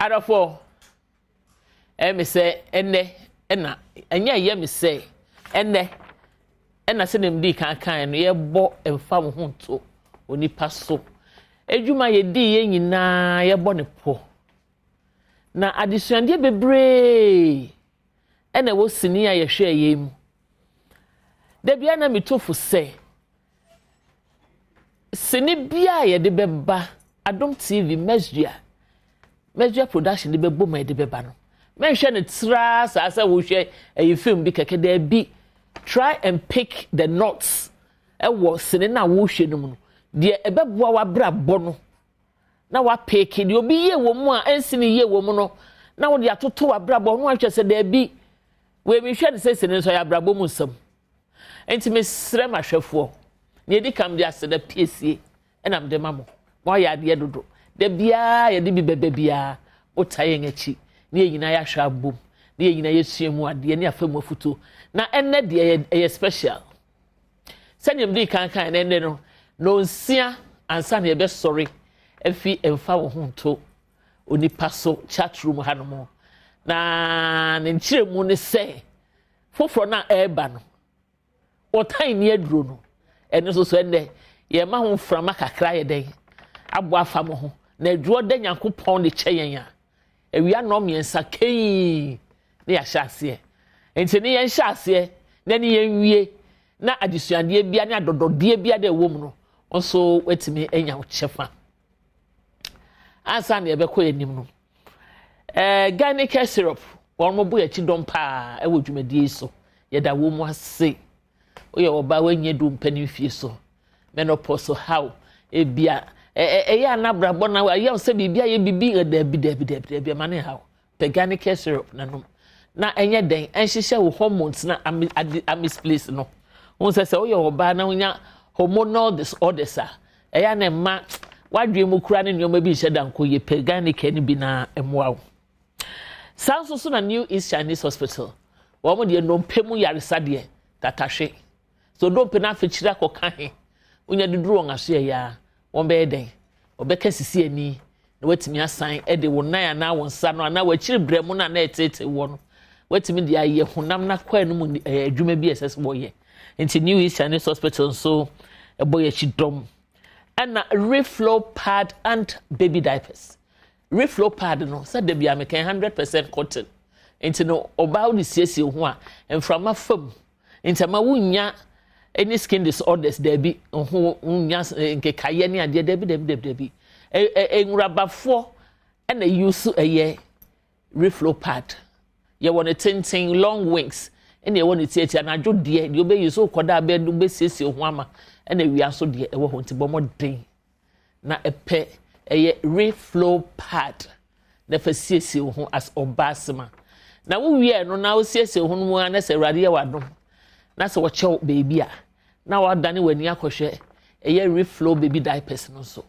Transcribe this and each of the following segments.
Adɔfoɔ, ɛyɛ me sɛ ɛnɛ ɛna ɛnyɛ ɛyɛ me sɛ ɛnɛ ɛna sɛ nem dii kan kan no, yɛbɔ mfa wo ho nto onipa so edwuma yɛdii yɛn nyinaa, yɛbɔ ne pɔ na adesuadeɛ bebree ɛna ɛwɔ sini a yɛhwɛ yɛn mu. Dabi a na meto fo sɛ sini bia a yɛde bɛba Adom TV, Mesdua Production de bɛbɔ mu a yɛde bɛba no, mɛnhwɛ no traa saa sɛ wohwɛ ɛyɛ film bi kɛkɛ. Daabi, try and pick the notes ɛwɔ sini no a wohwɛ no mu no, deɛ ɛbɛboa w'abrabɔ no na wapick deɛ obi yie wɔ mu a ɛnsi ne yie wɔ mu no na wɔde atoto w'abrabɔ no, ahwɛ sɛ daabi, wei mehwɛ no sɛ sini nso yɛ abrabɔ mu nsɛm. Nti mesrɛ m ahwɛfoɔ, nea edi kam de aseda piesie ɛna mede ma mo. Mo ayɛ adeɛ dodo. Da biara yɛde bi bɛbɛ biara, mota yɛn akyi ne yɛn nyinaa yɛahwɛ abom ne yɛn nyinaa yɛsua mu adeɛ ne afa mu afutuo. Na ɛnnɛ deɛ ɛyɛ special. Sɛnea mede kan kan no, ɛnnɛ no nonsia ansa na yɛbɛsɔre afi mfa wo ho nto onipa so chat room hanom, na ne nkyerɛmu ne sɛ foforɔ no a ɛreba no, ɔtan ni aduro no, ɛno nso so ɛnnɛ yɛma ho mframa kakra yɛ dɛn abɔ afa mo ho. Na aduro da Nyankopɔn de kyɛ yɛn a, awia nnɔ 3 kɛyi ne yɛahyɛ aseɛ. Nti ne yɛnhyɛ aseɛ na ne yɛnwie na adesuadeɛ bia ne adɔdɔdeɛ bia da ɛwɔ mu no nso watumi anya wo kyɛfa. Ansa na yɛbɛkɔ yɛn anim no, Gynaecare syrup, wɔn mo bo yɛ akyi dɔm paa ɛwɔ dwumadie yi so. Yɛda wɔn mu ase. Woyɛ ɔbaa, wanyɛ du mpanin fie so, menopause how ebia ɛyɛ anabrabɔ na ayɛ sɛ biribi ayɛ biribi. Daabi, daabi, daabi, daabi, ɛma ne haw. Pɛ Gynaecare syrup nanom na ɛnyɛ dɛn ɛnhyehyɛ wo hormones na ami adi amisplace no wɔn sɛ woyɛ ɔbaa na wonya hormonal disorders a, ɛyɛ ana mma wadwene mu kura ne nneɛma bi nhyɛ da nko yɛ. Pɛ Gynaecare no bi na ɛmoa wo. Saa nso so na New East Chinese Hospital, wɔn deɛ nnompe mu yaresa deɛ tatahwe so, dompe no afekyire akɔka he, wonya duduru wɔn aso yɛ yaa, wɔn bɛyɛ dɛn wɔbɛka sisi ani na watumi asan de wo nan anaa wo nsa no anaa w'akyiri brɛ mu no anaa ɛtete wɔ no, watumi de ayɛ honam n'akɔɛ no mu adwuma bi a ɛsɛ sɛ wɔyɛ. Nti New East Chinese Hospital nso ɛbɔ yɛ akyi dɔm. Ɛna Reflow pad and baby diapers. Reflow pad no sɛ dabi a meka, 100% cotton, nti no ɔbaa wode siesie ho a mframa fam, nti ama wonya any skin disorders. Daabi, ho wonya nkekayɛ ne adeɛ. Daabi, daabi, daabi, daabi. Nwurabafoɔ ɛna use ɛyɛ Reflow pad. Yɛwɔ ne tenten, long wings, ɛna yɛwɔ ne tiatia. Anadwo deɛ wobɛyi so kɔda abɛ wobɛsiesie ho ama, ɛna awia so deɛ ɛwɔ hɔ. Nti bɔ mmɔden na ɛpɛ ɛyɛ Reflow pad na fa siesie wo ho as ɔbaa sema. Na wowie no na wosiesie wo ho no mu a, na sɛ Awurade yɛ w'adom na sɛ wɔkyɛw beebi a, na wadane w'ani akɔhwɛ ɛyɛ Reflow baby diapers no nso,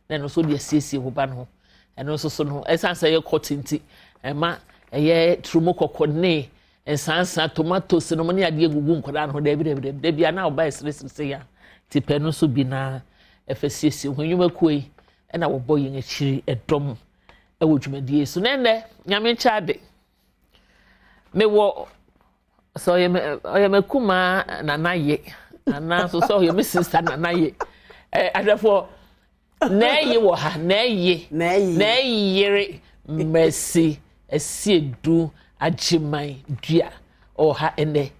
na ɛno nso de asiesie wo ba no ho. Ɛno nso so no, ɛsan sɛ ɛyɛ cotton nti ɛma ɛyɛ turumu kɔkɔ ne nsansa, tomatoes no mo ne adeɛ gugu nkwadaa no ho. Daabi, daabi, daabi, daabi, ana ɔba ɛseresere sɛ ya ti pɛ no nso bi na ɛfɛ siesie ho. Nnwumakuo yi ɛna wɔbɔ yɛn akyiri ɛdɔm ɛwɔ dwumadie so. Na ɛnɛ Nyame nkyɛn ade mewɔ sɛ ɔyɛ me kumaa Nana Ye, anaa nso sɛ ɔyɛ me sister Nana Ye. Ahwɛfoɔ, na ɛye wɔ ha, na ɛye na ɛyere Mercy Asiedu Agyeman Dua ɔwɔ ha ɛnɛ.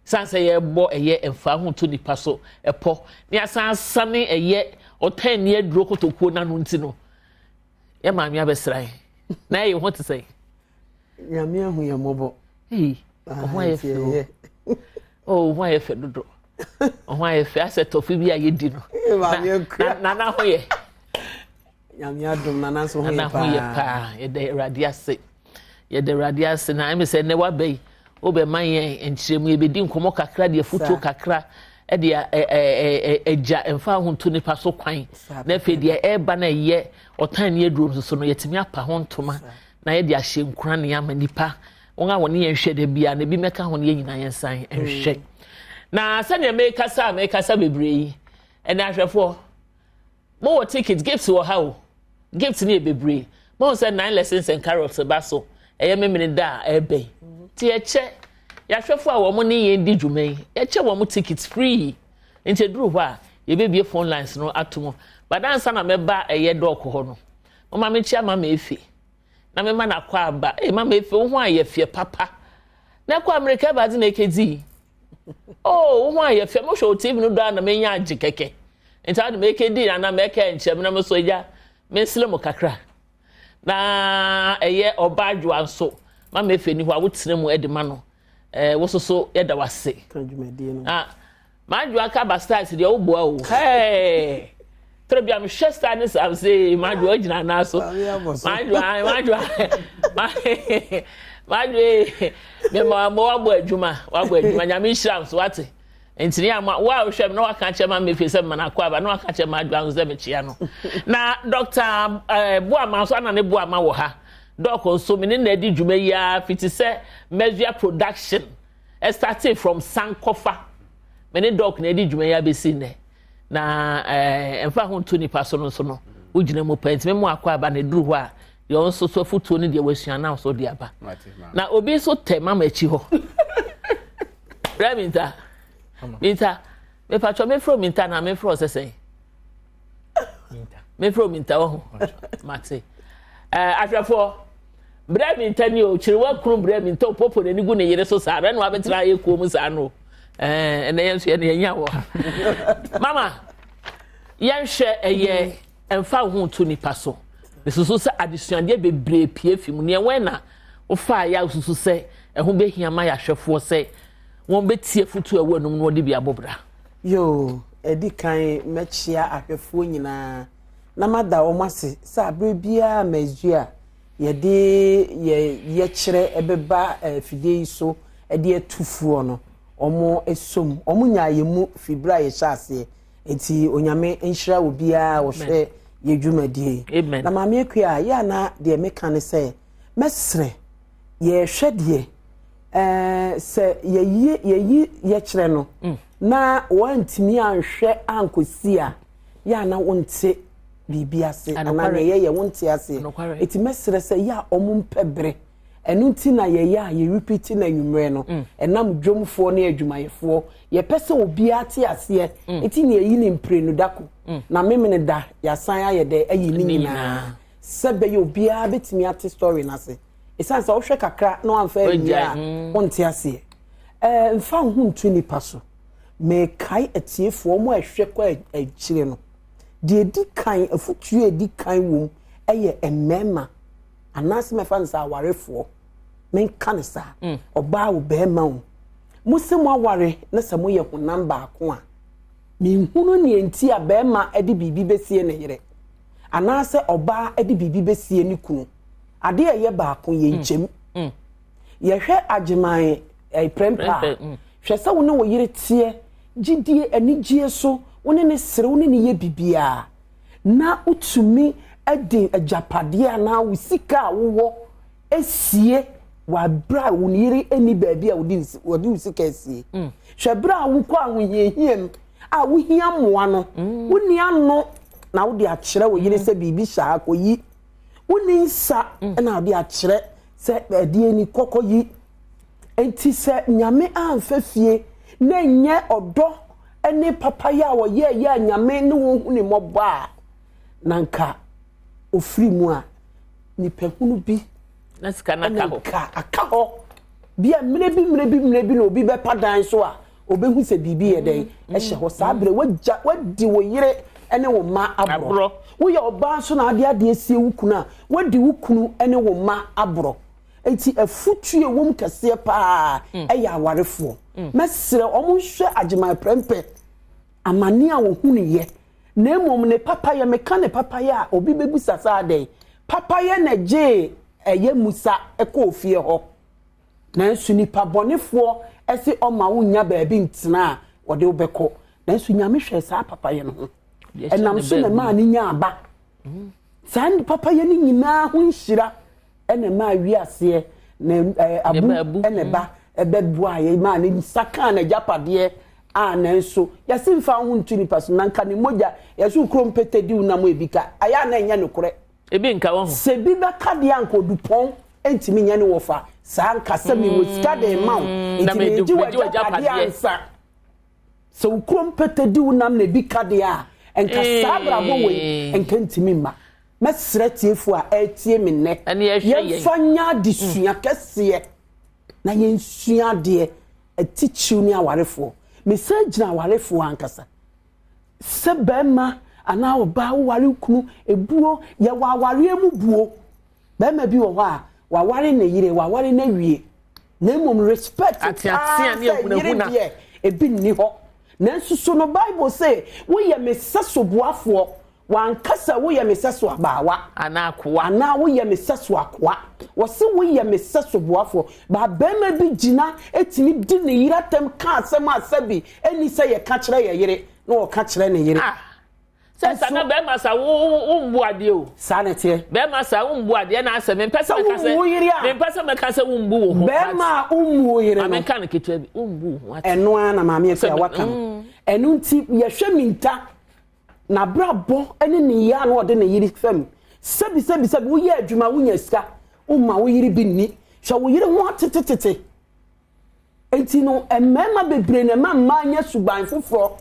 San sɛ yɛbɔ ɛyɛ mfa ho to nipa so ɛpɔ ne asan asane ɛyɛ ɔtan ni aduro kotokuo n'ano, nti no yɛ maame abɛsra yɛn. Na ɛyɛ ho te sɛ Nyame ahu yɛn mmɔbɔ. Ee, ɔho ayɛ fɛ o, ɔho ayɛ fɛ dodo, ɔho ayɛ fɛ asɛ tɔfe bi a yɛdi no. Na nana ho yɛ Nyame adom, nana nso ho yɛ paa. Nana ho yɛ paa. Yɛda Awurade ase, yɛda Awurade ase. Na ɛmi sɛ nnɛ waba yi, wobɛma yɛn nkyerɛmu, yɛbɛdi nkɔmmɔ kakra deɛ futuo kakra ɛde ɛgya mfa ho nto nipa so kwan, na afei deɛ ɛreba na ɛyɛ ɔtan ne aduro nso so no, yɛtumi apa ho ntoma na yɛde ahyɛ nkura ne ama nipa wɔn a wɔne yɛn hwɛ da bia na ebi mɛka ho no, yɛn nyinaa yɛn nsan nhwɛ. Na sɛdeɛ mɛkasa a mɛkasa bebree yi, ɛnna ahwɛfoɔ, mowɔ ticket, gift wɔ ha o. Gift no yɛ bebree. Mohu sɛ Nine Lessons and Carols ba so, ɛyɛ Memene da a ɛreba yi. Nti yɛkyɛ yɛahwɛfo a wɔn ne yɛn di dwuma yi, yɛkyɛ wɔn tickets free. Nti eduru hɔ a, yɛbɛbie phone lines no ato mu. But ansa na mɛba ɛyɛ dɔɔko hɔ no, moma menkyia Mama Efe na mema no akɔ aba. Ee Mama Efe, wo ho ayɛ fɛ papa. Na ɛkɔ Amerika ɛba adze na ekedzi. Oh, wo ho ayɛ fɛ. Mohwɛ wo TV no do a na menya agye kɛkɛ. Nti ade mekedi anaa mɛkɛ nkyɛm na me so agya mensere mo kakra. Na ɛyɛ ɔba adwoa nso ma mefe ni hɔ a wotena mu de ma no. Eh, wo soso yɛda wase. Ah, madwoa ka ba stars deɛ woboa o. Hey! Toro bia mehwɛ star ne sam se madwoa ogyina anaa so. Madwoa, madwoa. Madwoa, mema wabɔ adwuma, wabɔ adwuma. Nyame nhyira nso wate. Nti ne ama wo a wohwɛ me na waka kyerɛ ma mefe sɛ mma no akɔ aba na waka kyerɛ ma adwa nso sɛ mekyea no. Na Dr. Eh, Boama nso ana ne Boama wɔ ha. Dɔk nso me ne na adi dwuma yi ara fiti sɛ Mezua production started from Sankofa. Me ne Dɔk na adi dwuma yi abɛsi nnɛ. Na eh, ɛmfa ho nto nipa so no nso no, wogyina mu paa. Nti me mo akɔ aba na ɛduru hɔ a, deɛ ɔno nso so afotuo ne deɛ wasua na nso de aba. Na obi nso tɛ mama akyi hɔ. Brɛ minta. Minta. Mepatwɔ mefrɛ minta na mefrɛ ɔsɛ sɛn. Mefrɛ minta wɔ ho. Mate. Eh, ahwɛfoɔ. Brɛ minta ni o, kyerɛ kunu brɛ minta o popo n'ani gu ne yere so saa. Ɛna wabɛtena ayɛ kuo mu saa no. Eh, ɛnɛ yɛn nso yɛn yɛnya wɔ ha. Mama, yɛnhwɛ ɛyɛ ɛmfa wo ho nto nipa so. Mesusu sɛ adesuadeɛ bebree pie fi mu. Nea wɔn na wofaeɛ a wosusu sɛ ɛho bɛhia ma yɛahwɛfoɔ sɛ wɔbɛtie afotuo a ɛwɔ anum na wɔde bi abɔ bra? Yoo, ɛdi kan mɛkyea ahwɛfoɔ nyinaa na mada wɔn ase sɛ aberɛ biara Mazua a yɛde yɛ yɛkyerɛ ɛbɛba afidie yi so de atu foɔ no, wɔn som. Wɔn nyaa yɛn mu firi berɛ a yɛhyɛ aseɛ. Nti Onyame nhyira obiara a ɔhwɛ yɛ dwumadie yi. Na Maame Akua, yɛ a na deɛ meka ne sɛ mɛsrɛ yɛhwɛ deɛ ɛɛ sɛ yɛyi yɛyi yɛkyerɛ no mm. na wɔantumi anhwɛ ankɔsi a yɛ a na wonte biribi ase anaa nea yɛyɛ wonte aseɛ. Eti mɛsrɛ sɛ yɛ a wɔn mpɛ bere. Ɛno nti na yɛyɛ a yɛ repeat no anwummerɛ no. Mm. Ɛnam dwomfoɔ ne adwumayɛfoɔ. Yɛpɛ sɛ obiara te aseɛ. Mm. Nti na yɛyi ne mprenu da ko. Mm. Na memene da yɛasan ayɛ dɛ ayi ne nyinaa. Sɛ bɛyɛ obiara bɛtumi ate story no ase. Ɛsiane sɛ wohwɛ kakra na wamfa anwie a wonte aseɛ. Ɛɛ mfa wo ho nto nipa so. Mekae atiefoɔ wɔn a ɛhwɛ kɔ akyire no. Deɛ ɛdi kan afutuo a ɛdi kan wom ɛyɛ mmarima. Anaasɛ mɛfa no sɛ awarefoɔ, menka no saa, mm. ɔbaa o bɛrima o, mo sɛ mo aware na sɛ moyɛ honam baako a, menhunu nea nti a bɛrima de biribi bɛsie ne yere anaasɛ ɔbaa de biribi bɛsie ne kunu. Adeɛ a ɛyɛ baako yɛ mm. nkyɛm. Mm. Yɛhwɛ agyeman eh, prɛmpa a, hwɛ sɛ wo ne wo yere teɛ gyidie anigyeɛ so wo ne ne sere wo ne ne yɛ biribiara na wotumi de agyapadeɛ anaa wo sika a wowɔ sie wɔ berɛ a wo yere nni baabi a wɔde wo sika asie. Mm. Hwɛ berɛ a wokɔ ahohiahia mu a wohia mmoa no, mm. wonni ano na wode akyerɛ wo yere mm. sɛ biribi hyɛ ha kɔyi. Wonni nsa na wode akyerɛ sɛ ɛdeɛ ni kɔkɔ yi. Enti sɛ Nyame amfa fie na ɛnyɛ ɔdɔ ne papayɛ a ɔyɛɛyɛ a Nyame ne wɔn hu ne mmɔbɔ a, na nka ofiri mu a, nipahunu bi na sika no aka hɔ. Nka aka hɔ. Bi a mmerɛ bi mmerɛ bi mmerɛ bi na obi bɛpa dan so a, obehu sɛ biribi yɛ dɛn mm, ɛhyɛ hɔ. Saa mm. berɛ wagya wadi wo yere ne wo mma aborɔ. Woyɛ ɔbaa nso na ade adeɛ sie wo kunu a, wadi wo kunu ne wo mma aborɔ. Enti afutuo a ɛwɔ mu kɛseɛ paa mm. ɛyɛ awarefoɔ. Mm. Mɛsrɛ wɔn nhwɛ Agyeman Prɛmpɛ amane a wɔhunuyɛ na mmom ne papayɛ meka ne papayɛ a obi bɛbusa sɛ adɛn papayɛ na gyee ɛyɛ Musa kɔɔ fie hɔ nanso nipa bɔnefoɔ ɛse ɔma wo nya baabi ntena a wɔde wo bɛkɔ nanso Nyame hwɛ saa papayɛ no ho ɛnam so na ɛmaa ne nya aba mm. saa papayɛ no nyinaa ho nhyira ɛna ɛmaa wiaseɛ na ɛɛ abu ɛna ɛba ɛbɛboa yɛ maa ne nsa kaa n'agyapadeɛ a nanso yɛsi nfa ho ntu nipa so na nka ne mogya yɛsi kurom pete di nam ebi ka ayɛ a na ɛnyɛ nokorɛ. Ebi nka wahu. Sɛ bi bɛka deɛ anka Odupɔn ntumi nyɛ ne wɔfa saa nka sɛ mewɔ sika de rema wo Mm, na nti mede megye megye w'agyapadeɛ w'agyapadeɛ. ansa. Sɛ wo kurom pɛtɛ di wo nam na ebi ka deɛ a nka saa abrabɔ wei Ee. nka ntumi mma. Mɛsrɛ tiefoɔ a ɛretie me nnɛ, Ɛne ɛhwɛ yɛn. yɛmfa nyɛ adesua kɛseɛ na yɛnsua adeɛ atitiriw ne awarefoɔ. Mesan gyina awarefoɔ ankasa. Sɛ barima anaa ɔbaa woware wo kunu, ebuo, yɛwɔ awareɛ mu buo. Barima bi wɔ hɔ a, waware ne yere, waware no awie. Na mmom respect paa Ateatea ne sɛ yere ahunahuna. deɛ, ebi nni hɔ. Nanso so no Bible se, woyɛ me sɛso boafoɔ, wanka sɛ woyɛ me sɛso abaawa. Anaa akoa. Anaa woyɛ me sɛso akoa. Wɔse woyɛ me sɛso boafoɔ. Ba barima bi gyina tumi di ne yere atɛm ka asɛm a sɛbi ɛnni sɛ yɛka kyerɛ yɛ yere na ɔka kyerɛ ne yere. Ah! Sɛ sa na bɛrima sa wo wo mbu adeɛ o. Saa na ɛteɛ. Bɛrima sa wo mbu adeɛ na asɛ mempɛ sɛ mɛka sɛ wo yere a. Mempɛ sɛ mɛka sɛ wo mbu wo ho. Bɛrima a wo mmu wo yere no. Maame nka no ketewa bi wo mbu wo ho ate. Ɛno ara na maame Akua waka no. Ɛno nti yɛhwɛ Minta n'abrabɔ ne ne yɛ a na ɔde ne yere fam. Sɛbi sɛbi sɛbi woyɛ adwuma wonya sika woma wo yere bi nni. Hwɛ wo yere ho atetetete. Enti no, mmarima bebree na ɛma mmaa nya suban foforɔ.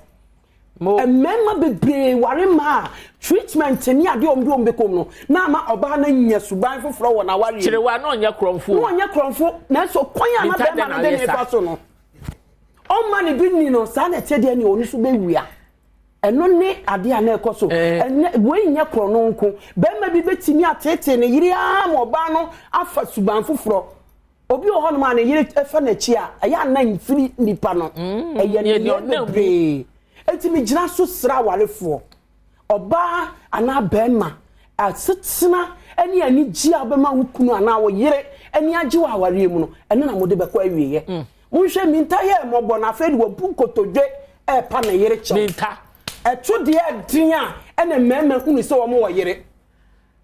Mmarima bebree ware mmaa a treatment ne adeɛ a wɔde wɔn bɛkɔ mu no na ama ɔbaa no anya suban foforɔ wɔ n'awareɛ mu. Kyerewa na ɔnyɛ korɔmfo. Na ɔnyɛ korɔmfo nanso kwan a na bɛrima no de ne fa so no ɔmma ne bi nni no saa na ɛteɛ deɛ ne ɔno nso bɛwia. Ɛno ne adeɛ a na ɛkɔ so. Ɛnyɛ wei nyɛ korɔno nko. Barima bi bɛtumi ateetee ne yere ara ma ɔbaa no afa suban foforɔ. Obi wɔ hɔnom a ne yere fa n'akyi a, ɛyɛ a na mfiri nipa no. Mm, ɛyɛ nneyɛe bebree. Enti megyina so srɛ awarefoɔ, ɔbaa anaa barima, asetena ne anigye a wobɛma wo kunu anaa wo yere ani agye wɔ awareɛ mu no, ɛno na mode bɛkɔ awieɛ. Mm. Monhwɛ, Minta yɛɛ mmɔbɔ na afei de wabu nkotodwe ɛrepa ne yere kyɛw. Minta. Ɛto deɛ ɛden a ɛna mmarima hunu sɛ wɔn wɔ yere.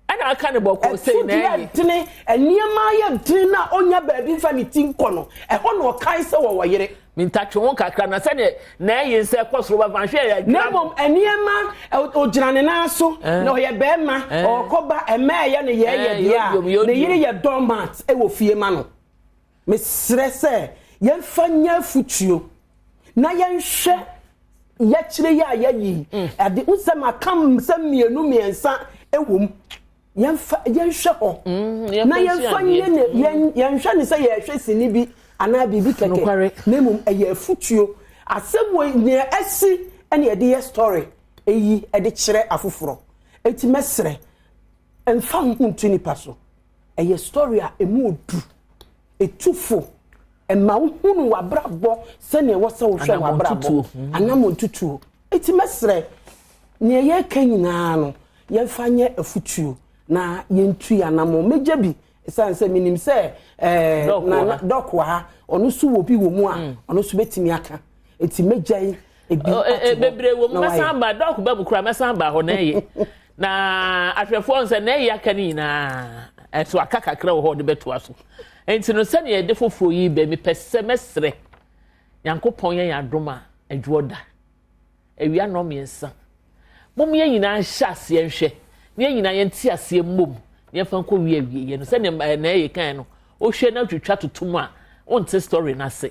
Ɛna aka ne bɔkɔɔ sei na ɛyɛ. Ɛto deɛ dene, nneɛma ayɛ dene na ɔnya baabi mfa ne ti nkɔ no, ɛhɔ na ɔkae sɛ wɔwɔ yere. Minta twe ho kakra na sɛdeɛ na ɛyɛ nsɛ kɔ soro ba hwɛ yɛ adwuma. Na mmom nneɛma ɔgyina ne nan so na ɔyɛ bɛrima ɔkɔba ɛmɛ ɛyɛ ne yɛɛyɛ deɛ a ne yere yɛ doormat wɔ fie ma no. Mesrɛ sɛ yɛmfa nyɛ afutuo na yɛnhwɛ yɛkyerɛ yi a yɛyi yi. Mm. Ade wo sɛ maka sɛ mmienu mmiɛnsa wɔ mu. Yɛmfa yɛnhwɛ hɔ. Mm, na yɛmfa nyɛ ne mm. yɛnhwɛ ne sɛ yɛhwɛ sini bi anaa biribi kɛkɛ. Na mmom ɛyɛ afutuo. Asɛm wɔ nea asi ɛna yɛde yɛ story eyi ɛde kyerɛ afoforɔ. Eti mɛsrɛ mfa ho nto nipa so. Ɛyɛ story a ɛmu ɔdu, ɛtu fo, ɛma wohunu w'abrabɔ sɛnea ɛwɔ sɛ wohwɛ w'abrabɔ, anammɔntutuo. Enti mɛsrɛ, nea yɛreka nyinaa no, yɛmfa nyɛ afutuo na yɛntu yɛn anammɔn. Mɛgya bi, ɛsiane sɛ menim sɛ ɛɛ nana dɔk wɔ ha, ɔno nso wɔ bi wɔ mu a, mm. ɔno nso bɛtumi aka. Enti mɛgya yi ebi ato hɔ. Bebree wɔ mu, mɛsan ba, dɔk ba mu koraa mɛsan ba hɔ na ɛyɛ. Na ahwɛfoɔ nsɛ na ɛyɛ aka no nyinaa ɛso aka kakra wɔ hɔ ɔde bɛtoa so nti no sɛnea yɛde foforɔ yi bɛ mepɛ sɛ mɛsrɛ nyankopɔn yɛn adom a adwoɔ da awia nnɔ mmiɛnsa mom yɛn nyinaa nhyɛ aseɛ nhwɛ na yɛn nyinaa yɛnte aseɛ mmom na yɛmfa nkɔ wie awieɛ no sɛnea na ɛyɛ kan no wohwɛ na twitwa toto mu a wonte story no ase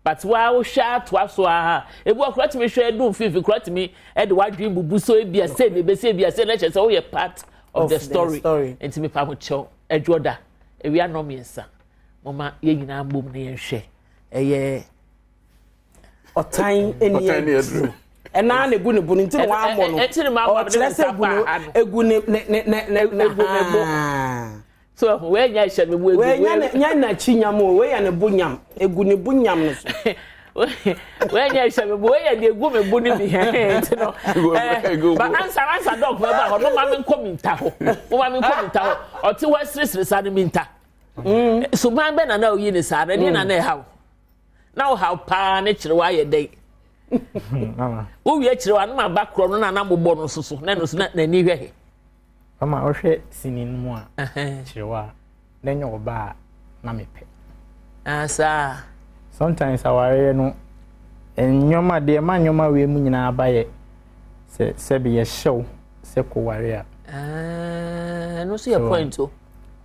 But waa wohwɛ atoa so aa ebi wɔ kora tumi hwɛ edu mfimfini kora tumi ɛde wadwin bubu so ebi ase na ebesi ebi ase na kyerɛ sɛ woyɛ part of, of the story nti mepa ho kyɛw ɛdwo da ewia nɔ mmiɛnsa moma yɛn nyinaa mbom na yɛnhwɛ ɛyɛ. Ɔtan ɛni aduro ɛnaa na egu ne bo no nti na wammɔ no ɔkyerɛ sɛ egu no egu ne ne ne ne ne egu ne bo. So ɛho wei nya hyɛ me mu egu. Wei nya nya n'akyi nyam o wei yɛ ne bo nyam egu ne bo nyam no so. Wei nya hyɛ me mu wei yɛ de egu me bo no bi nti no. Ɛɛ ba ansa ansa dɔk bɛ ba hɔ no ma me nkɔ mi nta hɔ mo ma me nkɔ mi nta hɔ ɔte hɔ asirisiri saa no mi nta. Mm. Suban bɛ na na oyi ne saa na ɛdeɛ na na ɛha wo na ɔhaw paa ne kyerɛ wa ayɛ dɛn. Wowie kyerɛ wa no ma ba korɔ no na na mobɔ no soso na ɛno so na n'ani hwɛ he. Mama wohwɛ sini no mu a, kyerɛ wo a, na ɛnyɛ ɔbaa a na mepɛ. Ah, saa. Sometimes awareɛ no, nneɛma deɛ ɛma nneɛma wei mu nyinaa ba yɛ sɛ sɛbi yɛhyɛ wo sɛ kɔware a. Ah. Ɛno nso yɛ point o.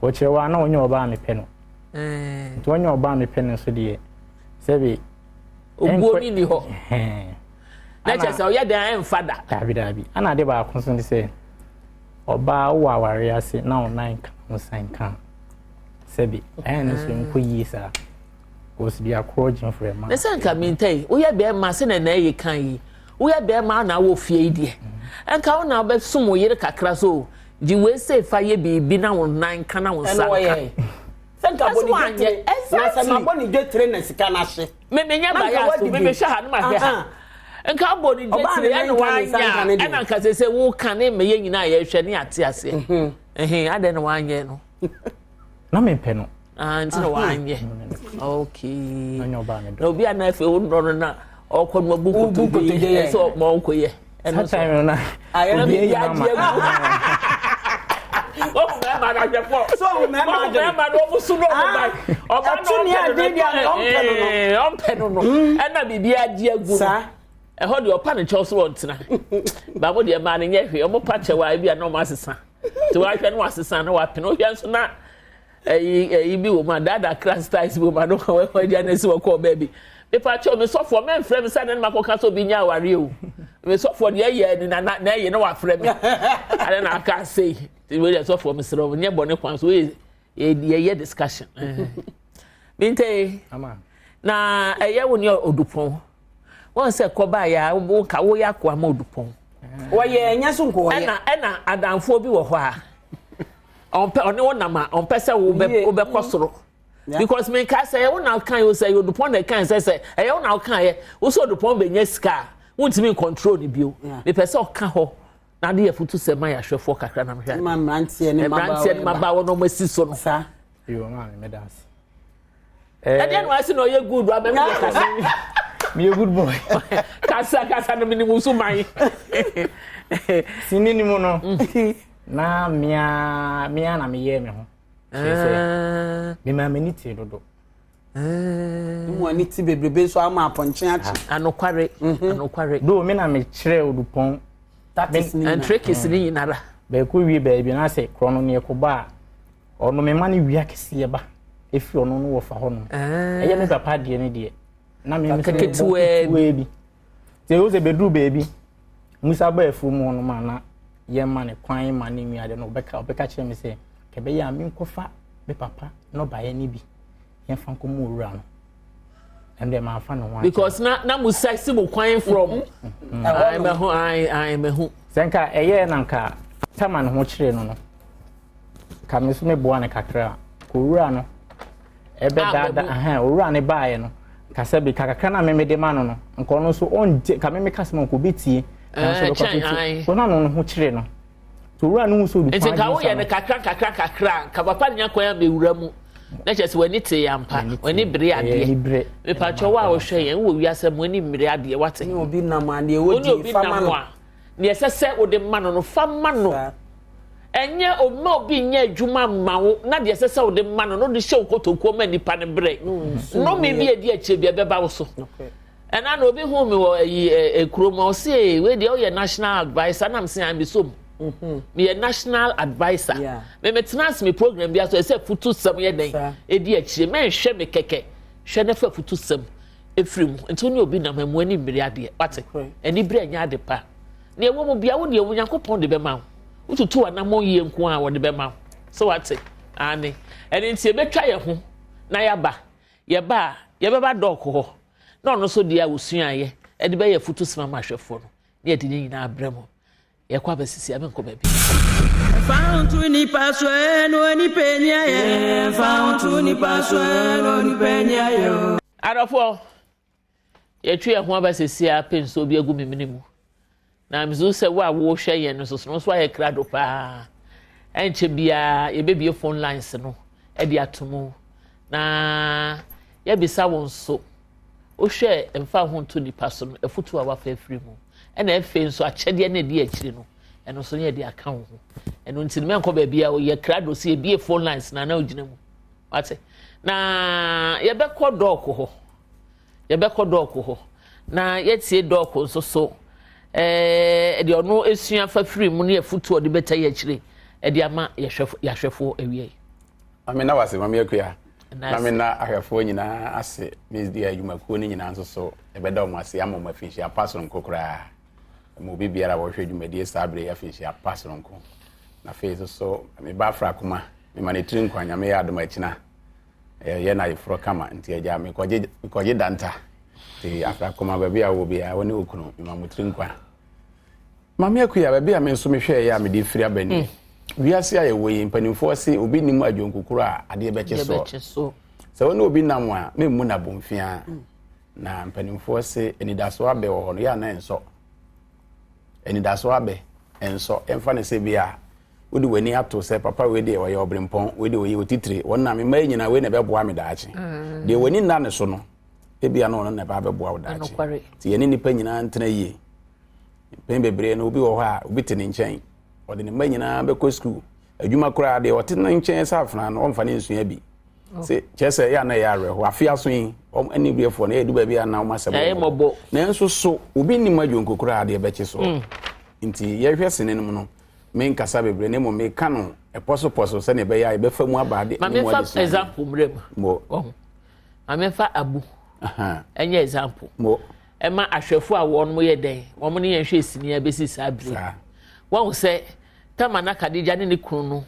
Ɔkyerɛwa na ɔnyɛ ɔbaa mepɛ no. Nti ɔnyɛ ɔbaa mepɛ no nso deɛ sɛbi. Obuo ni ni hɔ. Na kyerɛ sɛ ɔyɛ dan ɛnfa da. Daabi daabi. Ɛna ade baako nso ne sɛ ɔbaa wɔ aware ase na ɔnan ka ho san ka sɛbi ɛyɛ no nso nkɔ yie saa. Kɔsi bi akorɔ gyina firi ɛma. Ne sɛ nka minta yi woyɛ bɛrima sɛ na na ɛyɛ kan yi woyɛ bɛrima na awɔ fie yi deɛ nka wo na wobɛsom wo yere kakra so gye wei sɛ fa yɛ biribi na wo nan ka na wo nsa nka. Sɛ nka bɔ ne dwetire na sɛ ma bɔ ne dwetire na sika no ahye. Me me nya ba ya so me me hwɛ ha no ma hwɛ ha. Nka bɔ ne dwetire ɛna wanya ɛna nka sɛ sɛ wo ka ne meyɛ nyinaa yɛhwɛ ne ate aseɛ. Ɛhɛn adɛn na wanyɛ no. Na mempɛ no. Ah, nti na wanyɛ. Okay. Na obi a na afei wo nnɔ no na ɔkɔ no abu nkotodwe ɛsɛ ɔma ɔnkɔyɛ. Ɛno so. Time no na obi ayi ama. Wɔn mmarima no ahwɛ pɔ. So wɔn mmarima adwene. Wɔn mmarima no wɔn so na wɔn ba. Ɔba na ɔmpɛ no no. Ɔmpɛ no no. Ɛna biribi agye agu no. Ɛhɔ deɛ ɔpa ne kyɛw so wɔntena. Baako deɛ mmaa no nyɛ hwee. Wɔn pa kyɛw a ebi a na wɔn asesa. Nti wahwɛ no wasesa na wapene. Wohwɛ nso na ɛyi ɛyi bi wɔ mu a daadaa class styles bi wɔ mu a no wɔn agya na esi wɔ kɔɔ baabi mepa kyɛw me sɔfoɔ mɛnfrɛ me sɛ ne ma kɔka sɛ obi nya awareɛ o me sɔfoɔ deɛ ɛyɛ ni na na ɛyɛ na wafrɛ me ade na aka ase yi wei deɛ sɔfoɔ mesrɛ wo nyɛ bɔne kwan so wei yɛyɛ discussion mente na ɛyɛ wo ne odupɔn wɔn sɛ kɔba yɛ a wo nka woyɛ akoa ma odupɔn wɔyɛ ɛnyɛ so nko wɔyɛ ɛna ɛna adanfoɔ bi wɔ hɔ a ɔmpɛ ɔne wo nam a ɔmpɛ sɛ wobɛ wobɛkɔ soro because mi nka sɛ ɛyɛ wo na kan yɛ sɛ ɛyɛ odupɔn na ɛkan sɛ sɛ ɛyɛ wo na ɔkan yɛ wosɛ odupɔn bɛ nya sika a wontumi control ne bio mepɛ sɛ ɔka hɔ na ade yɛ futu sɛ ma yɛ ahwɛfoɔ kakra na mehwɛ ma mmeranteɛ ne mmabaawa ne mmabaawa na wɔn asi so no. Saa. Yoo maame meda ase. Ɛdeɛ na wasi na ɔyɛ good wa bɛmi yɛ kasa. Meyɛ good boy. Kasa kasa no minimu so man. Sini ni mu no. Mm. Na mea mea na meyɛɛ me ho. Kyerɛ sɛ ah. mema m'ani tee dodo. Ah. Mu ani ti bebrebe nso ama apɔnkye akye. Anokware mhm. anokware. Do me na mekyerɛ odupɔn. Tactics ni nyinara. Tricks ni nyinara. Bɛɛko wie baabi na sɛ korɔ no ne ɛkɔbɔ a ɔno mema no wia kɛseɛ ba ɛfiri ɔno no wɔfa hɔ nom. Ah. Ɛyɛ me papa deɛ ne deɛ. Na me nso ketewaa bi. Sɛ ɛwɔ sɛ bɛduru baabi Musa ba afuo mu hɔnom a na yɛma no kwan ma ne nua de no ɔbɛka ɔbɛka kyerɛ me sɛ kɛbɛyɛ a menkɔfa me papa nnɔbaeɛ no bi yɛmfa nkɔma owura no ɛno deɛ mamfa ne ho ankyɛ because na na Musa si mo kwan from mm-hmm. ayi mɛho ayi ayi mɛho sɛ nka ɛyɛɛ na nka tama ne ho kyerɛ no no ka me nso meboa no kakra a kɔwura no ɛbɛdaada ah, owura no baeɛ no nka sɛ bi kakra na meme de ma no no nka ɔno nso ɔngye ka meme kasa ma nka ɔbɛtie nanso eh, bɛkɔ so tie kɔ na no ho kyerɛ no nti owura no hu sɛ ɔdu nti nka woyɛ no kakra kakra kakra nka papa nya kwan abɛwura mu na kyerɛ sɛ w'ani te yɛ ampa w'ani bere adeɛ mepakyɛ wo a wohwɛ yɛn wowɔ wiase mu w'ani mmere adeɛ wate ne obi nam a deɛ wɔdi fa ma no Nea ɛsɛ sɛ wode ma no no, fa ma no. Ɛnyɛ mma obi nyɛ adwuma mma wo na deɛ ɛsɛ sɛ wode ma no no wode hyɛ wo kotokuo ma nipa no brɛ. Nnome bi a ɛdi akyire bi ɛbɛba wo so. Ɛna na obi hu mi wɔ ɛyi ɛ kurom a ɔsi ee wei deɛ ɔyɛ national adviser na msi an mi so mu. Mhm. Meyɛ national adviser. Me me tena ase me program bi aso ɛsɛ futu sɛm yɛ dɛn ɛdi akyire mɛnhwɛ me kɛkɛ hwɛ ne fa futu sɛm. ɛfiri mu nti wo ne obi nam ɛmu ani mmiri adeɛ wate ani bere ɛnyɛ ade pa nea ɛwɔ mu bia wo deɛ Onyankopɔn de bɛma wo wotutu anammɔn yie nko a wɔde bɛma wo sɛ wate ane ɛne nti yɛbɛtwa yɛn ho na yɛaba yɛba a yɛbɛba dɔɔko hɔ na ɔno nso deɛ a wɔsuaeɛ ɛde bɛyɛ afutu soma ma ahwɛfoɔ no ne yɛde ne nyinaa brɛ mu Yɛkɔ abɛsisi a menkɔ baabi. Fa ho to nipa so ɛ na onipa ni ayɛ. Fa ho to nipa so ɛ na onipa ni ayɛ o. Adɔfoɔ, yɛtwe yɛn ho aba sɛsi a pɛ nsuo bi agu me mene mu. Na mesu sɛ wo a wohwɛ yɛn no soso no nso ayɛ krado paa. Ɛnkyɛ biara yɛbɛbie phone lines no de ato mu na yɛbisa wo nso wohwɛ mfa ho nto nipa so no afutuo a wafa afiri mu. Ɛna afei nso akyɛdeɛ no ɛdi akyire no, ɛno nso yɛde aka wo ho. Ɛno nti no mɛnkɔ baabi a yɛ krado sɛ yɛbie phone lines na na wogyina mu. Wate? Na yɛbɛkɔ dɔɔko hɔ. Yɛbɛkɔ dɔɔko hɔ. Na yɛtie dɔɔko nso so ɛɛ deɛ ɔno esua fa firi mu ne afutuo ɔde bɛta yɛ akyire. de ama yɛahwɛfoɔ awia yi. Mame na wase Mame Akua. Na me na ahwɛfoɔ nyinaa ase me di adwumakuo no nyinaa nso so ɛbɛda wɔn ase ama wɔn afinhyia pa soronko koraa. Ma obi biara a wɔhwɛ dwumadie saa bere yi afinhyia pa soronko. Na afei nso so me ba Afrakoma mema ne tiri nkwa Nyame yɛ adom akyina yɛyɛ no ayeforɔ kama nti agya mekɔgye mekɔgye danta nti Afrakoma baabi a wɔ biara wo ne wo kunu mema mo tiri nkwa. Maame Akua, baabi a me nso mehwɛeɛ a mede firi aba nie. Mm. Wiase a yɛwɔ yi, mpanimfoɔ se obi nim adwonkokoro a adeɛ bɛkye soɔ. Sɛ wo ne obi nam a, memmu no abomfiaa. Mm. Na mpanimfoɔ se anidasoɔ abɛ wɔ hɔ no, yɛ a na ɛnsɔ. Anidasoɔ abɛ ɛnsɔ. Yɛmfa no sɛ bi a wode w'ani ato sɛ papa wei deɛ ɔyɛ ɔberempɔn, wei deɛ ɔyɛ otitire, wɔn na me mma yi nyinaa wei na ɛbɛboa me daakye. Mm. Deɛ w'ani nna ne so no, ebia na ɔno na ɛba abɛboa wo daakye. Nti yɛne nnipa nyinaa ntena yie. Mpɛn bebree no, obi wɔ hɔ a, obi te ne nkyɛn. Ɔde ne mma nyinaa bɛkɔ sukuu. Adwuma koraa deɛ ɔte ne nkyɛn sɛ afenaa no, ɔmfa ne nsua bi. Oh. Sɛ kyerɛ sɛ ɛyɛ a na ɛyɛ awerɛhoɔ. Afe aso yi, wɔn ne biefoɔ no, ɛyɛ baabi a na wɔn asɛm wɔ mmɔbɔ. Nanso so obi nim adwonko koraa adeɛ bɛkye soɔ. Mm. Nti yɛhwɛ sene no mu no, menkasa bebree na mmom meka no ɛpɔsopɔso sɛnea ɛbɛyɛ a yɛbɛfa mu aba ade ne mu adesua. Example mmerɛ mu. Maame fa abu. Ɛnyɛ example. Mo. Ɛma ahwɛfo a wɔn yɛ dɛn wɔn ne yɛn hwɛ sini abɛsi saa bere wɔn sɛ tama na Kadija ne ne kunu no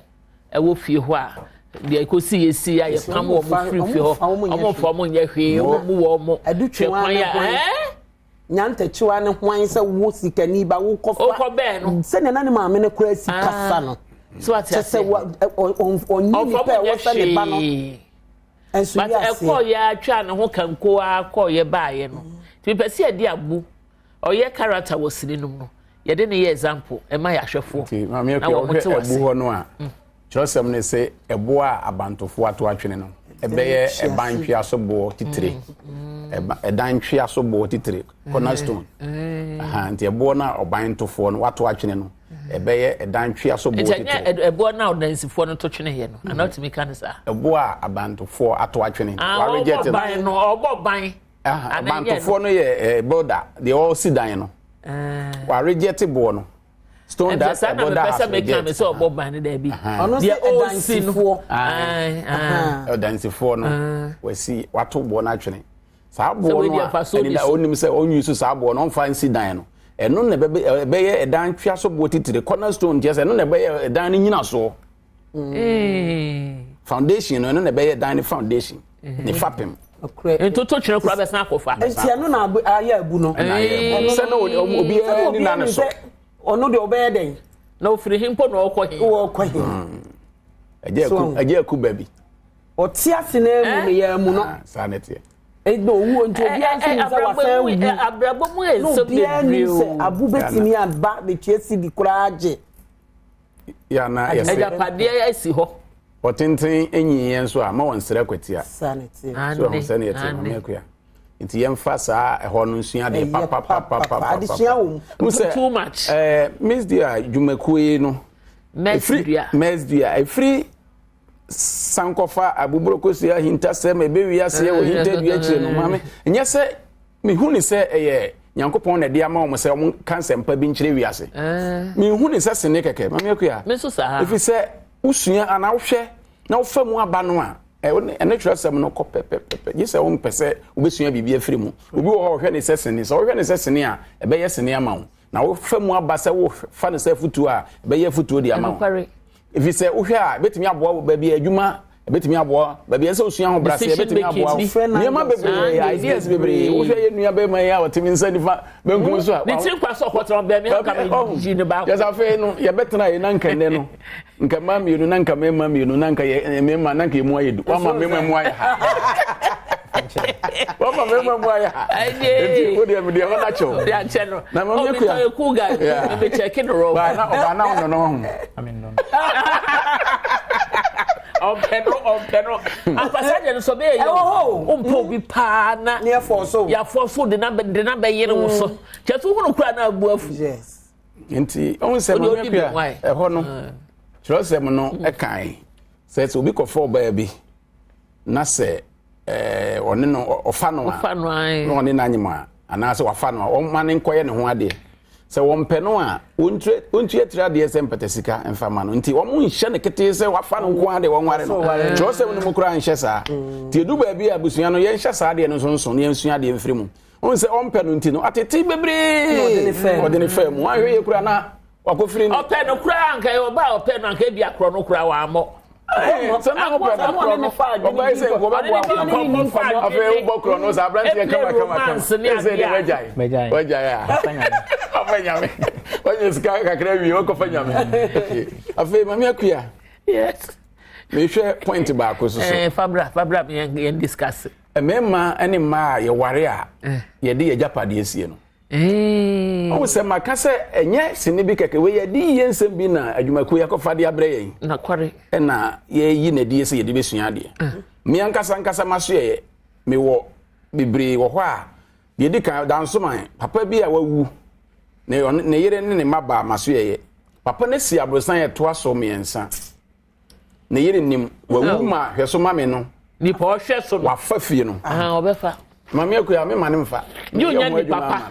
ɛwɔ fie hɔ a deɛ ekosi yɛ si a yɛpam wɔn firi fie hɔ wɔn mfa wɔn nyɛ hwee wɔn mu wɔn hwɛ kwan a ɛɛ. Nyantakyiwa ne hwan sɛ wo sikani ba wo kɔfa wokɔ bɛn no sɛnea na ne maame no kora si kasa no so ate kyɛ sɛ ɔnyi nipa a ɛwɔ sɛ ne ba no Nso But ɛkɔɔ yɛ atwa ne ho kanko ara kɔɔ yɛ baayɛ no. Nti mepɛ sɛ yɛde abu ɔyɛ character wɔ sini no mu no yɛde ne yɛ example ɛma yɛ ahwɛfoɔ. Nti maame akua wohwɛ ɛbu hɔ no a mm. kyerɛsɛm ne sɛ ɛboɔ a abantofoɔ ato atwene no ɛbɛyɛ ɛban ntweaso boɔ titire mm. ɛdan ntweaso boɔ titire cornerstone mm. nti ɛboɔ no a ɔban ntofoɔ no wato atwene no ɛbɛyɛ ɛdan twea so boɔ titire. Nti ɛnyɛ ɛboɔ no a ɔdansifoɔ no to twene yɛ no anaa ɔtumi ka no saa. Ɛboɔ a abantofoɔ ato atwene. Ah, ɔbɔ ban no ɔbɔ ban. Abantofoɔ no yɛ builder deɛ ɔsi dan no. Warejɛte boɔ no. Stone that a builder has rejected. Ɛnti sɛ ɔbɔ ban no daabi. Ɔno sɛ ɛdansifoɔ. Ɔdansifoɔ no wasi wato boɔ no atwene. Saa boɔ no a ɛnida ɔnim sɛ ɔnyi so saa boɔ no ɔmfa nsi dan no ɛno na ɛbɛyɛ ɛdan twea so boɔ titire corner stone kyerɛ sɛ ɛno na ɛbɛyɛ ɛdan no nyinasoɔ mm. foundation no ɛno na ɛbɛyɛ ɛdan no foundation ne fapem. ntoto kyerɛ kura bɛsan akɔfa. nti ɛno na ayɛ abu no. ɛna ayɛ abu sɛ na obiara ni na ne so. ɔno deɛ ɔbɛyɛ dɛn. na ofiri he mpo na ɔkɔ he. ɔkɔ he. ɛgye aku baabi. Ɔte ase na emu no yɛ amu no. Ah, saa na ɛteɛ. Ɛna owuo nti obiara nso nim sɛ wasan awu. Abrabɔ mu yɛ nsɛm bebree o. Na obiara nim sɛ abu betumi aba betua sidi koraa gye. Ya na yɛsɛ. Agyapadeɛ asi hɔ. Ɔtenten enyi yɛn nso a ma wɔn nsrɛ kwatia. Saa na ɛteɛ. So ɛho sɛ na ɛteɛ maame akua. Nti yɛmfa saa ɛhɔ no nsua adeɛ papapapapa. Adesua wɔ mu. Too much. Ɛɛ Miss Dua dwumakuo yi no. Mess Dua. Mess Dua efiri. Sankɔfa abuburo kosua ahintasɛm ɛbɛ wiaseɛ wɔ hintadua akyire no maame nyɛ sɛ mehu ne sɛ ɛyɛ nyankopɔn na ɛde ama wɔn sɛ wɔn ka nsɛmpa bi nkyerɛ wiase eh. mehu ne sɛ sene kɛkɛ maame akua ɛfiri sɛ wosua anaa wohwɛ na wofa mu aba no a ɛne twerɛsɛm no kɔ pɛpɛpɛpɛ gye sɛ wompɛ sɛ wobɛsua biribi afiri mu obi wɔ hɔ ɔhwɛ ne sɛ sene sɛ wohwɛ ne sɛ sene a ɛbɛyɛ sene ama wo na wofa mu aba sɛ wofa no sɛ afotuo a ɛbɛyɛ afotuo de ama wo ɛfiri sɛ wohwɛ a ɛbɛtumi aboa wo baabi adwuma ɛbɛtumi aboa baabi ɛsɛ osua ho brase ɛbɛtumi aboa wo nneɛma bebree ideas bebree wohwɛ yɛ nua bɛrima yi a ɔte me nsa nifa benkum so a ne tiri nkwa so ɔkɔtena bɛn mi anka mi gyi ne baako yɛsɛ afei no yɛbɛtena yɛ na nka nnɛ no nka mmaa mmienu na nka mmarima mmienu na nka yɛ mmarima na nka emu ayɛ du wama mmarima mu ayɛ ha wama mmarima mu ayɛ ha nti o deɛ deɛ ɔna kyɛw de akyɛ no na mami ekuya ɔmi cool guy mi kyɛ ki no rɔ ɔbaa ɔbaa na ɔno no ho ɔmpɛ no ɔmpɛ no akwasa deɛ no sɔ bɛyɛ yɛ o ɔmpɛ obi paa na yɛafɔ so de na de na bɛyere wo so kyɛ so hunu kura na abu afu. Nti ɔhu sɛ maame akua ɛhɔ no kyerɛsɛm no ɛkae sɛ sɛ obi kɔfa ɔbaa bi na sɛ ɛɛ ɔne no ɔfa no a na ɔne no anyem a anaasɛ wafa no a ɔma ne nkɔyɛ ne ho adeɛ. Sɛ wɔmpɛ no a, wɔntua tiri adeɛ sɛ mpata sika mfa ma no. Nti wɔn nhyɛ no ketee sɛ wafa no nko ara deɛ wɔnware no. Kyerɛwsɛm no mu koraa nhyɛ saa. Nti edu baabi a abusua no yɛnhyɛ saa adeɛ no nso nso na yɛnsua adeɛ mfiri mu. Wohu sɛ ɔmpɛ no nti no, atete bebree ɔde ne faa mu. Wanhwɛ yie koraa na wakɔfiri ne. Ɔpɛ no koraa anka ɛyɛ ɔbaa a ɔpɛ no anka ebi akorɔ no koraa wammɔ. Sɛ na wopɛ no ɔbɛyɛ sɛ wɔbɛboa wo afei wobɔ korɔ no saa aberanteɛ kama kama kama ɛsɛ deɛ wagyae wagyae a ɔfɛ nyame wanya sika kakra wie wɔkɔfa nyame afei mame akua yes mehwɛ point baako so so eh, fabra fabra yɛn discuss mmarima ne mmaa a yɛware a yɛde yɛn agyapadeɛ sie no Ɔhu sɛ maka sɛ ɛnyɛ sini bi kɛkɛ, wei yɛde yie nsɛm bi na adwumakuo yi akɔfa de abrɛ yɛn. Nakware. Ɛna yɛyi na adie sɛ yɛde bɛsua adeɛ. Me ankasa ankasa masoɛeɛ, mewɔ bebree wɔ hɔ a, deɛ ɛdi kan, Dansoman, papa bi a wawu, ne, ne yere ne ne mma baa masoɛeɛ. Papa no si aborosan ɛtoa so mmiɛnsa. Ne yere nim, wawu ma hwɛ so ma me no. Nipa ɔhwɛ so no. Wafa fie no. Ɔbɛfa. Maame Akua, me ma no mfa. Nye onya nipa pa.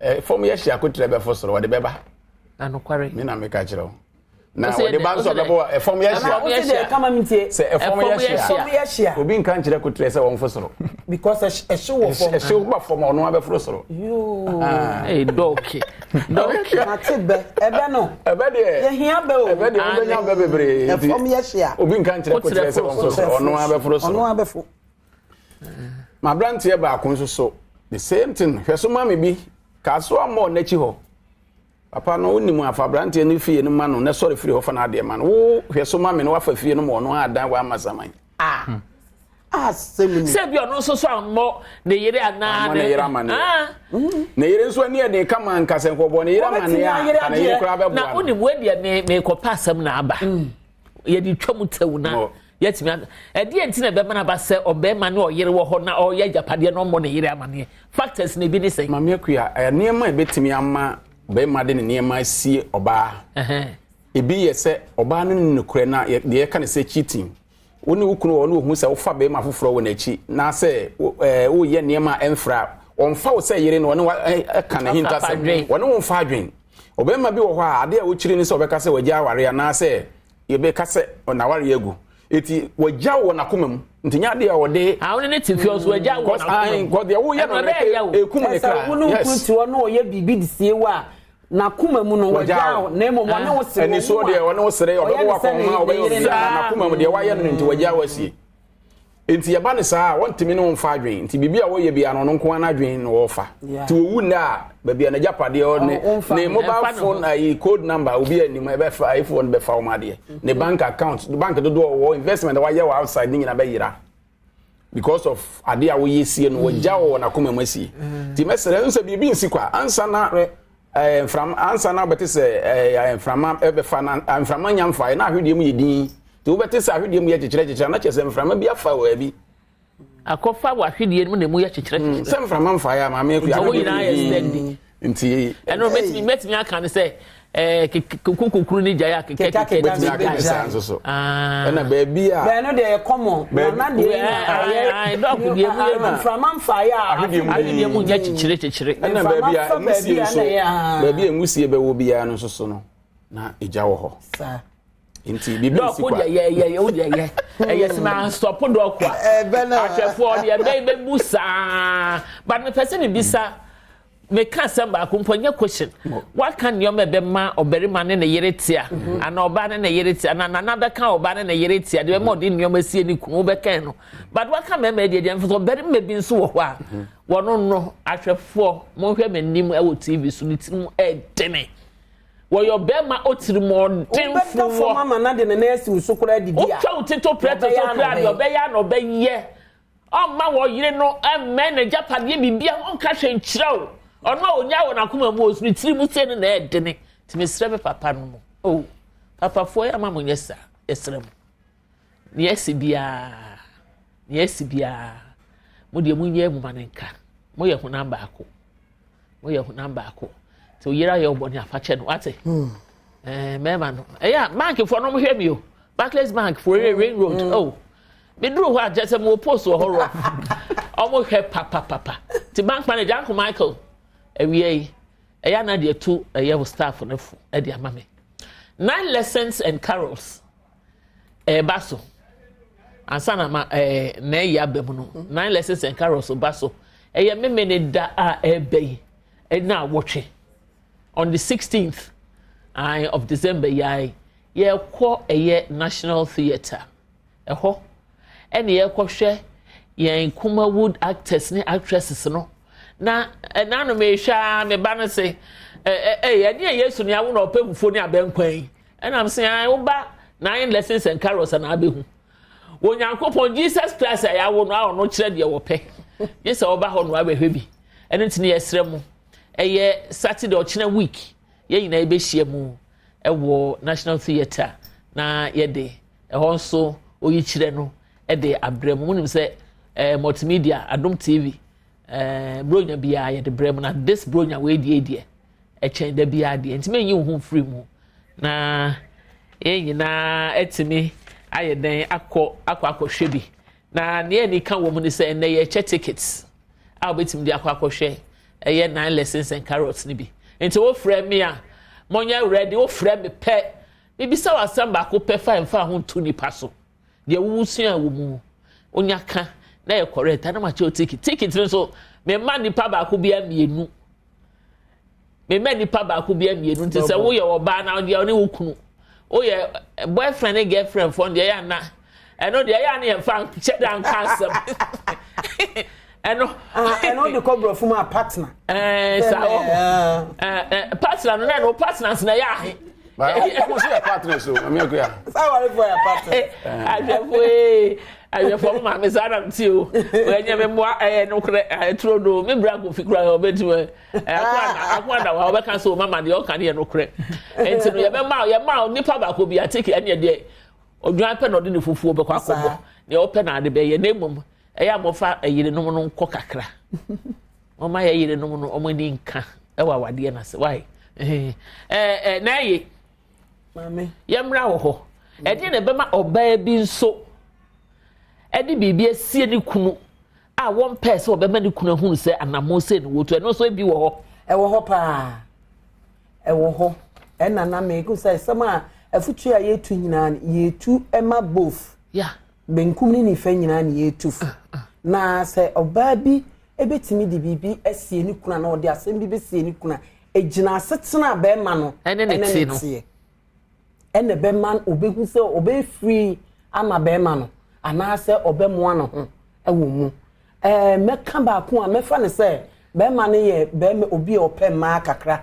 Eh, fam yɛ hyia kotrɛ bɛfo soro, wɔde bɛba. Na nokware. Me na meka kyerɛ wo. Na wɔde ba nso ɔbɛbɔ ɛfam yɛ hyia. Sɛ ɛfam yɛ hyia. Obi nka nkyerɛ kotrɛ sɛ wɔmfo soro. Because ɛhye wɔ fam. Ɛhye ba fam ɔno abɛforo soro. Yoo. Ee dɔɔke. Dɔɔke. Mate bɛ ɛbɛ no. Ɛbɛ deɛ. Yɛhia bɛ o. Ɛbɛ deɛ wobɛnya bɛ bebree. Ɛfam yɛ hyia. Obi nka nkyerɛ kotrɛ sɛ wɔmforo soro ɔno abɛforo soro. Ɔno abɛfo. M'aberanteɛ baako nso so the same thing hwɛ so ma me bi kasoa mɔɔ n'akyi hɔ. Papa no wonim afa aberanteɛ no fie no ma no na sɔre firi hɔ fa n'adeɛ ma no. Wo hwɛ so ma me no wafa fie no ma ɔno adan wama saman. Ah. Asɛm ni. Sɛ bi ɔno nso so ammɔ ne yere anaa ne yere amaneɛ. Ah. Ne yere nso ani ɛden kama nka sɛ nkɔbɔ ne yere amaneɛ a ka ne yere koraa bɛboa no. Na wonim wei deɛ me mekɔpɛ asɛm na aba. Mm. Yɛde twa mu tɛw na yɛatumi aba. Ɛdeɛ nti na ɛbɛma no aba sɛ ɔbarima ne ɔyere wɔ hɔ na ɔreyɛ agyapadeɛ na ɔmmɔ ne yere amaneɛ? Factors no ebi ne sɛn? Maame Akua, nneɛma a ɛbɛtumi ama barima de ne nneɛma asie ɔbaa. Ebi yɛ sɛ ɔbaa no ne nokorɛ na deɛ yɛka no sɛ cheating. Wo ne wo kunu wɔ hɔ na ɔhu sɛ wofa barima foforɔ wɔ n'akyi na sɛ woyɛ nneɛma a ɛmfra a, ɔmfa wo sɛ yere no, ɔne wo ka n'ahintasɛm. Ɔne wo mfa adwen. Ɔbarima bi wɔ hɔ a, adeɛ a ɔkyiri ne sɛ ɔbɛka sɛ wagya awareɛ anaasɛ yɛbɛka sɛ n'awareɛ agu. Eti wagya wɔ n'akoma mu. Nti nyɛ adeɛ a ɔde. Ah, ɔne ne te fie ɔso wagya wɔ n'akoma mu. Kɔ deɛ woyɛ no no ekum ne kra. Sɛ wo ne wo kunu te hɔ na ɔyɛ biribi de sie wo a, n'akoma mu no wagya wo na mmom ɔne wo sere. Anisoɔ deɛ ɔne wo sere ɔbɛbɔ wakɔnma ɔbɛyɛ obiara n'akoma mu deɛ wayɛ no nti wagya wo asie. Nti yɛba no saa a, wɔntumi ne wo mfa adwene. Nti biribi a wɔyɛ biara no, ɔno nko ara n'adwene na wɔfa. Nti wɔwu nnɛ a, baabi a n'agyapadeɛ wɔ ne ne mobile phone ayi code number obi anim ɛbɛfa ayifoɔ no bɛfa wɔn adeɛ. Ne bank account, bank dodoɔ wɔ investment a wayɛ wɔ outside ne nyinaa bɛyera because of adeɛ a wɔyɛ sie no wɔgya wɔ n'akoma mu asie. Nti mɛsrɛ nsɛ biribi nsi kwa ansa na ɛɛ mframa ansa na wobɛte sɛ ɛɛ mframa ɛbɛfa na mframa nya mfaeɛ na ahwedeɛ mu yɛ din nti wobɛte sɛ ahwedeɛ mu yɛ kyekyerɛ kyekyerɛ na kyerɛ sɛ mframa bi afa wɔ baabi. Akɔfa wɔ ahwedeɛ mu na emu yɛ kyekyerɛ kyekyerɛ. Sɛ mframa mfaeɛ a maame akua ahwedeɛ mu yɛ din nti. Ɛno mɛtumi mɛtumi aka ne sɛ ɛɛ kukukukuru ne gyae a kekɛ kekɛ bɛtumi aka ne saa nso so ɛna baabi a. Bɛn no deɛ yɛ kɔmɔ nana deɛ ɛyɛ dɔk deɛ mu yɛ mframa mfaeɛ a ahwedeɛ mu nyɛ kyekyere kyekyere. Ɛna baabi a nwusie nso baabi a nwusie bɛwɔ biara no nso so no na egya wɔ hɔ. Nti biribi nsi kwa. Dɔk deɛ yɛ yɛ yɛ deɛ yɛ ɛyɛ sɛ na stɔpo dɔk a ahwɛfoɔ deɛ bɛ bɛ bu saa but mepɛ sɛ mebisa. Meka asɛm baako mpo, ɛnyɛ question. Waka nneɛma a ɛbɛma ɔbarima ne ne yere te a, mhm. anaa ɔbaa ne ne yere te, anaa nana bɛka ɔbaa ne ne yere te a, deɛ bɛma ɔde nneɛma sie ne kunu wobɛkan no. But waka mmarima deɛ deɛ mfo ɔbarima bi nso wɔ hɔ a, mhm. wɔno no ahwɛfoɔ monhwɛ m'anim wɔ TV so ne tirim ɛdene. Wɔyɛ ɔbarima otirimɔdenfoɔ. Wobɛda fam ama no de ne nan asi wo so koraa didi a. Wotwa wo ti to prɛ to so koraa deɛ ɔbɛyɛ a na ɔbɛyɛ. Ɔmma wɔ yere no mmɛn n'agyapadeɛ biribiara ho ɔnka hwee nkyerɛ wo. Ɔno a ɔnyaa wɔ n'akoma mu ɔsu ne tiri mu sei no na ɛɛdene. Nti mesrɛ me papa no mo. Oh, papafoɔ yɛ ama mo nyɛ saa. Yɛsrɛ mo. Nea asi biara, nea asi biara, mo deɛ monyɛ mu ma no nka. Moyɛ honam baako. Moyɛ honam baako. Nti oyere ayɛ wo bɔne afakyɛ no, wate? Hmm. Eh, mmarima no. Ɛyɛ a, bankfoɔ no hwɛ mi o. Barclays Bank for mm. Ring Road. Mm. Oh. Meduru hɔ a kyerɛ sɛ mewɔ post wɔ hɔ rɔ. Ɔmo hwɛ papapapa. Nti bank manager Uncle Michael awia yi. Ɛyɛ ana deɛ to ɛyɛ wo staff no fo ɛde ama me. Nine lessons and carols ɛɛba so ansa na ma ɛɛ na ɛyɛ aba mu no. Nine lessons and carols ba so. Ɛyɛ memene da a ɛɛba yi ɛna awɔtwe on the 16th of December yi ayi yɛkɔ ɛyɛ National Theatre ɛhɔ ɛna yɛkɔhwɛ yɛn Kumawood actors ne actresses no. Na ɛnanom ehwɛ a me ba no se ɛ ɛ ɛne yɛ Yesu ne awo na ɔpɛ fufuo ne abɛnkwan yi ɛnam se ɛn woba Nine Lessons and Carols na abɛhu Onyankopɔn Jesus Christ a yɛawo no a ɔno kyerɛ deɛ wɔpɛ gye sɛ ɔba hɔ no abɛhwɛ bi. Ɛno nti ne yɛsrɛ mu ɛyɛ Saturday ɔkyena week yɛn nyinaa yɛbɛhyia mu ɛwɔ National Theatre na yɛde ɛhɔ nso oyi kyerɛ no ɛde abrɛ mu. Munim sɛ Multimedia Adom TV bronya biara yɛde brɛ mu na this bronya wei deɛ deɛ ɛkyɛn da biara deɛ nti menyi wo ho mfiri mu na yɛn nyinaa ɛtumi ayɛ dɛn akɔ akɔ akɔhwɛ bi. Na nea ani ka wɔ mu ne sɛ ɛnɛ yɛkyɛ tickets a wobɛtumi de akɔ akɔhwɛ ɛyɛ Nine Lessons and Carols no bi. Nti wofrɛ me a monyɛ ready. Wofrɛ me pɛ bibisa wɔ asɛm baako pɛ fa mfa ho nto nipa so deɛ wowusua wɔ mu onya ka na yɛ correct ana ma kyerɛ ticket. Ticket no nso mema nipa baako bi mmienu, mema nipa baako bi mmienu. Nti sɛ woyɛ ɔbaa na deɛ ɔne wo kunu woyɛ boyfriend ne girlfriend fɔ deɛ ɛyɛ ana ɛno deɛ ɛyɛ ana yɛmfa kyɛ da nka asɛm ɛno. Ɛno de kɔ borɔfo mu a partner. Ɛɛ saa wɔ ɛɛ partner no na ɛno partner na ɛyɛ ahe. Ɔmo so yɛ partners o, Mami Akuya. Sáà wàlẹ fọ yɛ partner. Ahwɛfo ee, ahwɛfo mo maame saa nam ti o wɔnyɛ mi mmoa ɛyɛ nokorɛ ɛturo do mi bra kofi kura ɔbɛtumi ɛ ako ada wa ɔbɛka so mama deɛ ɔka ne yɛ nokorɛ. Nti no yɛbɛma yɛma nipa baako bi atiki ɛne deɛ odwan pɛ na ɔde ne fufuo bɛkɔ akɔbɔ deɛ ɔpɛ na ade bɛyɛ. Na emom ɛyɛ a mɔfa ɛyerenom no nkɔ kakra wɔn ayɛ yerenom no wɔn ani nka ɛwɔ awadeɛ n'ase wae ɛɛ ɛɛ na ɛyɛ yɛmmra wɔ hɔ. Ɛdeɛ na ɛbɛma ɔbaa bi nso ɛde biribi asie ne kunu a wɔmpɛɛ sɛ ɔbɛma ne kunu ahunu sɛ anammɔn sɛ ne wɔtu ɛno nso ebi wɔ hɔ. Ɛwɔ hɔ paa, ɛwɔ hɔ. Ɛna na meko sɛ sɛm a afutuo a yɛtu nyinaa no yɛtu ɛma both benkum ne nifa nyinaa ne yɛtu fo. Na sɛ ɔbaa bi ebɛtumi de biribi asie ne kunu na ɔde asɛm bi bɛsie ne kunu a egyina asetena bɛrima no ɛne ne te no teɛ ɛna bɛma ɔbɛhu sɛ ɔbɛfiri ama bɛrima no anaasɛ ɔbɛmoa ne ho ɛwɔ mu. Mɛka baako a mɛfa ne sɛ bɛrima no yɛ bɛrima obi a ɔpɛ mmaa kakra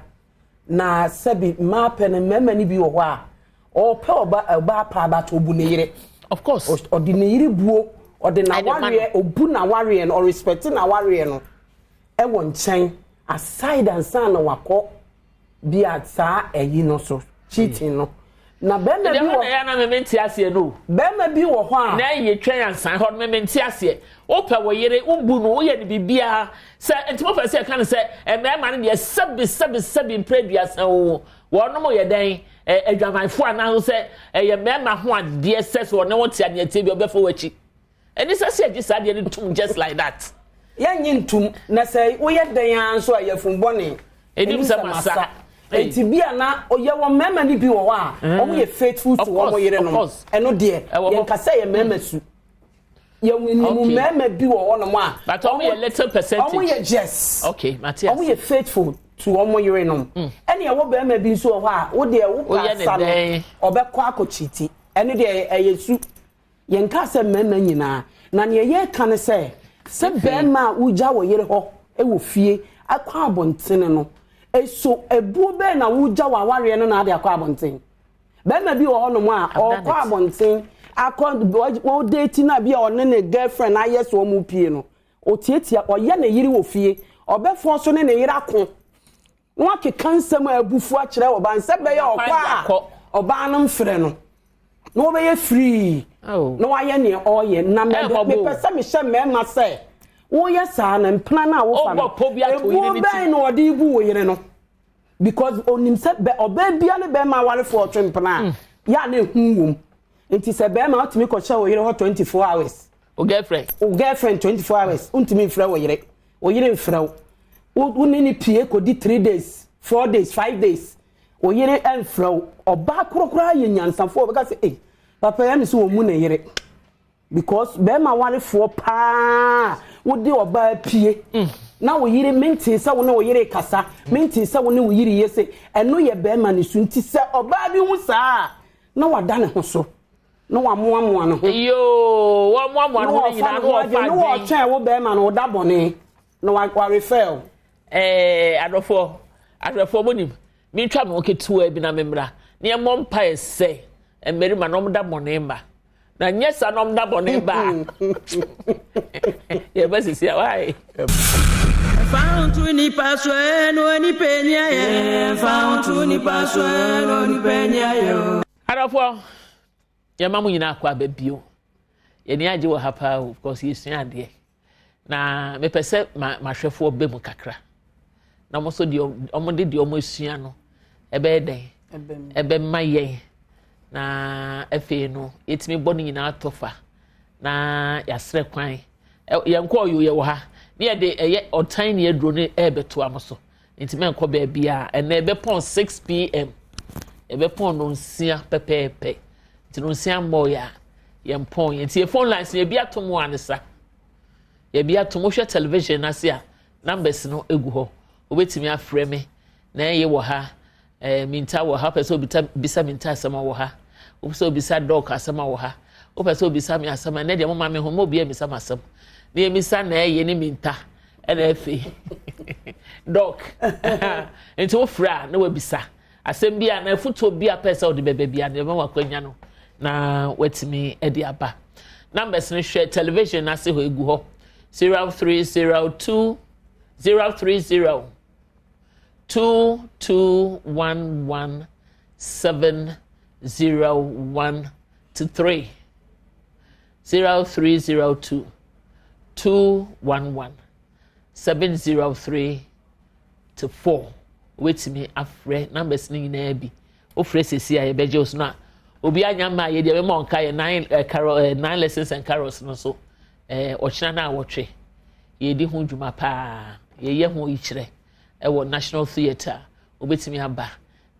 na sɛbi mmaa pɛ no mmarima no bi wɔ hɔ a ɔpɛ ɔba ɔbaa paa ba to obu ne yere. Of course. Ɔde ne yere buo ɔde n'awareɛ obu n'awareɛ no ɔrespect n'awareɛ no ɛwɔ nkyɛn aside ansa na wakɔ bi a saa ɛyi no so cheating no na bɛrima bi wɔ ɛyɛ na mɛmɛ nti aseɛ no. Bɛrima bi wɔ hɔ a na ɛyɛ twɛn ansan hɔ no mɛmɛ nti aseɛ. Wopɛ wɔ yere wobu no woyɛ no biribiara sɛ nti mopɛ sɛ ɛka no sɛ mmarima no deɛ sɛbi sɛbi sɛbi mpere aduasa o wɔnom yɛ dɛn ɛ adwamanfoɔ anaa sɛ ɛyɛ mmarima ho adeɛ sɛ sɛ ɔne wɔn te adeɛ tie bi ɔbɛfɔ wɔn akyi ɛne sɛ sɛ ɛgye saa adeɛ no tum just like that. Yɛnyi ntum na sɛ woyɛ dɛn ara nso a yɛfun bɔne. Enim sɛ masa. Eti bi a na yɛwɔ mmarima no bi wɔ hɔ a wɔn yɛ faithful to wɔn yere nom. Ɛno deɛ yɛn kasa yɛ mmarima su. Yɛwɔ nimu mmarima bi wɔ hɔ nom a. But wɔn yɛ little percentage. Wɔn yɛ just. Okay, Matthias. Wɔn yɛ faithful to wɔn yere nom. Ɛna ɛwɔ barima bi nso wɔ hɔ a wo deɛ wo pa asa no ɔbɛkɔ akɔ cheat. Ɛno deɛ ɛyɛ su. Yɛn ka sɛ mmarima nyinaa na nea yɛreka ne sɛ sɛ barima a wogya wɔ yere hɔ wɔ fie akɔ abɔntene no eso ebuo bɛɛ na wogya wɔ awareɛ no na ade akɔ abɔnten. Barima bi wɔ hɔnom a ɔkɔ abɔnten akɔ wɔdate na bi a ɔne ne girlfriend ayɛ so ɔmo pie no otietia ɔyɛ ne yere wɔ fie ɔbɛfɔ so ne ne yere ako na wakeka nsɛm a abufu akyerɛ ɔbaa nsɛ bɛyɛ ɔkɔ a ɔbaa no mfrɛ no na wɔbɛyɛ free na wayɛ nea ɔreyɛ. Na mepɛ sɛ mehyɛ mmarima sɛ woyɛ saa na mpena no a wofa no ebuo bɛn na ɔde bu wo yere no because onim sɛ ɔbaa bia ne bɛrima awarefoɔ ɔtwe mpena a yɛ a na ehu wom. Nti sɛ bɛrima ɔtumi kɔhyɛ wo yere hɔ 24 hours. O girlfriend. O girlfriend 24 hours ntumi nfrɛ wo yere, wo yere nfrɛ wo, wo ne ne pie kɔdi 3 days. 4 days, 5 days, wo yere ɛmfrɛ wo. Ɔbaa koro koraa yɛ nyansafoɔ, ɔbɛka sɛ, "Ei, papa yɛ mi sɛ wɔn mu ne yere," because bɛrima warefoɔ paa, wode ɔbaa pie na wo yere mente sɛ wo ne wo yere kasa, mente sɛ wo ne wo yere yɛ sɛ ɛno yɛ bɛrima ne so. Nti sɛ ɔbaa bi ho saa na wada ne ho so na wamoamoa ne ho. Yoo, wɔmoamoa ne ho no nyinaa na wɔfa adwene na wɔtwɛn wo bɛrima no woda bɔne na warefɛ o. Adɔfoɔ, ahwɛfoɔ, mo nim mentwa me ho ketewa bi na memmra na yɛmmɔ mpaeɛ sɛ mmarima na ɔmda bɔne ma na nyɛ sa na ɔmda bɔne ba a yɛbɛ sisi a wae. Fa nto nipa so no nipa ni ayɛ. Fa nto nipa so no nipa ni ayɛ o. Adɔfoɔ, yɛma mo nyinaa akɔ aba bio. Yɛni agye wɔ ha paa o, because yɛsua adeɛ na mepɛ sɛ ma mahwɛfoɔ bɛ mu kakra na wɔn nso deɛ wɔn de deɛ wɔn asua no ɛbɛyɛ dɛn ɛbɛma yɛn, na afei no yɛtumi bɔ no nyinaa tɔ fa na yɛasrɛ kwan. Yɛn kɔɔ yo, yɛwɔ ha ne yɛde ɛyɛ ɔtan ne aduro no ɛrebɛto am so, nti mɛnkɔ baabi a ɛnɛ ɛbɛpɔn 6 p.m., ɛbɛpɔn no 6 pɛpɛɛpɛ, nti no 6 mmɔɔ yɛ a yɛn pɔn yɛn. Nti yɛ phone lines yɛbi ato mu anisa, yɛbi ato mu. Hwɛ television n'ase a, numbers no egu hɔ, wobɛtumi afrɛ me na ɛyɛ wɔ ha. Minta wɔ ha, wopɛ sɛ obisa bisa Minta asɛm a wɔ ha, wopɛ sɛ obisa Doc asɛm a wɔ ha, wopɛ sɛ obisa me asɛm a, ɛnɛ deɛ moma me ho ma obi amisa me asɛm na yɛmisa na ɛyɛ ne Minta ɛna afei Doc. Nti wofrɛ a na wabisa asɛm bi a na afutuo bi a pɛ sɛ wode bɛbɛ bi a na ɛbɛma wakwanya no na watumi de aba. Numbers no, hwɛ television n'ase hɔ, egu hɔ: 0302 030 2211 701 to 3, 0302 211 703 to 4. Wetumi afrɛ numbers no nyinaa bi. Wofrɛ sesi a yɛbɛgye wo so na obi anya mma a yɛde ɛbɛma ɔnka yɛ nine carol nine lessons and carols no so. Ɔkyena no a wɔtwe yɛdi ho dwuma paa, yɛyɛ ho yikyerɛ ɛwɔ National Theatre. Wobɛtumi aba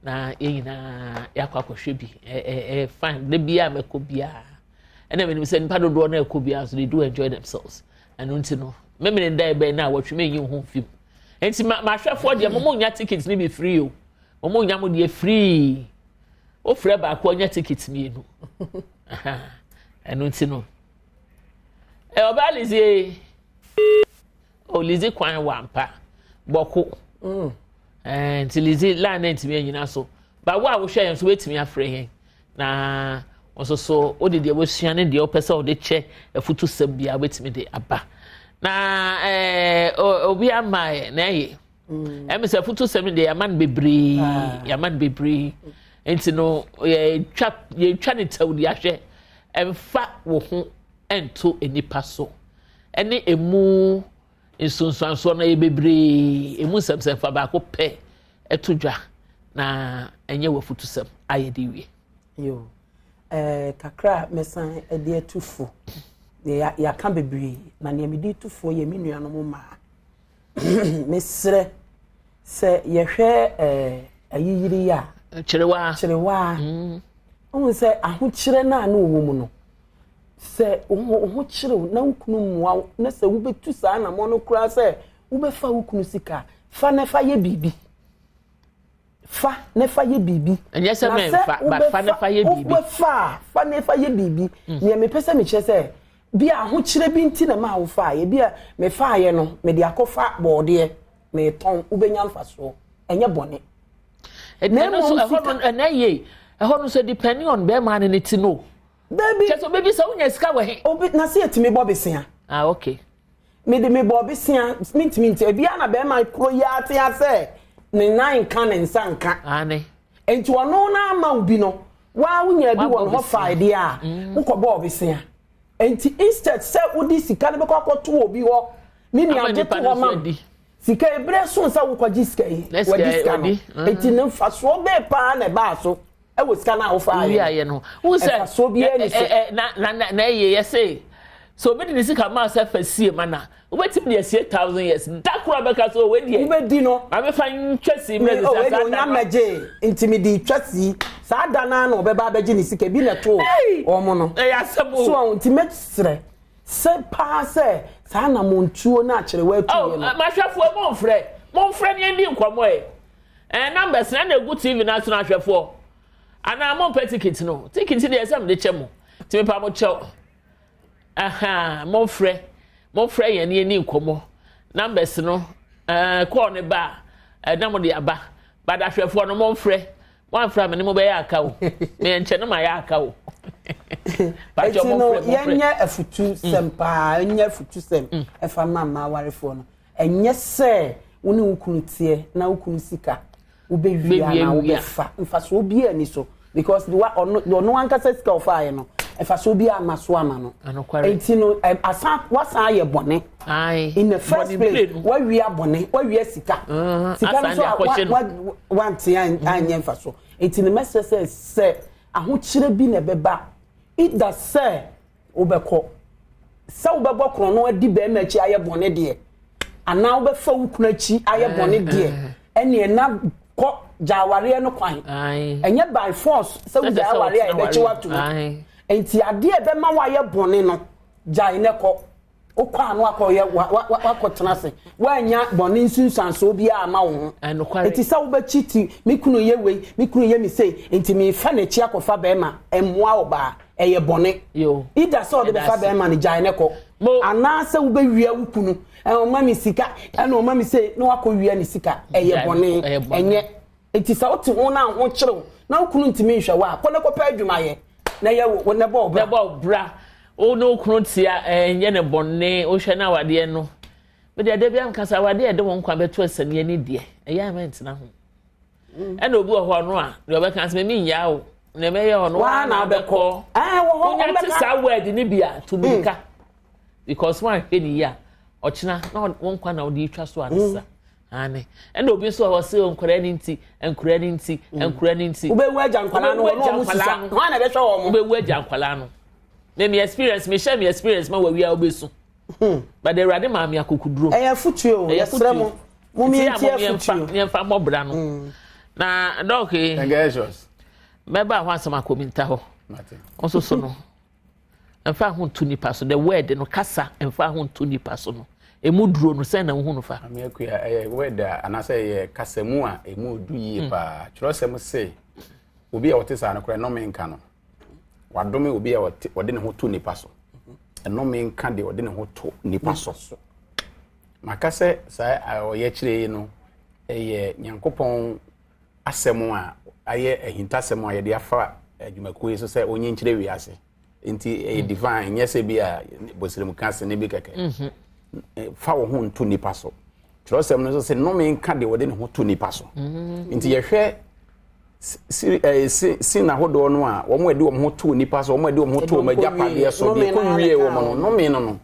na yɛn nyinaa yɛakɔ akɔhwɛ bi. Ɛɛ ɛɛ fine de bia mɛkɔ biara, ɛna menim sɛ nipa dodoɔ no ɛkɔ biara so, they do enjoy themselves. Ɛno nti no mmemmene da ɛbɛn na awɔtwe mɛnyi ho fim. Nti ma mahwɛfoɔ deɛ, mo mo nya ticket ne bi free o, mo mo nya mo deɛ free. Ofurɛ baako ɔnya ticket mmienu. Ɛno nti no ɛ ɔbaa Lizie o, Lizie kwan wɔ ampa bɔko. Nti Lizie line na ntumi anyina so bawo a wohwɛ yɛn nso wetumi afrɛ yɛn na nso so wode deɛ wasua ne deɛ wopɛ sɛ wode kyɛ afutu sɛm biara wobɛtumi de aba na obi ama yɛ na ɛyɛ ɛmi sɛ afutu sɛm deɛ yɛama no bebree, yɛama no bebree. Nti no yɛtwa ne tɛw de ahwɛ ɛmfa wo ho ɛnto nipa so ɛne emu nsonsansoɔ no yɛ bebree. Emu nsɛmsɛmfa baako pɛ ɛto dwa na ɛnyɛ wɔ afutu sɛm ayɛ de wie. Yo, kakra a mɛsan de atu fo deɛ, yɛaka bebree na nea mede tu fo yɛ me nuanom mmaa. Mesrɛ sɛ yɛhwɛ ayiyiri yi a Kyerewaa. Kyerewaa, wohu sɛ ahokyerɛ no a na ɔwɔ mu no, sɛ wo ho kyerew na wo kunu mmoa wo na sɛ wobɛtu saa anammɔ no koraa sɛ wobɛfa wo kunu sika, fa na fa yɛ biribi, fa na fa yɛ biribi. Ɛnyɛ sɛ mɛnfa, but fa na fa yɛ biribi. Wobɛfa a, fa na fa yɛ biribi. Nea mepɛ sɛ mekyerɛ sɛ bi a ahokyerɛ bi nti na maa wo fa yɛ bi a mefa yɛ no, mede akɔfa bɔɔdeɛ metɔn, wobɛnya mfasoɔ, ɛnyɛ bɔne. Ɛno nso ɛhɔ no ɛnɛ yie, ɛhɔ no nso depending on bɛrima ne ne ti no. Dabi. Kyɛ sɛ obi sɛ wonya sika wɔ he. Obi na se yɛtumi bɔ besia. Ah, okay. Mede me bɔ besia, mintimi nti ebi ana bɛrima kuro yi ate asɛ ne nan nka ne nsa nka. Ane. Nti ɔno na ama wo bi no, waa wonya bi wɔ ne hɔ fa deɛ a wokɔ bɔ besia. Nti instead sɛ wode sika no bɛkɔ akɔto obi hɔ ne nua gye to hɔ ma sika ebere so sɛ wokɔgye sika yi wadi sika no, nti ne mfasoɔ bɛɛ paa na ɛbaa so ɛwɔ sika no a wofa ayɛ no. Wo sɛ mfasoɔ biara ni so. Na na na na ɛyɛ yɛ sɛ. Sɛ obi de ne sika maa sɛ fa sie ma na wobɛtumi de asie thousand years da koro a bɛka sɛ wei deɛ wobɛdi no maame fa ntwa sii mmerɛ sɛ saa da no mɛgye nti mede twa sii saa da no na ɔbɛba abɛgye ne sika bi na ɛtoo wɔn no ɛyɛ asɛm o so nti mɛsrɛ sɛ paa sɛ saa na montuo no akyerɛwa atuo no mahwɛfoɔ momfrɛ momfrɛ ne yɛndi nkɔmmɔ ɛ ɛɛ numbers na na egu tv no aso no ahwɛfoɔ anaa mompɛ ticket no ticket deɛ ɛsɛ mede kyɛ mo nti mepa mo kyɛw Ahaa momfrɛ momfrɛ yɛn ne yɛni nkɔmmɔ numbers no ɛɛ kɔɔ ne ba a ɛna mo de aba but ahwɛfoɔ no momfrɛ moamfrɛ a me ne mo bɛyɛ aka o meyɛ nkyɛn no ma yɛ aka o. Eti no yɛnyɛ afutu sɛm paa yɛnyɛ afutu sɛm ɛfa ma mmaa awarefoɔ no ɛnyɛ sɛ wo ne wo kunu teɛ na wo kunu sika wobɛwie anaa wobɛfa mfasoɔ biara ni so because wa ɔno ɔno ankasa sika ɔfaeɛ no mfasoɔ biara ama so ama no nti no asan wasan ayɛ bɔne in the first place wawia bɔne wawia sika mm-hmm. sika no so a wante anyɛ mfasoɔ nti no mɛsrɛ sɛ sɛ ahokyerɛ bi na ɛbɛba either sɛ Wobɛkɔ. Sɛ wobɛbɔ korɔno adi barima akyi ayɛ bɔne deɛ, anaa wobɛfa wo kunu akyi ayɛ bɔne deɛ, ɛneɛ na kɔ gya awareɛ no kwan. Ɛnyɛ by force sɛ wogyae awareɛ a yɛbɛkye wo ato mu. Nti adeɛ a ɛbɛma woayɛ bɔne no, gyae na kɔ. Wokɔ a na wakɔyɛ wakɔtena ase. Woannya bɔne nsunsuansoɔ biara amma wo ho. Nti sɛ wobɛkyi ti, me kunu yɛ wei, me kunu yɛ me sei, nti mefa n'akyi akɔfa bɛrima, ɛmmoa ɔbaa. Ɛyɛ bɔne. Either sɛ ɔde bɛfa bɛrima no, gyae ne kɔ. Anaasɛ wobɛwia wo kunu, ɔma me sika, ɛna ɔma me sei, na wakɔwia ne sika. Ɛyɛ bɔne. Ɛnyɛ. Nti sɛ wote ho na ho kyere wo, na wo kunu ntumi nhwɛ wo a, kɔ na kɔpɛ adwuma yɛ, na yɛ wo, na bɔ wo bra. Na bɔ wo bra. Wo ne wo kunu te a, ɛnyɛ ne bɔne, wohwɛ no awadeɛ no. Me deɛ da biara meka sɛ awadeɛ a ɛde wo nkwa bɛto asiane ani deɛ, ɛyɛ a mɛntena ho. Ɛna obi wɔ hɔ no a, deɛ ɔbɛka sɛ memi nnyaa wo, na ɛmɛyɛ hɔ no, waa na wobɛkɔ. Wonya te saa word no bi a, tu mirika. Because woanhwɛ ne yie a, ɔkyena na wo nkwa na wode retwa so ansa. Aane. Ɛna obi nso wɔ hɔ sɛ nkwadaa no nti, nkwadaa no nti, nkwadaa no nti. Wobɛwu agya nkwadaa no, wɔn a wɔn sisa, wɔn a na ɛbɛhwɛ wɔn. Wobɛwu agya nkwadaa no. Me me experience, me share me experience ma wɔawia wobɛsu. Hmm. But Awurade maa me akokoduro. Ɛyɛ afutuo o, yɛsrɛ mo. Mo mi nti afutuo. Yɛmfa mmɔ bra no. Hmm. Na dɔɔke. Mɛba hɔ asɛm akɔ mi nta hɔ. Nso so no. Mfa ho nto nipa so. The word no kasa mfa ho nto nipa so no. Emu duro no sɛn na wohu no fa? Maame Akua, ɛyɛ word a anaasɛ ɛyɛ kasamu a emu du yie hmm. paa. Kyerɛwsɛm se obi a ɔte saa no koraa nnome nka no. Wadome obi a ɔde ne ho to nipa so. Nnome nka deɛ ɔde ne ho to nipa so. Maka sɛ saa ɔyɛkyerɛ yi no ɛyɛ Nyankopɔn asɛm a ayɛ ahintasɛm a yɛde afa adwumakuo yi so sɛ ɔnyɛ nkyerɛ wiase nti ɛyɛ mm. divine nyɛ sɛ bi a bɔsiremka sene bi kɛkɛ mhm. eh, fa wo ho nto nipa so kyerɛwsɛm no nso sɛ nnome nka deɛ wɔde ne ho to nipa so mhm. nti yɛhwɛ eh, sin ahodoɔ no a wɔn a ɛde wɔn ho to nipa so wɔn a ɛde wɔn ho to wɔn agyapadeɛ so deɛ kɔ wie wɔn no nnome no no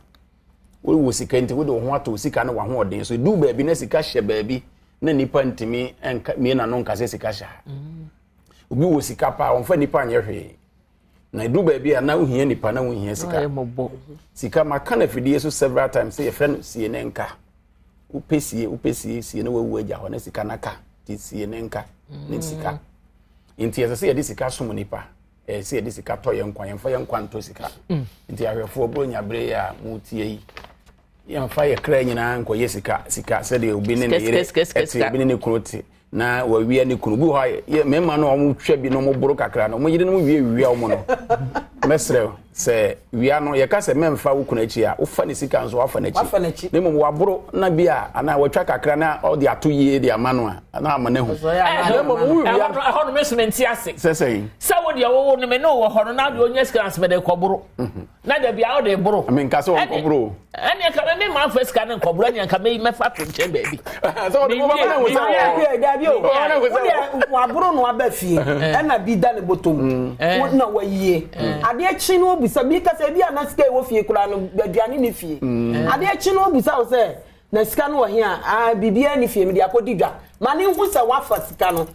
wowɔ sika nti wode wo ho ato sika no wahoɔden so du baabi na sika hyɛ baabi na nipa ntumi nka mie n'ano nka sɛ sika hyɛ ha mm. obi wɔ sika paa ɔnfa nipa nyɛ hwee na edu baabi a na wohia nipa na wohia sika sika maka na afidie so several times sɛ yɛfrɛ no sie ne nka wopɛ sie wopɛ sie sie na wawu agya hɔ na sika na ka ti sie ne nka ne sika mm. nti ɛsɛ sɛ yɛde sika som nipa ɛsɛ sɛ yɛde sika tɔ yɛn nkwa yɛmfa yɛn nkwa ntɔ sika mm. nti ahwɛfoɔ buronya bere yi a motie yi Yɛmfa yɛ kra nyinaa nkɔyɛ sika sika sɛdeɛ obi ne ne yere ɛte obi ne ne kunu te na wawia ne kunu bi wɔ hɔ a yɛ mmarima no a wɔtwa bi na wɔboro kakra no wɔn yere no wie wia wɔn no mɛsrɛ sɛ wia no yɛka sɛ mɛmfa wo kunu akyi a wofa ne sika nso wafa n'akyi na mmom waboro na bi a anaa watwa kakra na ɔde ato yie de ama no a na ama no ahu na mmom wo wia ɛhɔ no mesome nte ase sɛ sɛ sɛ wo deɛ wowo no me ne wɔ hɔ no na deɛ ɔnya sika na sɛ mede kɔboro mhm. na dabi a ɔde boro. mi nka sɛ wɔn kɔboro o. ɛnni nka mi mi maa fɛ sika ne nkɔboro ɛnni nka mi mɛfa to nkyɛn baabi. sɛ ɔde mo baba na wusa wɔ. dabi o o de waboro no aba fie ɛna bi da ne bɔtɔ mu na wayie adeɛ kyi no obusa bi kasa ebi a na sika ɛwɔ fie koraa no aduane ne fie adeɛ kyi no obusa wo sɛ. Na sika no wɔ he a? Ah, biribiara nni fie, mede akɔdi dwa. Ma no nhu sɛ woafa sika no.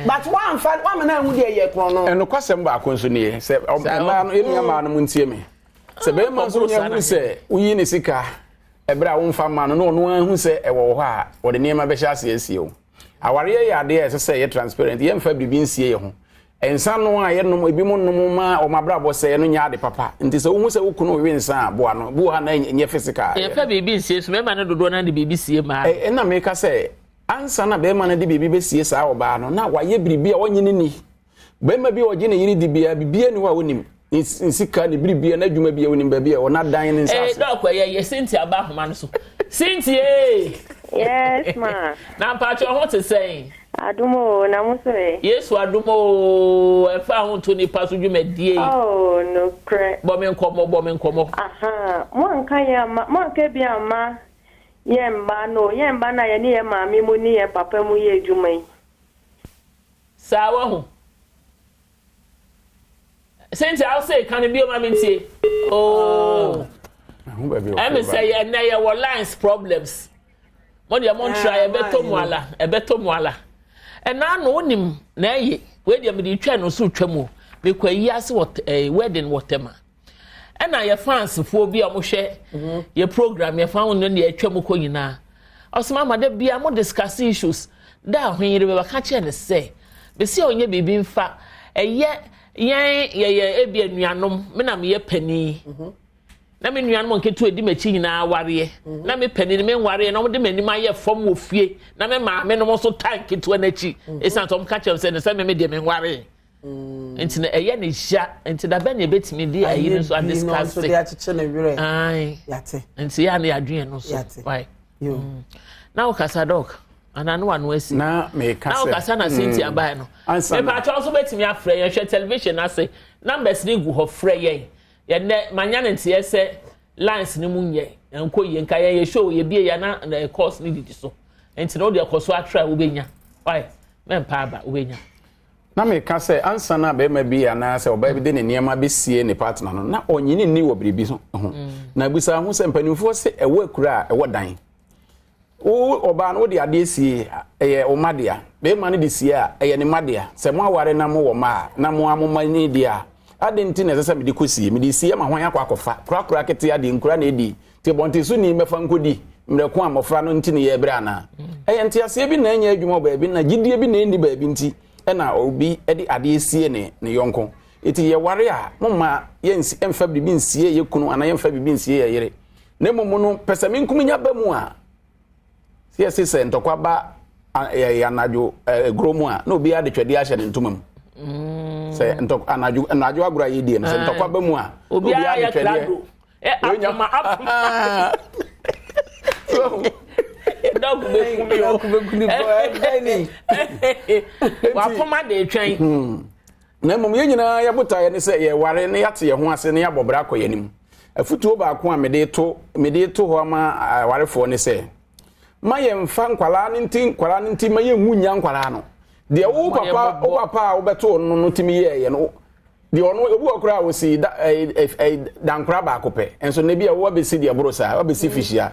But woamfa, woamma no anhu deɛ ɛyɛ korɔno. Nokwasɛm baako nso nie, sɛ mmaa no, yɛn nua mmaa no montie me. Sɛ bɛrima nso nya hu sɛ woyi ne sika ɛberɛ a womfa mma no na ɔno ara hu sɛ ɛwɔ wɔ hɔ a, ɔde nneɛma bɛhyɛ aseɛ asie wo. Awareɛ yɛ adeɛ a ɛsɛ sɛ ɛyɛ transparent, yɛmfa biribi nsie yɛ ho. Nsa no a yɛnom, ebinom nom ma wɔn abrabɔ sɛe no nyɛ ade papa. Nti sɛ wohu sɛ wo kunu rewe nsa a, boa no. Bi wɔ ha na ɛnyɛ physical. Yɛmfa biribi nsie so, mmarima no dodoɔ no ara de biribi sie mmaa no. Ɛna meka sɛ, ansa na barima no de biribi bɛsie saa ɔbaa no, na wayɛ biribi a ɔnye no nni. Barima bi a ɔgye ne yere di biara, biribiara nni hɔ a ɔnim. Ne sika, ne biribiara, n'adwuma biara, ɔnim baabi a ɛwɔ, n'adan, ne nsaase. Ee, dɔk, ɛyɛ yɛ Cynthia aba ahoma no so. Cynthia ee! Yes, ma. Na mpakyɛ ho te sɛn? Adom o, na mo so ɛ? Yesu adom o, ɛmfa ho nto nipa so dwumadie yi. Oh, nokorɛ. Bɔ me nkɔmmɔ, bɔ me nkɔmmɔ. Aha, moanka yɛn amma, moanka bi amma yɛn mma no o, yɛn mma no a yɛne yɛn maame mu ne yɛn papa mu yɛ adwuma yi. Saa wahu. Cynthia wo se ka no bio ma mentie. Oh. Ɛmi sɛ yɛ ɛnɛ yɛ wɔ lines problems. Mo deɛ mo ntra ah, ɛbɛtɔ mu ala ɛbɛtɔ mu ala. Ɛna ano wonim na ɛye wei deɛ mede twa no so twa mu. Mekɔ ayi ase wɔ ɛɛ eh, wedding wɔ Tema. Ɛna yɛ fans foɔ bi a wɔhwɛ mhm. yɛ program yɛ fan no deɛ atwa mu kɔ nyinaa. Ɔsɛ mama da bia mo discuss issues da ahoyere bɛba ka kyerɛ no sɛ bɛsi a ɔnyɛ biribi mfa ɛyɛ yɛn yɛyɛ ebi anuanom me na meyɛ panin mhm. na me nuanom nketewa edi m'akyi nyinaa awareɛ mhm. na me panin me nwareɛ na wɔde m'anim ayɛ fam wɔ fie na me maame nom nso ta nketewa n'akyi mhm. esan sɛ wɔn ka kyerɛ sɛ ne sɛ me me deɛ me nwareɛ. Mm. Nti no ɛyɛ ne ya nti da bɛn na ebetumi de ayi no nso adiskase. Ayi bi no nso de akyekyere ne werɛ. Ayi. Yate. Nti yɛ a na yɛadwene no so. Yate. Why? Yo. Mm. Na wokasa dɔk anaa ne wano asi. Na meka sɛ. Na wokasa na Cynthia mm. bae no. Ansa na. Mepatwa nso betumi afrɛ yɛn hwɛ television ase numbers ne gu hɔ frɛ yɛn. Yɛn nɛ manya ne nteɛ sɛ lines ne mu nyɛ nkɔ yie nka yɛn yɛ show yɛ bie yɛ na na course ne didi so. Nti na wode ɛkɔ so atra wobɛnya. Why? Mɛmpa aba wobɛnya. Na meka sɛ, ansa na barima bi anaasɛ ɔbaa bi de ne nneɛma bɛsie ne partner no, na ɔnye no nni wɔ biribi ho. Mm. Na bisa ho sɛ mpanimfoɔ se ɛwɔ akura a ɛwɔ dan. Wo ɔbaa no wode adeɛ sie ɛyɛ wo mma dea. Barima no de sie a ɛyɛ ne mma dea. Sɛ mo aware na mowɔ mma a na mo a mo mma ni deɛ a, adɛn nti na ɛsɛ sɛ mede kɔsie? Mede sie ama hwan akɔ akɔfa? Korakora ketewa deɛ nkura na ɛdi. Nti abɔnten so ni mmɛfa nkɔdi mmerɛ ko a mmɔfra no nti ne yɛrebrɛ anaa? Ɛyɛ nteaseɛ bi na ɛnyɛ adwuma wɔ baabi na gyidie bi na ɛnni baabi nti na obi de adeɛ sie ne ne yɔnko. Nti yɛware a, momma yɛnsi ɛmfa biribi nsie yɛ kunu anaa yɛmfa biribi nsie yɛ yere. Na mmom no, pɛsɛmenkominya ba mu a, Sɛ yɛse sɛ ntɔkwa ba yɛ anadwo agorɔ mu a na obiara de twɛdeɛ ahyɛ ne ntoma mu. Mm. Sɛ ntɔkwa anadwo anadwo agorɔ a yɛdie no sɛ ntɔkwa ba mu a na obiara de twɛdeɛ. Apoma apoma. Dɔk bɛ kumi o. Dɔk bɛ kumi bɔ ɛbɛni. Wapoma de twɛn. Hmm. Na mmom yɛn nyinaa yɛ botaeɛ ne sɛ yɛware na yɛate yɛn ho ase na yɛabɔ bra akɔ yɛn anim. Afotuo baako a mede to mede to hɔ ama awarefoɔ ne sɛ, ma yɛmfa nkwadaa no nti nkwadaa no nti ma yɛnwu nnya nkwadaa no. Deɛ wo papa wo papa a wobɛtoo no no tumi yɛɛyɛ no, deɛ ɔno obi wɔ koraa a ɔsi da ɛɛ ɛɛ dankora baako pɛ, nso na bi a wabɛsi deɛ boro saa, wabɛsi fihyia.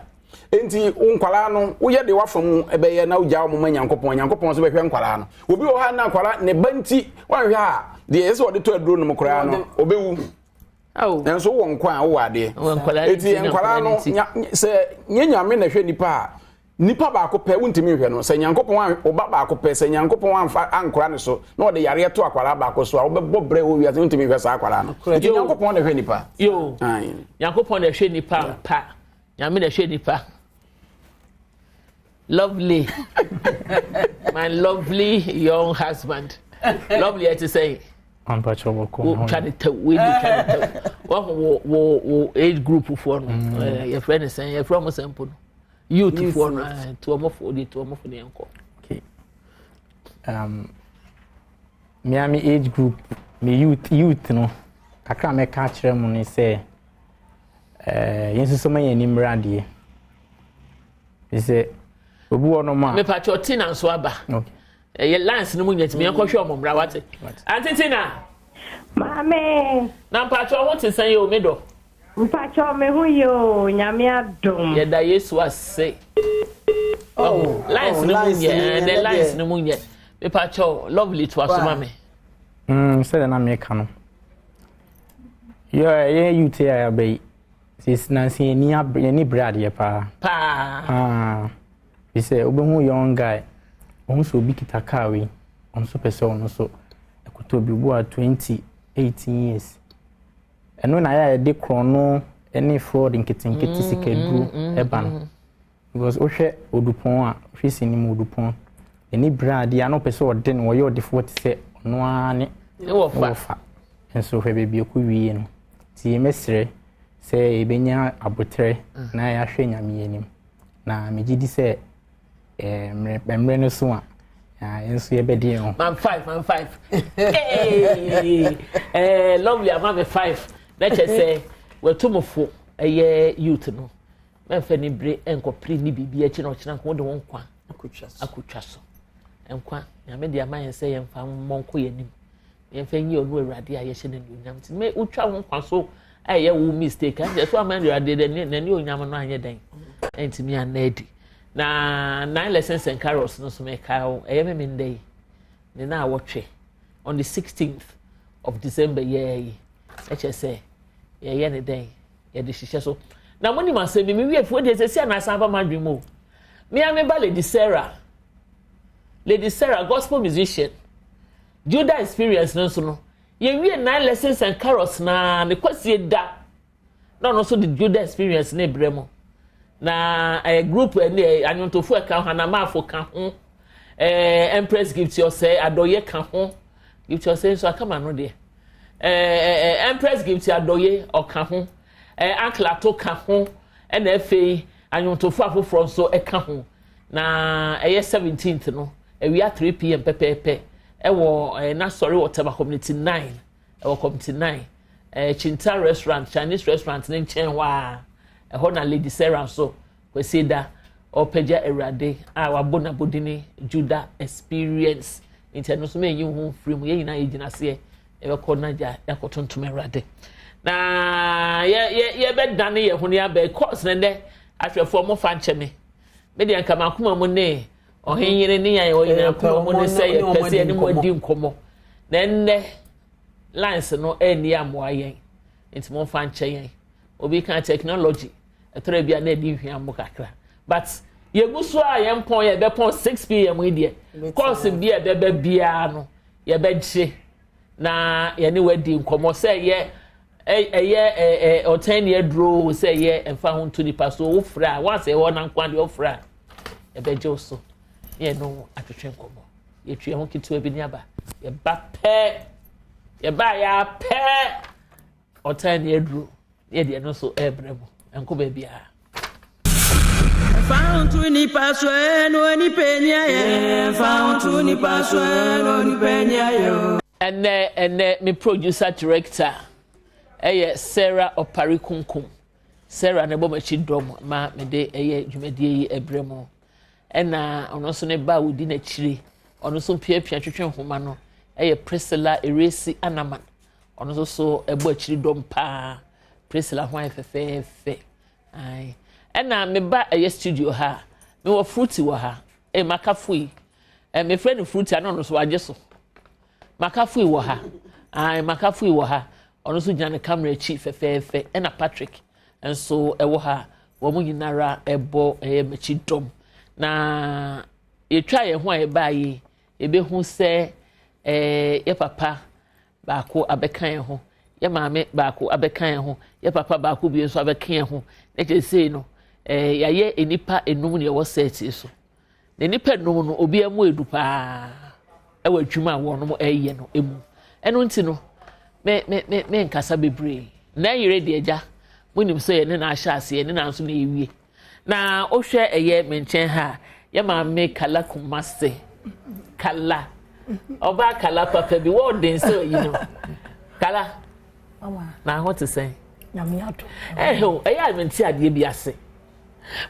Enti wo nkwadaa no, woyɛ deɛ wafa mu bɛyɛ na wogyaa wɔn ma Nyankopɔn, Nyankopɔn nso bɛhwɛ nkwadaa no. Obi wɔ hɔ a na akwadaa ne ba nti wanhwɛ a deɛ ɛsɛ sɛ ɔde tɔ aduro nom koraa no, ɔbɛwu. Nanso wowɔ nkwa a wowɔ adeɛ. Enti nkwadaa no, sɛ nyɛ Nyame na ɛhwɛ nipa a, nipa baako pɛ wontumi nhwɛ no. Sɛ Nyankopɔn wo ba baako pɛ, sɛ Nyankopɔn amfa ankora ne so na ɔde yareɛ to akwadaa baako so a, wobɛbɔ brɛ wɔ wiase wontumi nhwɛ saa akwadaa no. Enti Nyankopɔn na ɛhwɛ nipa. Yo, Nyankopɔn na ɛhwɛ nipa ampa. Nyame na ɛhwɛ nipa. Lovely. My lovely young husband. Lovely ɛte sɛn. Wo twa ne tɛw, wei de twa ne tɛw. Wahu wo wo wo age group foɔ no. Mm. Eh, yɛfrɛ ne sɛn, yɛfrɛ ɔmo sɛn mpo no. Youth foɔ no, eh, to ɔmo fo, de to ɔmo fo ne yɛn kɔ. Okay. Um, me me age group, me youth youth no, kakra mɛka akyerɛ mu ne sɛ. Eh, yɛn nso ma yɛn ani mmere adeɛ. Sɛ obi wɔ nom a. Mepatwɛ Tina nso aba. Ɛyɛ lines no mu nyɛ tumi yɛnkɔhwɛ ɔmo mmra wate. Ante Tina. Maame. Na mpatwɛ ho te sɛn yɛ o me dɔ. Mpatwɛ me ho yɛ o nyame adom. Yɛda Yesu ase. Oh, lines oh, no mu nyɛ ɛnɛ lines no mu nyɛ. Mepatwɛ lovely to asoma me. Mm, sɛdeɛ na meka no. Yɛ yɛ youth a yɛaba yi, sisi nansi yɛn ani abere yɛn ani bere adeɛ paa. Paa. Paa. Fi sɛ wobɛhu young guy, ɔhu sɛ obi kita car wei, ɔno nso pɛ sɛ ɔno nso ɛkɔtɔ bi, obi wɔ 20, 18 years. Ɛno na ayɛ a yɛde korɔno ne fraud nketenkete sikaduro ɛba no. Because wohwɛ Odupɔn a, wohwɛ sini mu Odupɔn, n'ani bere adeɛ a na ɔpɛ sɛ ɔde no, ɔyɛ ɔdefoɔ te sɛ ɔno ara ne ne wɔfa. Wɔfa. Nso hwɛ baabi ɛkɔ wie no. Nti mɛsrɛ sɛ yɛbɛnya aboterɛ na yɛahwɛ Nyame anim. Na megye di sɛ eh, mmerɛ mmerɛ no so a, yɛn nso yɛbɛde yɛn ho. Man five, man five. Hey, eh, lovely ama me five. Na kyerɛ sɛ watu mo fo ɛyɛ youth no. Mɛmfa ni bere nkɔpere ne biribi akyi na ɔkyena nko wode wo nkwa akotwa so. Nkwa, Nyame de ama yɛn sɛ yɛmfa mmɔ nkɔ yɛn anim. Yɛmfa nyi ɔno Awurade a yɛhyɛ no anuonyam. Nti me wotwa wo nkwa so a ɛyɛ wo mistake. Ɛnkyɛ so ama Awurade n'ani onyam no anyɛ dɛn. Ɛntumi anna adi. Na nine lessons and carols no so mekae wo ɛyɛ me mendɛ yi ne na awɔtwe on the 16th of December yɛɛ yi ɛkyɛ sɛ yɛyɛ ne dɛn yɛde hyehyɛ so na mo nim asɛm bi me wie fuo deɛ sɛsi a na asan aba m'adwene mu o me a me ba Lady Sarah Lady Sarah gospel musician Judah experience no nso no yɛwie nine lessons and carols na ne kwasie da na ɔno nso de Judah experience ne brɛ mu na ɛyɛ group ɛne anwontofo ɛka ho anamafo ka ho ɛɛ Empress Gift ɔsɛ adɔyɛ ka ho Gift ɔsɛ nso aka ma no deɛ. ɛɛ Empress Gift Adɔye ɔka ho, ɛɛ Uncle Ato ka ho, ɛna afei anwontofo afoforɔ nso ɛka ho. Na ɛyɛ 17th no, awia 3 pm pɛpɛɛpɛ ɛwɔ ɛɛ n'asɔre wɔ Tema Community 9, ɛwɔ Community 9, ɛɛ Chinta Restaurant, Chinese restaurant ne nkyɛn hɔ a, ɛhɔ na Lady Sarah nso Kwasieda ɔrepagya Awurade a wabɔ n'abodini Judah Experience. Nti ɛno nso mɛnyi wo ho mfiri mu. Yɛn nyinaa yɛgyina aseɛ yɛbɛkɔ n'agya yɛakɔtontom Awurade. Na yɛ yɛ yɛbɛdane yɛn ho ne abɛn course na nnɛ ahwɛfoɔ mo fa nkyɛ me. Me deɛ nka m'akoma mu ne ɔhenyere ne yɛn wɔ nyinaa akoma mu ne sɛ yɛpɛ sɛ yɛne mo adi nkɔmmɔ. Na nnɛ lines no anni ammoa yɛn nti momfa nkyɛ yɛn. Obi ka technology ɛtɔrɔ bi a na ɛdi nhwea kakra but yɛgu so a yɛn pɔn yɛ bɛpɔn 6 pm yi deɛ course bi a ɛbɛba biara no yɛbɛgye na yɛne wadi nkɔmmɔ sɛ ɛyɛ ɛyɛ ɛɛ ɔtɛn ne aduro sɛ ɛyɛ mfa ho nto nipa so wofrɛ a wɔasɛ ɛwɔ nankwa deɛ ɔfrɛ a yɛbɛgye wo so ne yɛne wo atwetwe nkɔmmɔ yɛtwi ho ketewa bi ne aba yɛba pɛ yɛba yɛ apɛ Ɔtaa ni aduro ne yɛde ɛno nso ɛrebrɛ mo. Ɛnkɔ baabiara. Fa ho to nipa so no nipa ni ayɛ. Fa ho to nipa so no nipa ni ayɛ. Ɛnɛ ɛnɛ me producer director ɛyɛ Sarah Opare Kunkum. Sarah na ɛbɔ m'akyi dɔm ma mede ɛyɛ dwumadie yi ɛbrɛ mo. Ɛna ɔno nso ne ba a ɔdi n'akyire ɔno nso piapia twetwe nhoma no ɛyɛ Priscilla Eresi Anaman. Ɔno nso so ɛbɔ akyiri dɔm paa. Priscilla ho ayɛ fɛfɛɛfɛ. Ae. Ɛna me ba ɛyɛ studio ha. Mewɔ fruity wɔ ha. Ee makafui. Ɛ mefrɛ no fruity ana ɔno nso wagye so. Makafui wɔ ha. Ae makafui wɔ ha. Ɔno nso gyina ne camera akyi fɛfɛɛfɛ. Ɛna Patrick nso ɛwɔ ha. Wɔn nyinara ɛbɔ ɛyɛ m'akyi dɔm. Na yɛtwa yɛn ho a yɛbaa yi, yɛbɛhu sɛ ɛɛ yɛ papa baako abɛka yɛn ho, yɛ maame baako abɛka yɛn ho, yɛ papa baako bio nso abɛka yɛn ho. Na kyerɛ sei no, eh, yɛayɛ nnipa enum na yɛwɔ sɛɛt yi so. Na nnipa enum no, obiara mu edu paa ɛwɔ adwuma a wɔn ɛreyɛ no emu. Ɛno nti no, me me me me nkasa bebree. Na yere deɛ agya, mo nim sɛ yɛne na ahyɛ aseɛ, yɛne na nso na yɛwie. Na wohwɛ ɛyɛ me nkyɛn ha a, yɛ maame Kala Kumase. Kala. Ɔbaa Kala papa bi, wɔɔden sɛ ɔyi no. Kala. Na ho te sɛn? Ɛhɛw, ɛyɛ a mente adeɛ bi ase.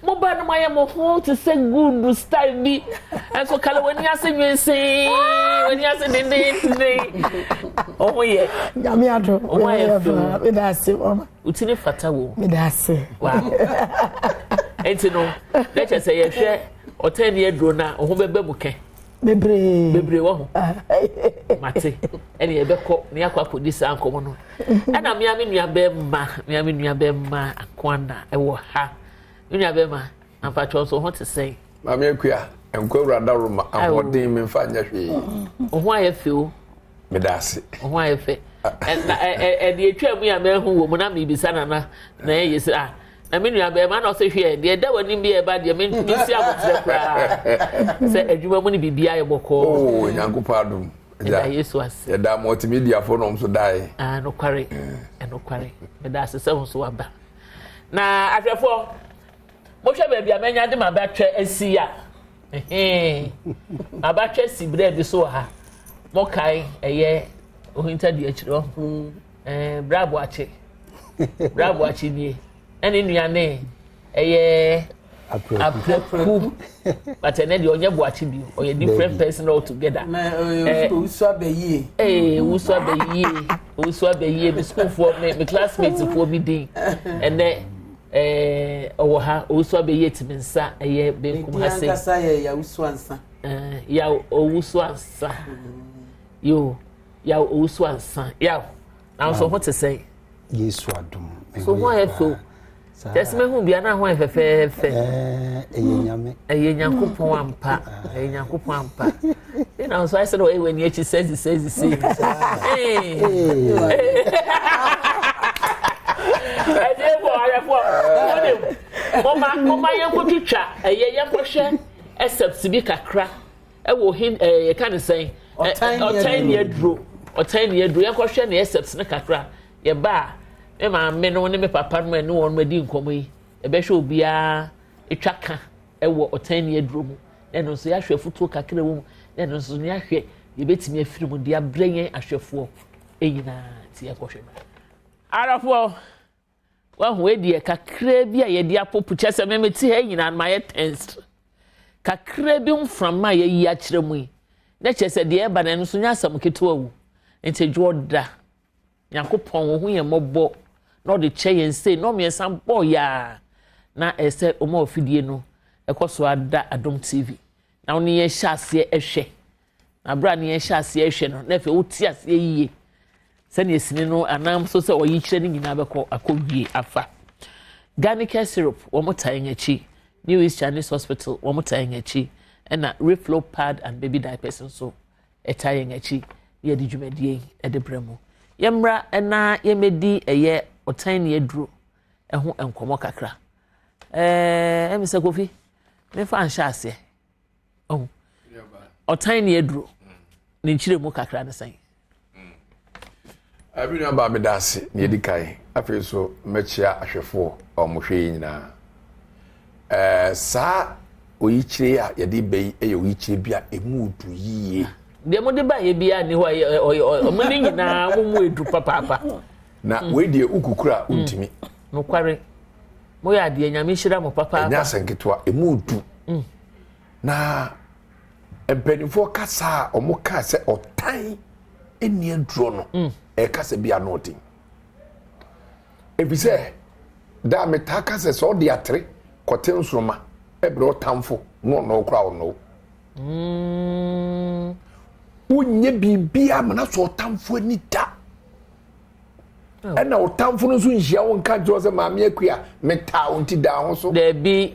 Mo ba no moayɛ mo ho te sɛ good style bi. Ɛnso Kala w'ani ase nwensee, w'ani ase dendenden. Ɔho yɛ. Nyame adom. Ɔho ayɛ fɛ. Meda ase, mama. Wo ti ne fata wo. Meda ase. Wow. Enti no, na kyerɛ sɛ yɛhwɛ ɔtɛn ne aduro no a, wo ho bɛba mu kɛ. Bebree. Bebree wɔ ho. Mate. Ɛne yɛbɛkɔ na yɛakɔ akɔdi saa nkɔmmɔ no. Ɛna mmea me nua bɛrima, mmea me nua bɛrima Akoana ɛwɔ ha. Me nua bɛrima, ampatwɔ nso ho te sɛn? Maame Akua, nkwa awura daworo ma ahoɔden memfa nyɛ hwee. Wo ho ayɛ fɛ o. Meda ase. Wo ho ayɛ fɛ. Na ɛde atwa mu a mahu wɔ mu na mebisa nana na ɛyɛ sɛ ah na me nua bɛrima na ɔsɛ hwɛ deɛ ɛda w'anim bi a ɛba deɛ mensi aboterɛ koraa sɛ adwuma mu no biribi ayɛ bɔkɔɔ. Oo Nyankopɔn adom. Ɛda Yesu ase. Yɛda multimediafoɔ na wɔn nso dae. Ah nokware ɛnokware meda ase sɛ wo nso waba. Na ahwɛfoɔ mohwɛ baabi a manya de m'abatwɛ asi a m'abatwɛ si berɛ bi so wɔ ha mokae ɛyɛ ohinta di akyire hɔ ɛɛ berɛ aboakye berɛ aboakye nie ɛne nua ne ɛyɛ Apreku but ɛnɛ deɛ ɔnyɛ boakye bio ɔyɛ different person altogether. Owusu abɛyie. Ee owusu abɛyie owusu abɛyie mi sukuufoɔ mi mi classmates foɔ bi din ɛnɛ ɛɛ ɔwɔ ha owusu abɛyie ti mi nsa ɛyɛ benkum ha se. Ɛdi ankasa yɛ yawusu ansa. Ɛɛ yaw owusu ansa yoo yaw owusu ansa yaw nanso ho te sɛn. Yesu adom. So ho ayɛ fɛ o. Kyerɛ sɛ mehu bia na ho ayɛ fɛfɛɛfɛ. Ɛyɛ nyame. Ɛyɛ nyankopɔn ampa. Ɛyɛ nyankopɔn ampa. Ne na nso ayɛ sɛ na ɔyɛ w'ani akyi sɛzi sɛzi sɛzi. Ɛdeɛ bɔ ayɛfoɔ. Wɔde moma moma yɛnkɔtwitwa ɛyɛ yɛnkɔhwɛ excerpts bi kakra ɛwɔ hin ɛɛ yɛka ne sɛn. Ɔtɛn ne aduro. Ɔtɛn ne aduro yɛnkɔhwɛ ne excerpts ne kakra. Yɛba a, me maame no ne me papa no a ɛne wɔn adi nkɔmmɔ yi, yɛbɛhwɛ obiara twa ka wɔ ɔtan ne aduro mu, na ɛno nso yɛahwɛ afutuo kakra wɔ mu, na ɛno nso yɛahwɛ yɛbɛtumi afiri mu de abrɛ yɛn ahwɛfoɔ nyinaa nti yɛnkɔhwɛ no. Arafoɔ, wahu wei deɛ kakra bi a yɛde apopo kyɛ sɛ meme te ha nyinaa no mayɛ tensed. Kakra bi mframa a yɛyi akyerɛ mu yi, na kyerɛ sɛ deɛ ɛba no ɛno nso nyɛ asɛm ketewa wu. Nti dwoɔ da. Nyankopɔn ohu yɛn mmɔbɔ na ɔde kyɛ yɛn sei nnɔmmiɛnsa bɔɔ yɛ a na ɛyɛ sɛ ɔma ɔfidie no ɛkɔ so ada Adom TV na wo ne yɛn hyɛ aseɛ ɛhwɛ na berɛ a ne yɛn hyɛ aseɛ ɛhwɛ no na afei wote aseɛ yie sɛdeɛ sini no anaa nso sɛ ɔyi kyerɛ no nyinaa bɛkɔ akɔ wie afa Ganicare syrup wɔn taa yɛn akyi New East Chinese Hospital wɔn taa yɛn akyi ɛna Reflow pad and baby diapers nso ɛtaa yɛn akyi na yɛde dwumadie yi de brɛ mo. Yɛmmra na yɛmmɛdi ɛyɛ ɔtan ne aduro ɛho nkɔmmɔ kakra. Ɛɛ ɛmi sɛ Kofi, mefa nhyɛ aseɛ. Ɔho, ɔtan ne aduro ne nkyerɛmu kakra ne sɛn? Me nua baa meda ase na yɛdi kan afei nso mɛkyia ahwɛfoɔ a wɔhwɛ yi nyinaa ɛɛ saa oyikyire a yɛde bɛ yi yɛ oyikyire bi a emu du yie. Deɛ mo de ba yɛ biara ni hɔ a ɔyɛ ɔmo ne nyinaa mo mu edu papaapa. Na mm. wei deɛ wokukura mm. wontumi. Nokware mo yɛ adeɛ nyame nhyira mo papaapa. Ɛnyɛ asɛnketewa emu du. Mm. Na mpanimfoɔ kasa a wɔn kaa sɛ ɔtan nni aduro no mm. ɛkasa bi ano ɔden efisɛ daa metaa ka sɛ sɛ ɔde atere kɔte nsoroma ɛbrɛ ɔtamfo na ɔnɔ kora ɔnɔ mm. wonyɛ biribiara ma na sɛ ɔtamfo ani da oh. ɛna ɔtamfo no nso nhyia wo nka nkyerɛ sɛ maame akua metaa wo nti daa ho so daabi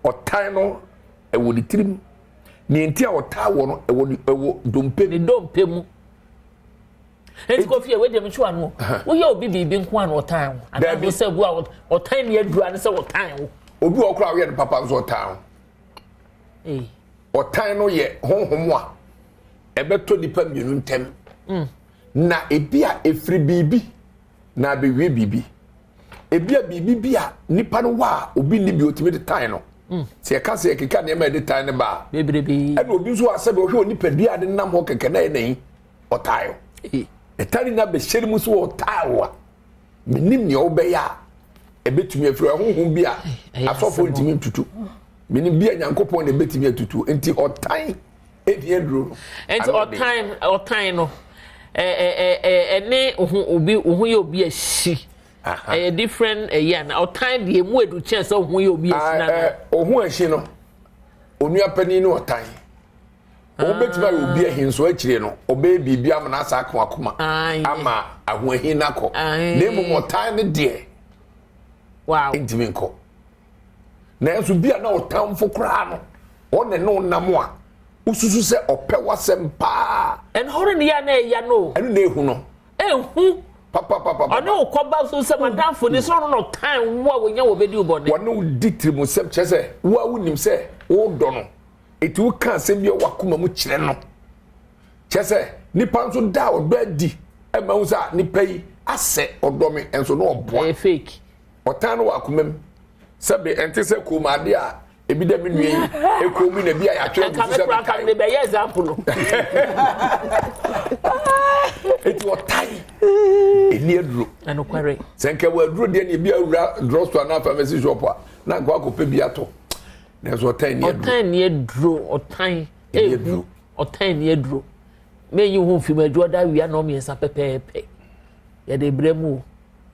Ɔtan no ɛwɔ ne tirim. Nea nti a ɔtaa wɔ no ɛwɔ ne ɛwɔ dompe. Ne dompe mu. Eti kofi ewe deɛ metwe ano. Woyɛ obi biribi nko ano ɔtan wo. Anaa sɛ bu a ɔtan ne aduru ano sɛ ɔtan wo. Obi wɔ koraa woyɛ no papa nso ɔtan wo. Ɔtan no yɛ honhom a ɛbɛtɔ nipa mmienu ntɛm. Mm. Na ebi a efiri biribi na abewie biribi. Ebia biribi bi a nipa no wɔ a obi nni bi otumi de tan no. Mm. Sɛ yɛka sɛ yɛkeka nneɛma a yɛde tan no ba a. Bebrebe. Ɛna obi nso asɛ bi ɔhwɛ onipadua a de nam hɔ kɛkɛ na ɛyɛ n'ayi ɔtaa o. Ɛta ne nya bɛhyɛ ne mu so ɔtaa o a menim nea wobɛyɛ a ɛbɛtumi afiri ɛhohom bi a asɔfoɔ ntumi ntutu. Menim bi a Nyankopɔn na ɛbɛtumi atutu nti ɔtan ɛdi aduro no. Nti ɔtan ɔtan no ɛne ho obi ho yɛ obi ahyi ɛyɛ different ɛyɛ ana ɔtan deɛ emu edu kyɛn sɛ ho yɛ obi ahyi na. Ɔho ahyi no onua panin no ɔtan. Wɔbɛtumi ayɛ obi ahi nso akyire no ɔbɛyɛ biribi ama no asa aka wakoma ama ahoahi no akɔ. Na mmom ɔtan no deɛ ntumi nkɔ. Nanso bi a na ɔtamfo koraa no ɔne no nam a wosusu sɛ ɔpɛ w'asɛm paa. Ɛno hɔ no yɛ na ɛya no. Ɛno na ehu no. Ehu. Papapapa. Ɔne wo kɔba so sɛ madamfo ne sɛ ɔno na ɔtan wo a wonya wɔ bɛdi wo bɔne. Wɔne wo di tirimusɛm kyerɛ sɛ wo a wonim sɛ wodɔ no. Eti woka asɛm bi a w'akoma mu kyerɛ no. Kyerɛ sɛ nipa nso da a ɔdɔ adi ɛma wo sɛ ah, nipa yi asɛ ɔdɔ me nso na ɔboa. Ɛyɛ fake. Ɔtan no wɔ akoma mu. Sɛbe ɛnte sɛ kɔnmuade a ebi dɛ me nua yi ekɔn mu na ebi a yɛatwerɛ agu so sɛ mekae. Nka bɛyɛ example no. Eti ɔtan ɛni aduro. Ɛnokware. Sɛ nka wɔ aduro deɛ ne ebi awura drugstore anaa pharmacy shop a na nka wakɔpɛ bi atɔ. Nanso ɔtan ni aduro. Ɔtan ni aduro ɔtan ehu ɔtan ni aduro. Meyi ho mfim adwo ɔda awia na ɔmmiɛnsa pɛpɛɛpɛ. Yɛde brɛ mu o.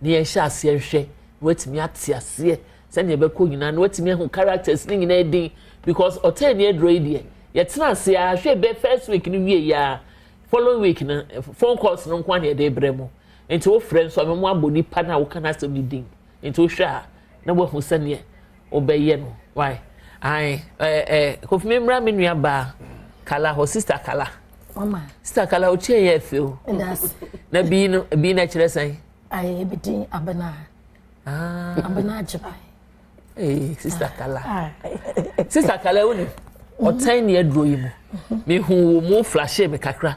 Na yɛnhyɛ aseɛ nhwɛ na watumi ate aseɛ sɛnea ɛbɛkɔ nyinaa na watumi ahu characters ne nyinaa din because ɔtɛn ne aduro yi deɛ yɛtena ase a hwɛ bɛ first week no wie ya following week no phone calls no nko na yɛde brɛ mu nti wofrɛ nso a mɛmo abɔ nipa no a woka n'asɛm no din nti wohwɛ a na wahu sɛneɛ wobɛyɛ no why ae ɛɛ ɛɛ kofi mi mmra me nua baa kala hɔ sister kala mama sister kala o kyɛ yɛ efe o na bii no bii na kyerɛ sɛn. Ayi ebi din abena. Ah. Abena agyeman. Ee sister kala ah. sister kala wo ni ɔtɛn ni aduro yi mu mehu wo mu flashe me kakra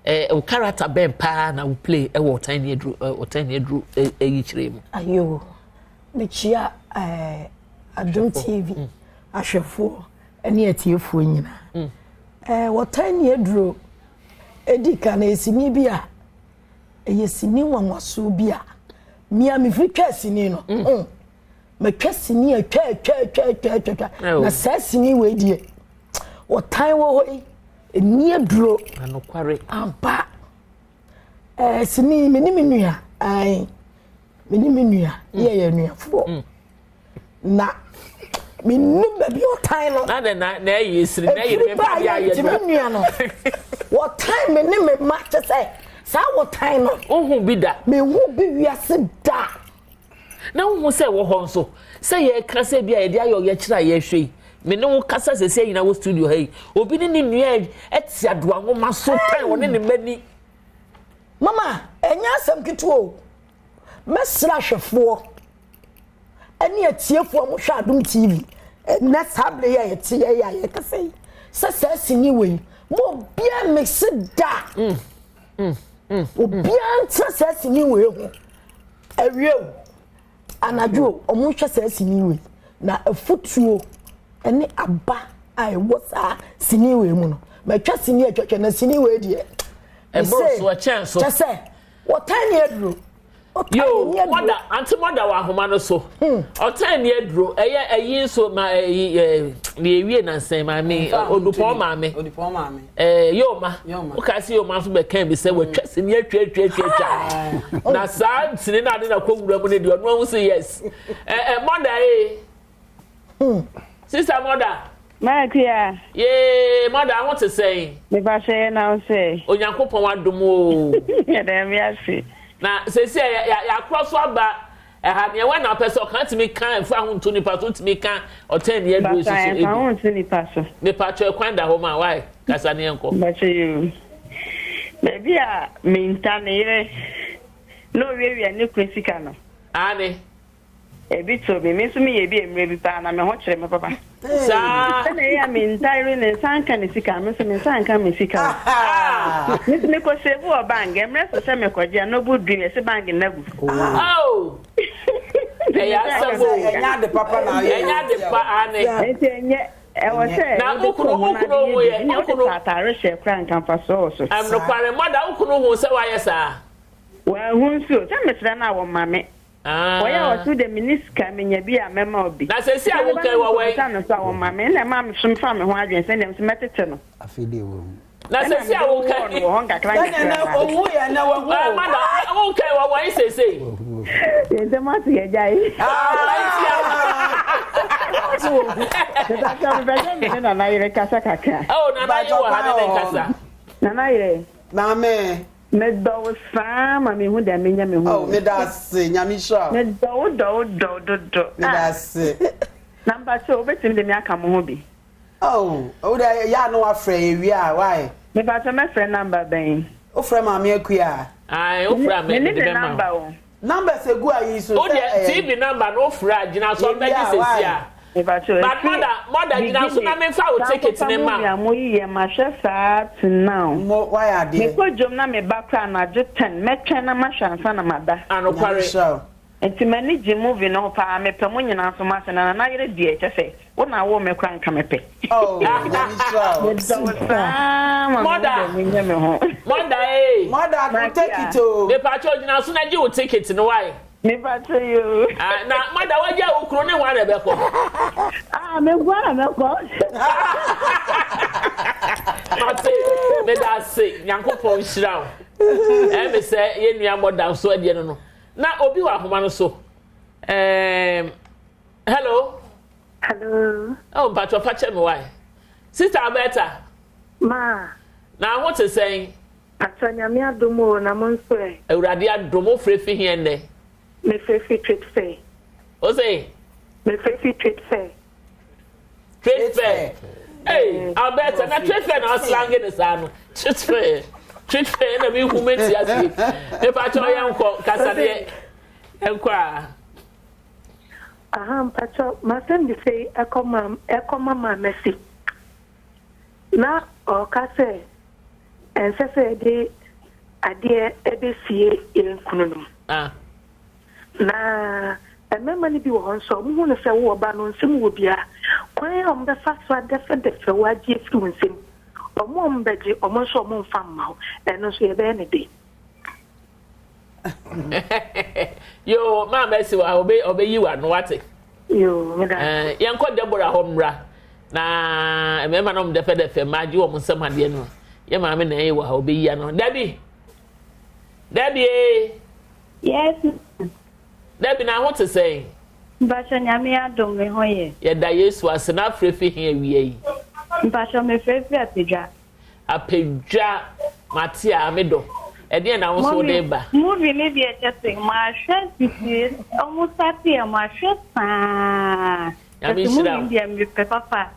ɛɛ o character bɛn paa na wo play ɛwɔ ɔtɛn ni aduro ɔtɛn ni aduro ɛyi kyerɛ mu. Ayo. Mekyia eh, Adom TV mm. ahwɛfoɔ ne atiefoɔ nyinaa. Mm. Eh, wɔtan ne aduro ɛdi ka na ɛsini bi a ɛyɛ sini nwanwasoɔ bi a mea mefiri twa sini no mm. mm. matwa sini atwa atwa atwa atwa atwa atwa na saa sini wei deɛ wɔtan wɔ hɔ yi ɛni aduro ampa eh, sini me ne me nua ae me ne me nua mm. yɛ yɛ anuafoɔ mm. na menim baabi ɔtan no na na na ɛyɛ esiri na ɛyɛ mɛfa yɛ ayɛ no me nua no wɔtan me ne me ma kyɛ sɛ saa wɔtan no wohu bi da mehu bi wiase da na wohu sɛ wɔ hɔ nso sɛ yɛka sɛ bi a yɛde ayɛ ɔyɛkyerɛ a yɛhwɛ yi me ne wo kasa sɛsɛ nyina wɔ studio ha yi obi ne ne nua ɛte adoa nwoma so tan ɔne ne mma ni mama ɛnyɛ asɛm ketewa o Mɛsrɛ ahwɛfoɔ ne atiefoɔ a wɔhwɛ Adom TV ɛnɛ saa berɛ yi a yɛte yɛ a yɛkasa yi sɛ saa sini wei mo obiara mmese da mm, mm, mm, obiara ntena saa sini wei ho awie o anadwo o wɔn nhwɛ saa sini wei na afutuo ne aba a ɛwɔ saa sini wei mu no matwa sini atwatwa na sini wei deɛ ɛboro so ɛkyɛn so kyɛ sɛ Wɔtan ni aduro. Yo, mɔda, ante mɔda wɔ ahoma no so. Hmm. Ɔtan ni aduro. Ɛyɛ ɛyi nso ma ɛyi ɛ ne ewie nansɛn maame odupɔn maame. Odupɔn maame. Ɛɛ yoma. Woka se yoma nso bɛka bi sɛ wɔatwa sini atwa atwa atwa atwa. Na saa sini na ade na kɔ wura mu ne deɛ ɔno ahu sɛ yes. Ɛ ɛ mɔda ee. Hmm. Sister mother. Maakuya. Yee mother ho te sɛn? Mepa sɛ yɛ na wo sɛ. Onyankopɔn adom o. Yɛda me ase. Na sɛsi a yɛakorɔ so aba ɛha nea wɔn na ɔpɛ sɛ ɔka tumi ka ɛfa ho nto nipa so tumi ka ɔtɛn ne aduro soso ebi. Basa ɛfa ho nto nipa so. Mepa kyɛ kwan da hɔ ma wae kasa ne yɛn kɔ. Basa yoo. Baabi a minta ne yere na owiawia ne kunu sika no. Aane. Ebi too me. Me nso meyɛɛ bi mmerɛ bi paa na me ho kyere me papa. Saa. Sɛnea ɛyɛ a me nta yere ne nsa nka ne sika, me nso me nsa nka me sika o. Me nso mekɔ save wɔ bank, mmerɛ so sɛ mekɔgye a, na ɔbu dui, ɛse bank no agu. Oh! Ɛyɛ asɛm o. Ɛnyɛ ade papa na ayɛ. Ɛnyɛ ade pa ane. Nti ɛnyɛ, ɛwɔ sɛ Na wode wo kunu to ho wo na kunu ade hu yɛ yɛ biribi, nea wo wode kunu. tɔ ataare hyɛ koraa nka mfasoɔ wɔ so. Nokware mother wo kunu hu sɛ woayɛ saa? Wanhu nso o, sɛ mesrɛ no a wɔma me. Wɔyɛ a wɔse wo deɛ menni sika, menya bi a mɛma wo bi. Na seesei a Sɛ woka meba yi na wɔwɛn? mekɔbisa no nso a wɔma me. Ɛnna ɛmaa me nso mefaa me ho adwene sɛ ɛnneɛ me nso mɛtete no. Afei deɛ wahu. Na Ɛnna seesei a mede woka wowɔɔ no yi. wɔ hɔ nkakra Sɛdeɛ nkakra na saa. ɔwu yɛ na wahu Ɛɛ o. mada, woka yi wɔwɛn seesei? Yɛn ntam ase yɛgyae. Ah, nti a. Mepakyɛw mepɛ sɛ me ne Nana yere kasa kakra. Oh, Nana yere wɔ ha ne ne nkasa. Nana yere. Maame. Medɔ wo saa ma mehu deɛ menyɛ me ho. Oh, meda ase, Nyame nhyira wo. Medɔ wo dɔ wo dɔ wo dodo. Meda ase. Na mpakyɛw wobɛtumi de me aka mo ho bi? Oh, wo deɛ yɛ a na wafrɛ yɛ wie a, why? Mepakyɛw mɛfrɛ number bɛn? Wofrɛ Maame Akua a. Ae, wofrɛ a mede bɛma wo. Numbers egu ayi so sɛ ɛyɛ. TV number no wofrɛ a gyina so ɔbɛgye sɛsi a. But mother mother gyina so na menfa wo ticket ne ma. Movie a mo yi yɛ ma hwɛ saa to now. Mo wayɛ adeɛ. Mekɔ dwom na me ba koraa anadwo ten mɛtwɛn na mahwɛ ansa na mada. Anokware. Nti m'ani gye movie no ho paa mepɛ mo nyinaa nso mo ase na nana yere deɛ kyɛsɛ wo na woo me koraa nka mepɛ. Oh, Nyame nhyira wo. Medɔ wo saa ma me dɛ menyɛ me ho. Mother ee. Mother, go take it o. Mepakyɛ ogyina so na gye wo ticket no why? Mepakyɛ yo. Ah, na mother wagya wo kunu ne hwan na ɛbɛkɔ? Ah, me nko ara na mɛkɔ. Mate, meda ase, Nyankopɔn nhyira wo. Ɛmi sɛ yɛn nua mother nso ɛdeɛ no no. Na obi wɔ ahoma no so. Um, hello. Hello. Oh, mpatwɔ fakyɛ me wae. Sister Alberta. Ma. Na ho te sɛn? Patwɔ nyame adom o, na mo nso ɛ? Awurade adom, wo frɛ fi he ɛnnɛ? Me frɛ fi Trade Fair. O se? Me frɛ fi Trade Fair. Trade Fair. Hey, Alberta, na Trade Fair na ɔslange ne saa no. Trade Fair. Trade Fair na mi hu me ti ase. Me patwɔ yɛn nkɔ kasadeɛ. Nkɔ a. Aha mpakyɛw m'asɛm de sei ɛkɔ ma ɛkɔ ma maa Mercy. Na ɔɔka sɛ ɛnsɛ sɛ yɛde adeɛ ɛbɛsie yɛn kununom. Ah. Na mmarima no bi wɔ hɔ nso a wɔhu no sɛ wo ɔba no nsam wɔ bi a, kwan a wɔbɛfa so adɛfɛdɛfɛ wo agye afiri wo nsam, wɔn a wɔbɛgye, wɔn nso wɔmfa mma wo, ɛno nso yɛbɛyɛ no den. Yoo, maa Mercy wɔ ha, ɔbɛ ɔbɛyi w'ano wate. Yoo, meda. Eh, yɛnkɔ Deborah hɔ mmra na mmarima no dɛfɛdɛfɛ mmaa gye wɔn nsam adeɛ no. Yɛ maame na ɛyɛ wɔ ha, ɔbɛyi ano. Debbie, Debbie ee. Yes. Debbie na ho te sɛn? Mpakyɛ Nyame adom me ho yɛ. Yɛda Yesu ase na afrɛ fi he awia yi? Mpakyɛ mefrɛ firi Apadwa. Apadwa mate a me dɔ. Ɛdeɛn na wo nso wode reba? Movie no deɛ kyɛse mahwɛ fiti ɔmo starte yɛ mahwɛ saa Nyame kyɛse nhyira movie no wo. deɛ mepɛ papa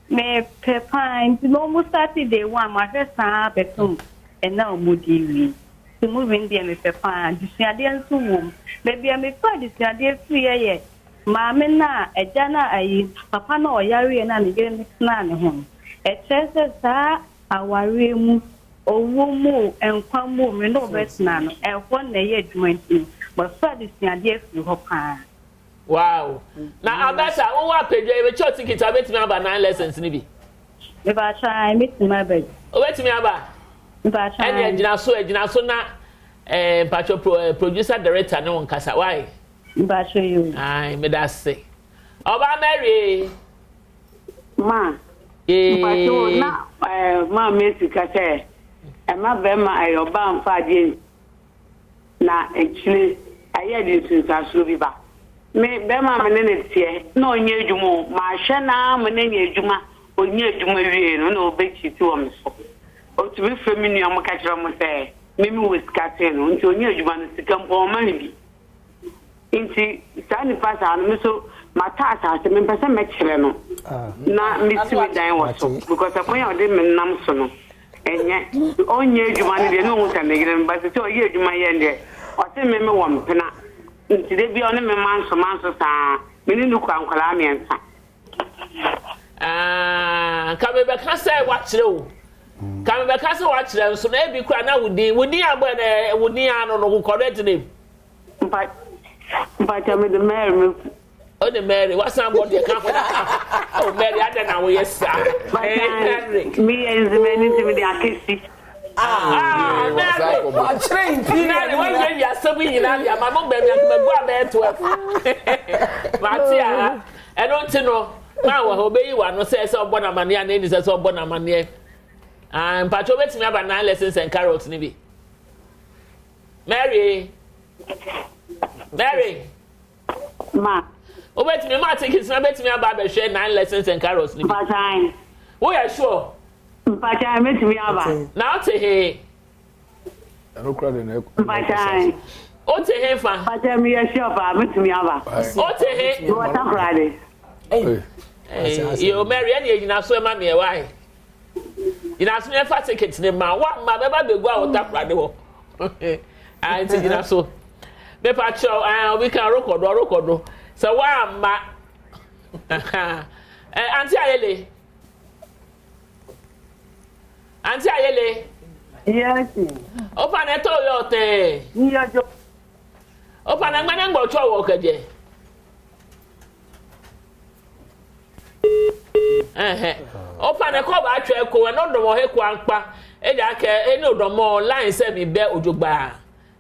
mepɛ paa nti na ɔmo starte day one mahwɛ saa bɛtom ɛna ɔmo de wie nti movie no deɛ mepɛ paa adesuadeɛ nso wom baabi a mefa adesuadeɛ firiɛ yɛ Maame no a agya no a ayi, papa no a ɔyareɛ no a ne yere no tenaa ne ho no, ɛkyerɛ sɛ saa awareɛ mu, owuo mu o, nkwa mu o, me ne wo bɛtena no, ɛhɔ na ɛyɛ adwuma nti no, mafa adesuadeɛ afiri hɔ pa ara. Wow. Na Alberta, wowɔ apadwa, yɛbɛkyɛ wo ticket a wobɛtumi aba nine lessons no bi? Mepakyɛ ae, mɛtumi aba bi. Wobɛtumi aba? Mepakyɛ ae. Ɛne agyina so, agyina so na eh, mpakyɛ pro, eh, producer director ne wo nkasa, why? Mpacho yi o. Ae meda ase. Ɔbaa Mary ee. Ma. Ee. Mpacho na eh, ma Mercy ka sɛ ɛma bɛrima ɛyɛ ɔbaa mfa adeɛ nsi na akyire ɛyɛ de nsunsuansoɔ bi ba. Me bɛrima a me ne no teɛ na ɔnyɛ adwuma o, mahwɛ no ara ma no anya adwuma, ɔnya adwuma wie no na ɔbɛkyiti wɔ me so. Ɔtumi frɛ me nua mo ka kyerɛ mo sɛ me mewɔ sika sen no nti ɔnya adwuma no sika mpo ɔmma me bi. Nti saa nipa saa no me so matɔ asase mempɛ sɛ mɛkyerɛ no na mesi me dan wɔ so because ɛkwan a ɔde me nam so no ɛnyɛ ɔnyɛ adwuma no deɛ ne ɔhu sɛ me yere no ba sɛ sɛ ɔyɛ adwuma yɛ deɛ ɔse me me wɔ mpena nti da bia ɔne me manso manso saa me ne no kura nkwadaa mmiɛnsa. Ah, nka mebɛka sɛ wakyerɛ o nka mebɛka sɛ wakyerɛ nso na ebi kura na wo din wo din abɔ na wo din ano no correct name. Mpa mpakyɛ mede Mary me. O de Mary wasan bɔ deɛ ka ho na ka ho. Oh Mary adɛn na woyɛ saa. Mary. Meyɛ nzemani nti mede akɛsi. Ah Mary. Wakyerɛ imperial. Mary wayɛ wiasɛm yi nyinaa de ama no bɛmi akoma gu abɛyɛ 12. Mate a ɛno nti no maa wɔ ha obeyi wano sɛ sɛ ɔbɔ n'amaneɛ anaa ɛni sɛ sɛ ɔbɔ n'amaneɛ. Ah mpakyɛ obetumi aba nine lessons and carrots ni bi. Mary. Mary. Ma. Wobɛtumi ma tickets na bɛtumi aba abɛhwɛ nine lessons and carols no bi. Mpakyɛw. Woyɛ sure? Mpakyɛw mɛtumi aba. Na wote he? Ɛno kora de na ɛkɔ. Mpakyɛw. Wote he fa? Mpakyɛw meyɛ sure paa mɛtumi aba. Wote he? Mewɔ Takoradi. Yo Mary ɛne ɛgyina so ɛma meɛ wae. Gyina so yɛfa ticket ne ma wa ma bɛba bɛgu a wɔ Takoradi hɔ. Ah, nti gyina so. Mepa kyɛw, ah, obi kan rokɔdo ɔrokɔdo. Sɛ woamma. Eh, Auntie Ayele. Auntie Ayele. Yes. Opa na ɛtɔ yɛ ɔtɛn. Nyɛ jo. Opa na ngbɛnɛ ngbɔ twɛ wɔ kɛjɛ. Ɛhɛ. Opa na kɔ ba twɛ ko ɛnɔ dɔmɔ he ko ankpa. Ɛdza kɛ ɛni odɔmɔ line sɛ mi bɛ odzogba.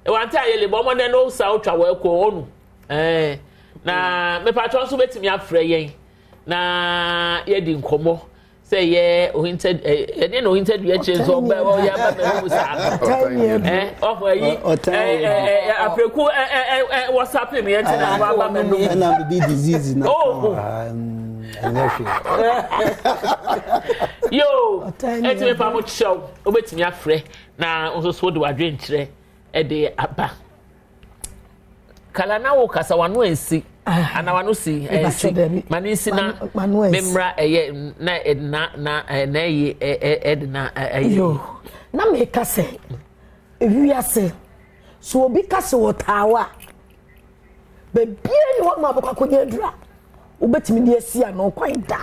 Wante Ayele bɔ mmɔden na osa otwa wɔ ɛkɔ onu. Ɛɛ na mepatwɔ nso betumi afrɛ yɛn na yɛdi nkɔmmɔ sɛ yɛ ohinta ɛdeɛ na ohinta dua kyerɛ nso ɔbɛ ɔyɛ aba mɛ mu saa ɛ ɔho ayi ɛ ɛ apreku ɛ ɛ ɛ wɔsape mi ɛnti na ɔba aba mɛ mu. Ɛna mi di disease na ɛnyɛ hwee. Yoo ɛti mi pa mo kyerɛw obetumi afrɛ na nso so de wadwenkyerɛ ɛde aba. Kala na wo kasa wano ansi ah. ana wano si ansi ma ne nsi na memmra ɛyɛ na na na na ɛyɛ ɛde na ɛyɛ. Yo na meka sɛ ewiase so obi ka sɛ wɔtaa wo a baabiara ni hɔ ma abɛkɔ akɔnya aduru a wobɛtumi de asi ano kwan da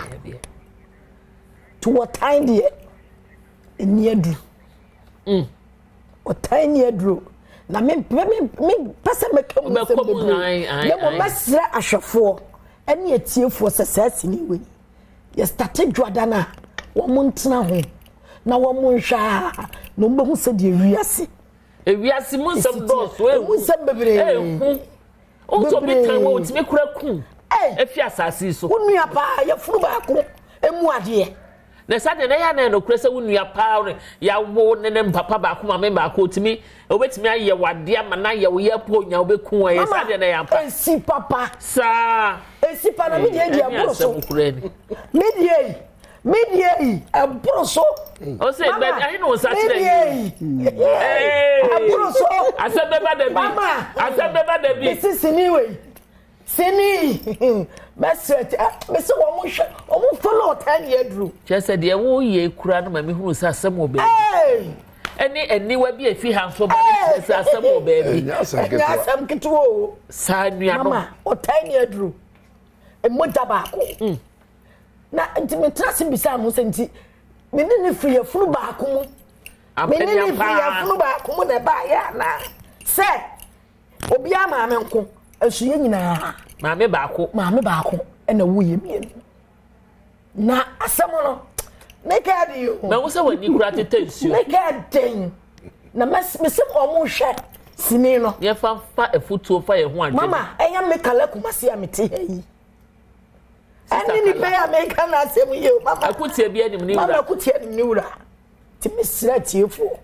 to wɔtan deɛ ɛni aduru. Mm. Ɔtan ni aduro. Na me me me pɛ sɛ mɛka mu nsɛm bebree. Na mmom mɛsrɛ ahwɛfoɔ ɛne atiefoɔ sɛ saa sini wei yɛ starte dwada no a wɔn ntena ho na wɔn nhwɛ a na wɔn bɛhu sɛ deɛ wiase. Ewiase mu nsɛm dɔɔso ehu. Emu nsɛm bebree. Ehu. Wotɔ bi kan wɔ otumi kura kum. Efi asase yi so. Wo nua paa yɛfunu baako emu adeɛ. Na saa deɛ na ɛyɛ anan nokorɛ sɛ wo nua paa no yawo ne ne papa baako maame baako otumi obetumi ayɛ wadeɛ ama na ayɛ wo yɛ po nya obeku ɛyɛ saa deɛ na ɛyɛ ampa. Esi papa. Saa. Esi pa na mi deɛ di ɛboro so. Mi deɛ yi mi deɛ yi ɛboro so. Ɔsɛ bɛ ayi na ɔsa kyerɛ yi. Mi deɛ yi ɛboro so. Asɛm bɛba dabi. Mama. Asɛm bɛba dabi. Mesi sini wei. Sini mɛsrɛ ti mesi wɔn mo hwɛ wɔn mo follow ɔtan deɛ aduru. Kyerɛ sɛ deɛ woyɛ kura no ma mi hunu sɛ asɛm wɔ baabi. Ɛne aniwa bi efi ha nso ba ne kyerɛ sɛ asɛm wɔ baabi. Ɛnyɛ asɛm ketewa o. Saa nuanom. Mama ɔtan deɛ aduru. Mogya baako. Mm. Na nti metra ase bisa ho sɛ nti me ne ne firi yafunu baako mu. Me ne ne firi yafunu baako mu na ɛbaayɛ anaa sɛ obiara maame nko nso yɛn nyinaa. Maame baako. Maame baako ɛna wo yɛ mmienu. Na asɛm no ne ka de o. Na wo sɛ w'ani kura tete nsuo. Ne ka den na mɛsɛ wɔn hwɛ sini no. Yɛfa fa afutuo fa yɛn ho adwene. Mama ɛyɛ me kala kumasi a mete ha yi. Ɛne nipa yi a meka n'asɛm yi o mama. Akutie bi anim ne wura. Mama akutie anim ne wura. Ti mesrɛ atiefoɔ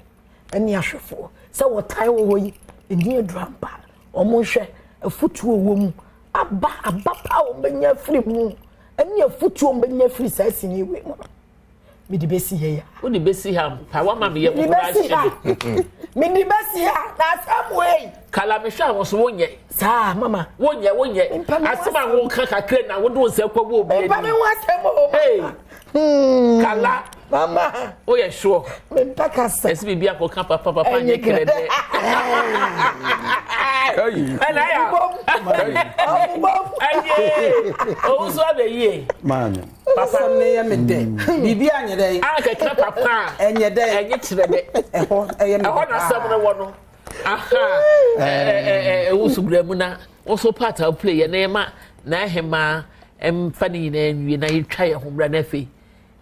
ɛne ahwɛfoɔ sɛ wɔtan wɔ hɔ yi ɛni aduru ampa wɔn nhwɛ afutuo wɔ mu aba aba pa a wɔn bɛnya afiri mu ɛne afutuo wɔn bɛnya afiri saa sini wei mu no mede bɛsi ha ya. Wode bɛsi ha mpa wama meyɛ mo kora ahyɛ me. Mede bɛsi ha na asɛm wei. Kala mehwɛ a wo so wonyɛ. Saa mama. Wonyɛ wonyɛ. Asɛm a woka kakra na wode wo nsa kɔ wɔ obi anim. Mpa me ho asɛm o. Hey. Hmm. Kala. Mama. Woyɛ sure. Mempɛ kasa. Ɛsɛ biribi akɔka papa papa nyɛ kɛrɛ dɛ. Ɛna ya. Ɛyɛ. Owusu abɛyie. Maame. Papa no yɛ me dɛ. Biribi anyɛ dɛ. A kɛkɛ papa a. Ɛnyɛ dɛ. Ɛnyɛ kyerɛ dɛ. Ɛhɔ ɛyɛ me dɛ. Ɛhɔ na asɛm no wɔ no. Aha. Ɛɛ ɛwusu brɛ mu na woso part a play yɛ na yɛ ma na ɛhema ɛmfa ne nyinaa nwie na yɛtwa yɛn ho bra na afei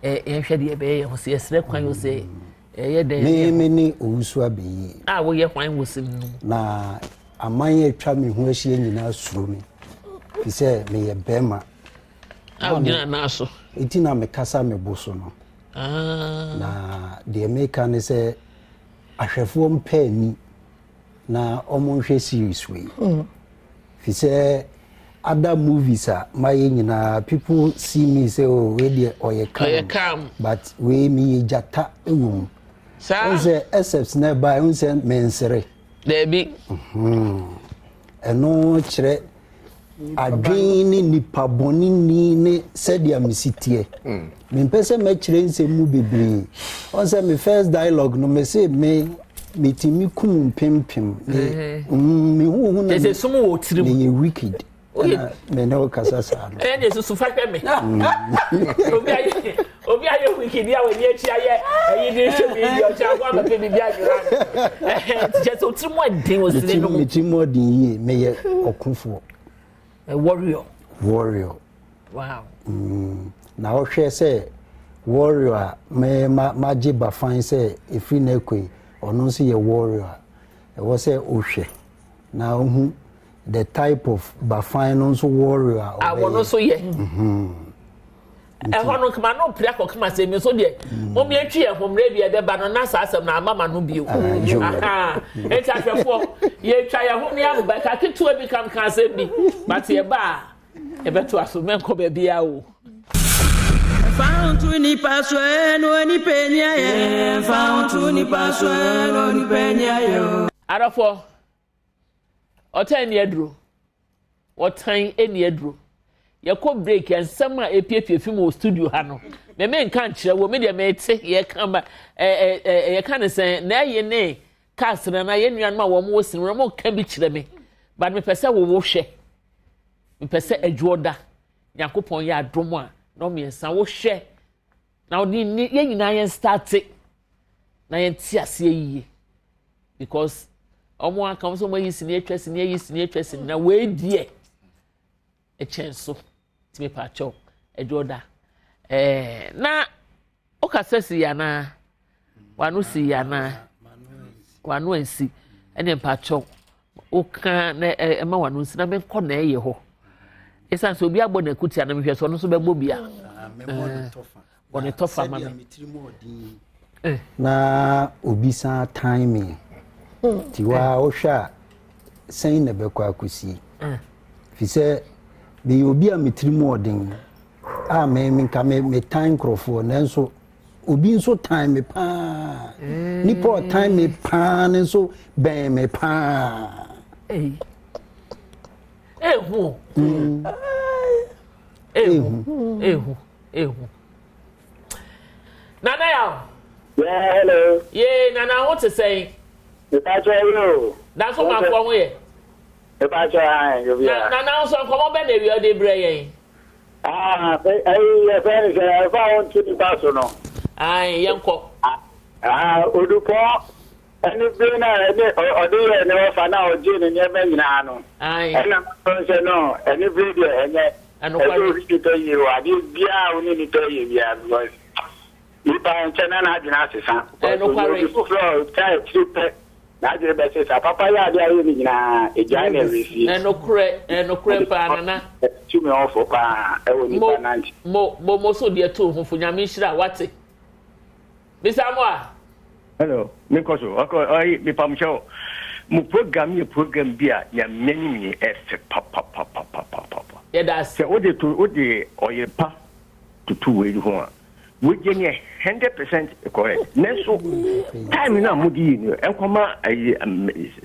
yɛnhwɛ deɛ ɛbɛyɛ yɛn ho sɛ yɛsrɛ kwan o sɛ ɛyɛ dɛn. Me me ne owusu abɛyie. A woyɛ hwan wɔ sim no. Na aman a atwa me ho ahyia nyinaa suro me fi sɛ meyɛ bɛrima. A wogyina nan so. Eti na mekasa me bo so no. Ah. Na deɛ meka ne sɛ ahwɛfoɔ mpɛ ani na wɔn nhwɛ series wei. Hmm. Fi sɛ. Other movies a mayɛ nyinaa people see me sɛ oh wei deɛ ɔyɛ calm. Ɔyɛ calm. But wei meyɛ gyata wɔ mu. Saa. Wohu sɛ except na ɛbaeɛ wohu sɛ mensere. Daabi. Ɛno kyerɛ adwene ne nipa bɔne ni ne sɛdeɛ mesi teɛ. Mempɛ sɛ mɛkyerɛ nsɛm mu bebree. Ɔn sɛ me first dialogue no mese me metumi kum mpempem. Me mm, me hu hu na Kyerɛ sɛ sum wɔ tirim. meyɛ wicked. Ɛna me ne wo kasa saa no. Ɛyɛ deɛ susu fa hwɛ me. Obi ayɛ obi ayɛ wicked a w'ani akyi ayɛ ɛyi de hwɛ mi deɛ ɔkyɛ akɔ abɛpɛ biribi adwira no. Kyerɛ sɛ otiri mu ɛden wɔ sini no mu. Me tiri mu ɛden yie meyɛ ɔkofoɔ. A warrior. Warrior. Wow. Mm, na wohwɛ sɛ warrior a me ma magye bafan sɛ ɛfiri no akɔ yi ɔno nso yɛ warrior a ɛwɔ sɛ wohwɛ na wohu the type of bafan no nso warrior a ɔbɛyɛ. Awɔ no nso yɛ. Mm-hmm. Ɛhɔ no kama no pere akɔ kama sɛ mi nso deɛ mo mi atwi yɛn ho mmerɛ bi ɛbɛba no na saa asɛm na ama ma no bio. Ah, eti ahwɛfoɔ yɛtwa yɛn ho ne abeba ka ketewa bi kam ka asɛm bi but yɛba a yɛbɛto aso mɛnkɔ baabi a o. Fa ho to nipa so no nipa ni ayɛ. Fa ho to nipa so no nipa ni ayɛ. Adɔfoɔ ɔtan ni aduro. Ɔtan nni aduro. Yɛkɔ break a nsɛm a epiepie fi mu wɔ studio ha no, me me nka nkyerɛ wo, me deɛ mete yɛka ma ɛ ɛ ɛ yɛka ne sɛn na ɛyɛ ne cars na na yɛn nuanom a wɔn wɔ sinima wɔn ka bi kyerɛ me, but mepɛ sɛ wowo hwɛ, mepɛ sɛ adwoɔ da, Nyankopɔn yɛ adom a na ɔmmiɛnsa wohwɛ na ɔde ne yɛn nyinaa yɛn starte na yɛn te aseɛ yie. Because wɔn aka wɔn sɛ wɔn ayi sini atwa sini ayi sini atwa sini na wei deɛ ɛkyɛn so tìmi paakyɛw ɛdwo ɔda ɛɛ na ɔkasa si yɛ anaa wano si yɛ anaa wano nsi ɛne mpaakyɛw ɔka na ɛma wano nsi na mɛnkɔ na ɛyɛ hɔ esan sɛ obi abɔ n'akutia na mehwɛ sɛ ɔno nso bɛbɔ bi a. Bɔ ne tɔfa ma me. Eh. Na obi san tan me. Nti waa wohwɛ a sɛn na ɛbɛkɔ akɔsie? Eh. Fi sɛ meyɛ obi a me tiri mu ɔden a me nka me metan nkurɔfoɔ nanso obi nso tan me paa. Mm. Nipa ɔtan me paa no nso bɛn me paa. Ehu. Mm. Ehu. Ehu. Ehu. Nana yaw. Yeah, hello. Yee, Nana ho te sɛn? Mepakyɛ yo. Danso mafoɔ ho yɛ. Mepakyɛ an yo bia. Nana nso nkɔmɔ bɛ na awia ɔde brɛ yɛn. Ah, ɛyi yɛ fɛn ne sɛ ɛfa ho nto nipa so no. Ayi yɛn kɔ. Ah, odupɔ Ɛne bere no a ɛne ɔde yɛɛ ne ɔfa na ɔgyee ne nneɛma nyinaa no. Ɛna mafrɛ sɛ no, ɛne bere deɛ ɛnyɛ. Ɛsɛ obi nipa yie wɔ adeɛ biara a wo ne nipa yɛ biara because nipa nkyɛ na n'adwene asesa. Because obi foforɔ a ɔtwa akyiri pɛ n'adwene bɛsesa. Papa yɛ adeɛ a yɛ ne nyinaa egyae na ɛresie. Ɛnokorɛ, ɛnokorɛ paa nana. Tumi ɔfo paa ɛwɔ nipa nante. Mo, mo, mo so deɛ to ho fo nyame nhyira wate. Mr. Amoah. Hello, me nkɔ so. Ɔkɔ ɔyi mepamkyɛw. Mo program yɛ program bi a nyame anim ni ɛfɛ papapapapapa. Yɛda ase. Sɛ wode to wode ɔyere pa toto wei ho a, wei deɛ neɛ 100% correct. Nanso time no a mode yi no ɛnkɔma ayi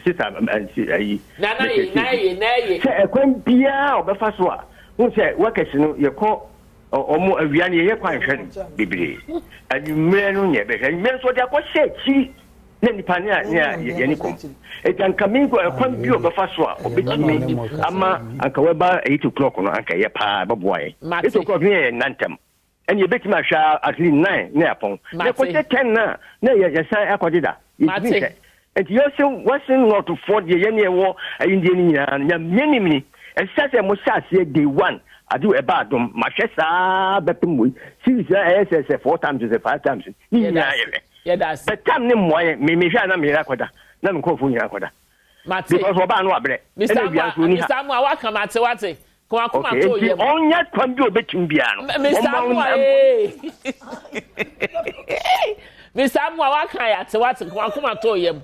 sista ayi. Nana yi, na ye, na ye. Sɛ ɛkwan biara ɔbɛfa so a, wohu sɛ workers no yɛkɔ Wɔn awia no yɛyɛ kwan hwɛ no bebree. Anwummerɛ no na yɛbɛhwɛ. Anwummerɛ nso ɔde akɔhyɛ akyiri na nipa ne a ne a yɛne kɔm. Eti anka mi nkɔ ɛkwan bi a ɔbɛfa so a ɔbɛtumi ama anka wɔba 8 o'clock no anka ɛyɛ paa ɛbɛboa yɛn. 8 o'clock no yɛ nna ntɛm. Ɛne yɛbɛtumi ahwɛ at least 9 na yɛapɔn. Na ɛkɔhyɛ 10 na na yɛsan akɔgye da. Yɛntumi nhwɛ. Nti yɛse Western North foɔ deɛ yɛne ɛwɔ ayindeɛ no nyinaa no Nyame nim ni ɛsɛ sɛ mo hyɛ aseɛ day one ade ɛba adom mahwɛ saa bɛpem wei series na ɛyɛ sɛ sɛ four times sɛ five times ne nyinaa yɛhwɛ but time ne mmoa yɛn me mehwɛ a na meyere akɔda na me nkurɔfoɔ nyinaa akɔda because ɔbaa no wabrɛ ɛna awia nso ɔni ha. Mr. Amoah waka mate wate. Kɔ akoma Okay, to nti yam. ɔnyɛ kwan bi a obetumi biara no. Mr. Ɔmma Amoah wo- ee. Mr. Amoah waka yɛ ate wate kɔ akoma to yam.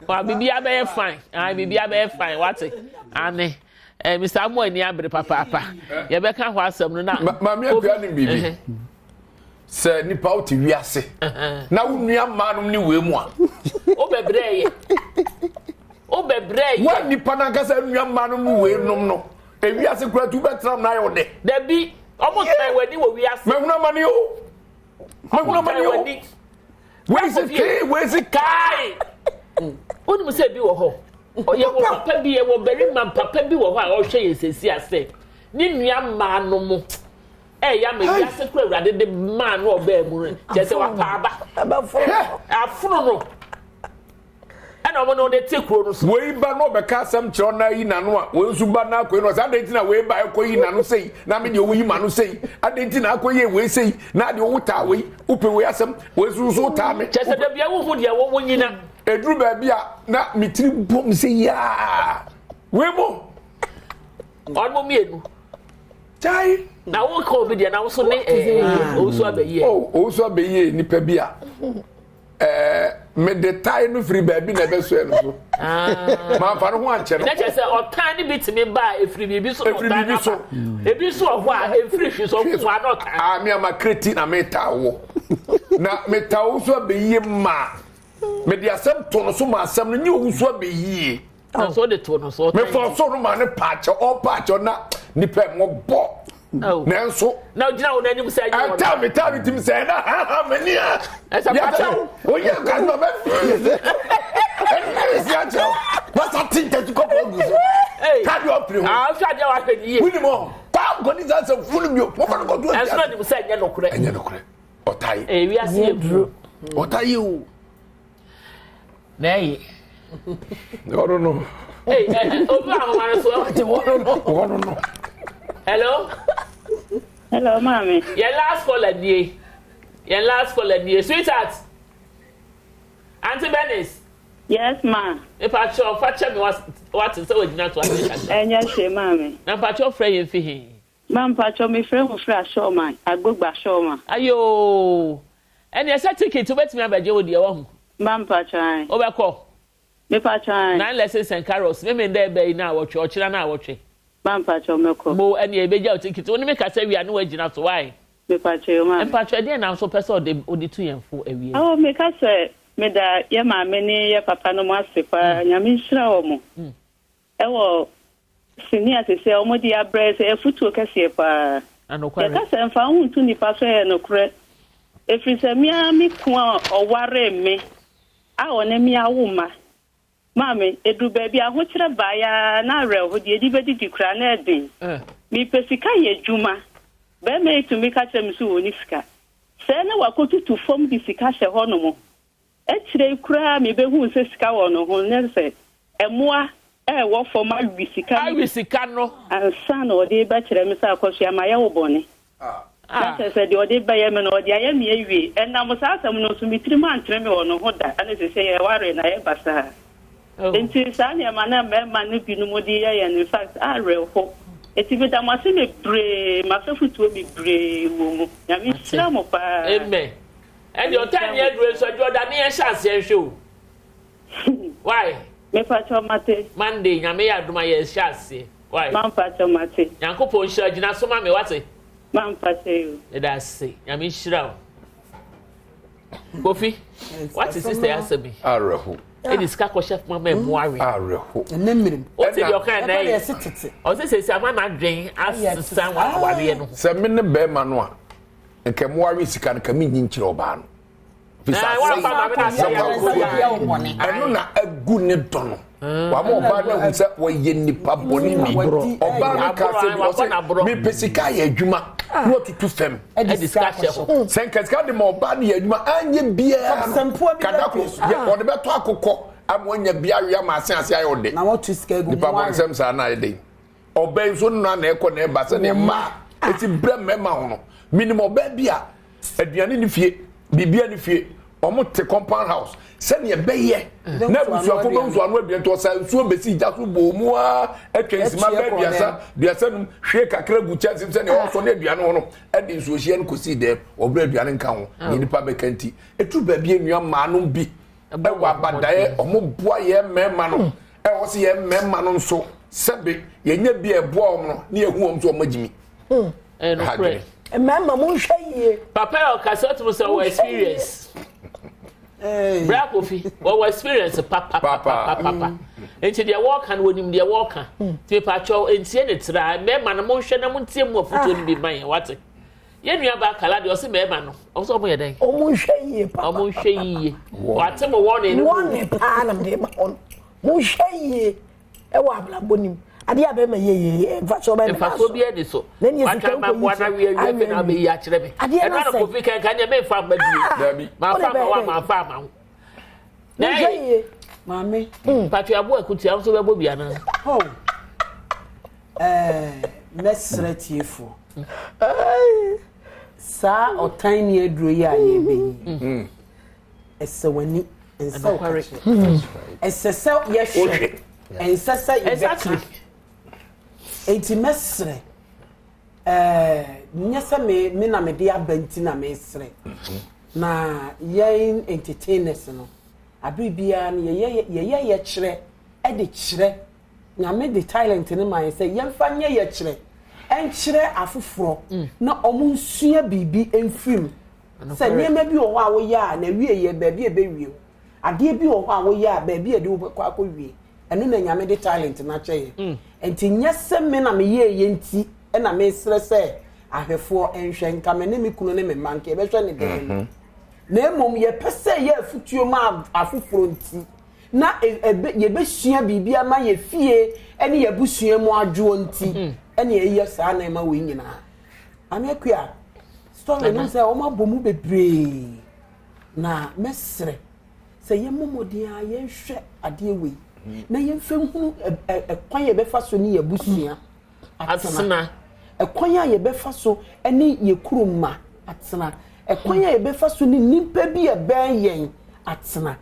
Wa bibi abɛyɛ fine. Ah bibi abɛyɛ fine wate. Ane. Eh, Mr. Amoah ani abere papaapa. Yɛbɛka ho asɛm no na. Maame Akua nim biribi. Sɛ nipa wote wiase na wo nua mmaa nom ne wei mu a. Wobɛbrɛ yɛ. Wobɛbrɛ yɛ. Wa nipa nankasa nua mmaa nom ne wei nom no. Ewiase kura tu bɛtena mu na ayɛ wo dɛ. Dabi, ɔmo tan w'ani wɔ wiase. Mahunu amane o. Mahunu amane o. Wei si kee, wei si kae. Wonim sɛ bi wɔ hɔ. Ɔyɛ wɔ papa bi, ɛwɔ barima papa bi wɔ hɔ a ɔhwɛ yɛn sɛsi asɛ. Ne nua mmaa no mo ɛyɛ ama wiase kura awurade de maa no ɔbaa mu no kyerɛ sɛ wapa aba. Afono no. Ɛna wɔn na wɔde te kuro no so. Wei ba na ɔbɛka asɛm kyerɛ ɔna ayi n'ano a, wei nso ba na akɔyi no ɔsɛ adɛn nti na wei ba ɛkɔ yi n'ano sei na me deɛ woyi m'ano sei adɛn nti na akɔ yɛ wei sei na adeɛ wo taa wei wopɛ wei asɛm wei nso nso taa me. Kyɛ sɛ dabi a wohu deɛ wɔwɔ nyina. Eduru baabi a na me tiri bom sɛ yaa wei mo. Ɔmo mmienu. Kyai. Na wo ka obi deɛ na wo so ne ɛɛ owusu abɛyie. Owusu abɛyie nipa bi a. ɛɛ mede tae no firi baabi na ɛbɛsoɛ no so ah. mamfa no ho ankyɛ no na kyerɛ sɛ ɔtan no bi tumi ba a ɛfiri biribi so ɛfiri biribi so ebi nso wɔ hɔ a ɛmfiri hwi so ɔko a na ɔtan ah me ama kreti na metaa wo na metaa wo so abɛyie ma mede asɛm to no so ma asɛm no nyɛ owu so abɛyie na so de to no so mefa so no ma ne paakyɛ ɔpaakyɛ na nipa mmɔbɔ Oh. Nanso. Na ogyina wɔn anim sɛ ɛnyɛ wɔn. Ɛta mi ta mi tim sɛ ɛna ha ha mɛ ni a. Ɛsɛ pàtó. Oyè nka sọ bɛ fi ɛna mi si akyerɛw. Wasa ti ntɛsi kɔkɔɔ gu so. Káàdì ɔpiri ho. Aa ɔhwɛ adeɛ wa hwɛ ni yie. Wúni mɔ paa nkɔni sɛ sɛ funu bi o. Wọ́n fana kɔ tó ɛsi. Ɛsɛ ɛnim sɛ ɛnyɛ nokorɛ. Ɛnyɛ nokorɛ. Ɔta yi. Ewi ase yɛ duro. Ɔta yi o. Na ɛyɛ. Wɔn no. Ee ɛ obi ahoma no so ɛwɔ wɔn no. Wɔn no. Hello. Hello maame. Yɛn last caller nie. Yɛn last caller nie. Sweetheart. Auntie Bernice. Yes ma. Mpatsɔ fa kyɛ mi wate sɛ wagyina to ase kakra. Ɛnyɛ hwee maame. Na mpatsɔ frɛ yɛn fi he? Ma mpatsɔ mi frɛ mo firi Asɔɔman, Agbogba Asɔɔman. Ayoo. Ɛneɛ sɛ ticket wobɛtumi abɛgye wo deɛ wahu. Ma mpatsɔ ae. Wobɛkɔ? Me patsɔ ae. Nine lessons and carols Memenda ɛbɛ yi naawɔtwe ɔkyena naawɔtwe. Ma mpatsɔ mɛkɔ. Mo ɛneɛ yɛbɛgya wo ticket wo ne me kasa wie a ne woagyina so why? Me patsɔ yoo maame. Mpatsɔ ɛdeɛn na nso wopɛ sɛ ɔde wode tu yɛn fo awie yi? Oh meka sɛ meda yɛ maame ne yɛ papa nom ase paa Nyame nhyira wɔn. Ɛwɔ sini a sesei a wɔde abrɛ sɛ afutuo kɛseɛ paa. Yɛka sɛ mfa wo ho nto nnipa so ɛyɛ nokorɛ. Ɛfiri sɛ me ara me kunu a ɔwaree me a ɔne me awo mma maa me, ɛduru baabi a ahokyerɛ baeɛ ara na awerɛho deɛ ɛdi bɛdidi koraa na ɛden. Mepɛ sika yɛ adwuma. Barima yi tumi ka kyerɛ me sɛ ɔnni sika. Sɛɛ na wakɔtutu fam de sika hyɛ hɔnom. Akyire yi koraa mebɛhuu sɛ sika wɔ ne ho ne sɛ mmoa a ɛwɔ fam awe sika no Awe sika no. ansa na ɔde rebɛkyerɛ me sɛ Akosua mayɛ wo bɔne. Na kyerɛ sɛ deɛ ɔde rebɛyɛ me no ɔde ayɛ me awie. Ɛnam saa asɛm no so me tirim ankyere me wɔ ne ho da ɛne seesei yɛwaree na ayɛ basaa. Enti saa nneɛma no a mmarima no binom de yɛ yɛn in fact awerɛho. Enti meda mo ase bebree, m'afafutuo bebree wɔ mu. Nyame nhyira mo paa. Amen. Ɛnde ɔtaa ni aduro nso adwo ɔda ne yɛn hyɛ aseɛ nhwɛ o. Why? Mepakyɛw mate. Monday nyame yɛ adom a yɛ hyɛ aseɛ. Why? Mampakyɛw mate. Nyankopɔn nhyira gyina so ma me wate. Mampakyɛw yo. Meda ase nyame nhyira wo. Kofi wate sister yɛ asɛm yi. Awerɛho. Ɛde sika kɔhyɛ fama ma ɛmu awe. Awerɛho. Ɛnɛ mmerem. Wote deɛ ɔka ɛnɛ yi. Ɔse sɛsi ama n'adwen asesa wɔ awareɛ no ho. Sɛ me ne bɛrima no a. nka mmoa we sika no ka menyi nkyerɛ ɔbaa no ɛno na agu ne dɔ no mm. wama ɔbaa no ahu sɛ wɔyɛ nipa bɔne ni ɔbaa no ka sɛ ɔsɛ mepɛ sika yɛ adwuma na watutu fam sɛ nka sika de ma ɔbaa no yɛ adwuma anyɛ biara no kadako ɔde bɛtɔ akokɔ ama wanya bi awe ama ase ase ayɛ ɔde nipa bɔ nsɛm saa na ayɛ den Ɔbaa yi nso nna na ɛkɔ na ɛba sɛdeɛ mmaa ɛsi brɛ mmarima ho no. Menim ɔbaa bi a aduane ne fie, biribia ne fie, wɔn te compound house sɛdeɛ ɛbɛyɛ na abusuafo bɛhu so ano aduane nti ɔsa nsuo bɛsi gya so bɔɔ mu ara atwa nsima bɛɛ aduasa aduasa num hwie kakra gu kyɛnse mu sɛdeɛ ɔsɔ ne aduane ho no ɛde nsuohyeɛ no kɔsii dɛm ɔbrɛ aduane nka ho ne nipa bɛka nti ɛturu baabi nnua mmaa nom bi ɛwɔ abadaeɛ wɔn boa yɛn mmarima no ɛwɔ sɛ yɛn mmarima no nso. Sɛbe yɛnya bi a ɛboa wɔn no ne yɛhu wɔn sɛ wɔn agyimi. Hmm. Ɛnokorɛ. Mmarima mo nhwɛ yie. Papa yɛ ɔkasa ɔtumi sɛ ɔwɔ experience. Bra Kofi wɔwɔ experience papapapapa. Hmm. Nti deɛ wɔɔka no wɔnim deɛ wɔɔka. Hmm. Nti mepakyɛw ntie ne tra mmarima no monhwɛ na montie mu afotuo no bi ma yɛn wate. Yɛn nua baa Kala deɛ ɔse mmarima no ɔmo sɛ ɔmo yɛ dɛn? Ɔmo nhwɛ yie papa. Ɔmo nhwɛ yie. Wate mo wɔne no. Wɔne paa na mede ma wɔn. Monhwɛ yie. ɛwɔ abrabɔ nim adeɛ a bɛrima yɛ yɛ mfasoɔ bɛn na mfasoɔ bi ɛni so na ni esika nkɔ yi kyɛ awie awie fi na abɛyi akyerɛ mi adeɛ na sɛ ɛna kofi kankan deɛ mɛnfa ama bi dabi maa fa ama wa maa fa ama wo na yɛ maame hmm. patri abo akutia nso bɛbɔ bi ana. Oh. ɛɛ mɛsrɛ tiefoɔ saa ɔtan ni aduro yi a yɛbɛyi hmm. Ɛsɛ w'ani, ɛnsɛ wo kakyɛ. Ɛsɛ sɛ yɛhwɛ, ɛnsɛ sɛ yɛbɛka. Enti mɛsrɛ, ɛɛ nyɛ sɛ me me na mede aba nti na mesrɛ. Na yɛn entertainers no, abere biara no yɛyɛ yɛyɛ yɛkyerɛ ɛde kyerɛ Nyame de talent no ma yɛn sɛ yɛmfa nyɛ yɛkyerɛ ɛnkyerɛ afoforɔ na wɔn nsua biribi mfiri mu. Sɛ nneɛma bi wɔ hɔ a woyɛ a na awieɛ baabi a ɛbɛwie wo. Adeɛ bi wɔ hɔ a woyɛ a baabi a ɛde wo bɛkɔ akɔwie. Ɛno na Nyame de talent no akyɛ yɛn. Mm. Nti nyɛ sɛ me na meyɛɛyɛ nti na mesrɛ sɛ ahwɛfoɔ nhwɛ nka me ne me kunu ne me mma nka yɛbɛhwɛ ne dɛn. Mm-hmm. Na mmom yɛpɛ sɛ yɛ afutuo ma afoforɔ nti na e, ebe, yɛbɛsua biribi ama yɛ fie ne yɛ abusua mu adwoɔ nti mm. ɛne ɛyɛ saa nneɛma wei nyinaa. Maame Akua, story no sɛ wɔn abɔ mu bebree na mɛsrɛ sɛ yɛmmɔ mmɔden a yɛnhwɛ adeɛ wei na yɛmfa nhunu ɛkwan yɛbɛfa so ne yɛn abusua atena, ɛkwan a yɛbɛfa so ne yɛn kurom ma atena, ɛkwan a yɛbɛfa so ne nnipa bi a ɛbɛn yɛn atena.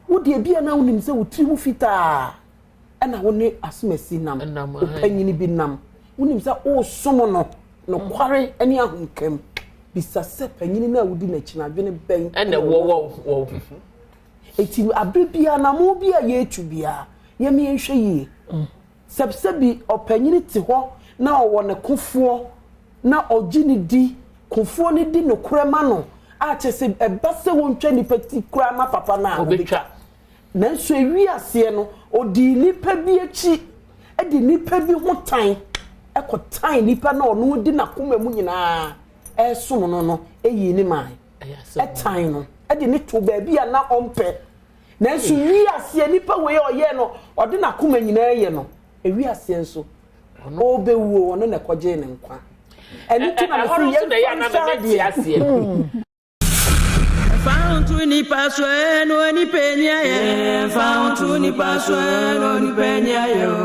Wo deɛ bi a na wonim sɛ wo tiri ho fitaa. ɛna wo ne asomasi nam, ɔpanyini bi nam. Wonim sɛ woresom no nokware ne ahomka mu. Bisa sɛ panyini no a wodi n'akyi no adwene bɛn ɛna ɛwɔ wɔ wɔ. Eti abere biara anamɔ bi a yɛretu biara yɛn yɛnhwɛ yie. Sɛbsɛbi ɔpanyini te hɔ na ɔwɔ ne kofoɔ na ɔgye ne di, kofoɔ no di nokorɛ ma no a kyerɛ sɛ ɛba sɛ wɔntwa nipa ti koraa ma papa no a ɔbɛtwa. Nanso ewiee aseɛ no, ɔdii nnipa bi akyi de nnipa bi ho tan kɔtan nnipa no a ɔno de n'akoma mu nyinaa resom no no yii ne mae. Ɛtan no de ne too baabi a na ɔmpɛ. Nanso wie aseɛ nipa wei a ɔyɛɛ no ɔde n'akoma nyinaa yɛ no, ewie aseɛ nso ɔrebɛwuo ɔno na ɛkɔgyee ne nkwa. Ɛno nti na mese yɛmfa nhwɛ adeɛ. Ɛfa ho to nipa so ɛ no nipa ni ayɛ. Ɛfa ho to nipa so ɛ no nipa ni ayɛ o.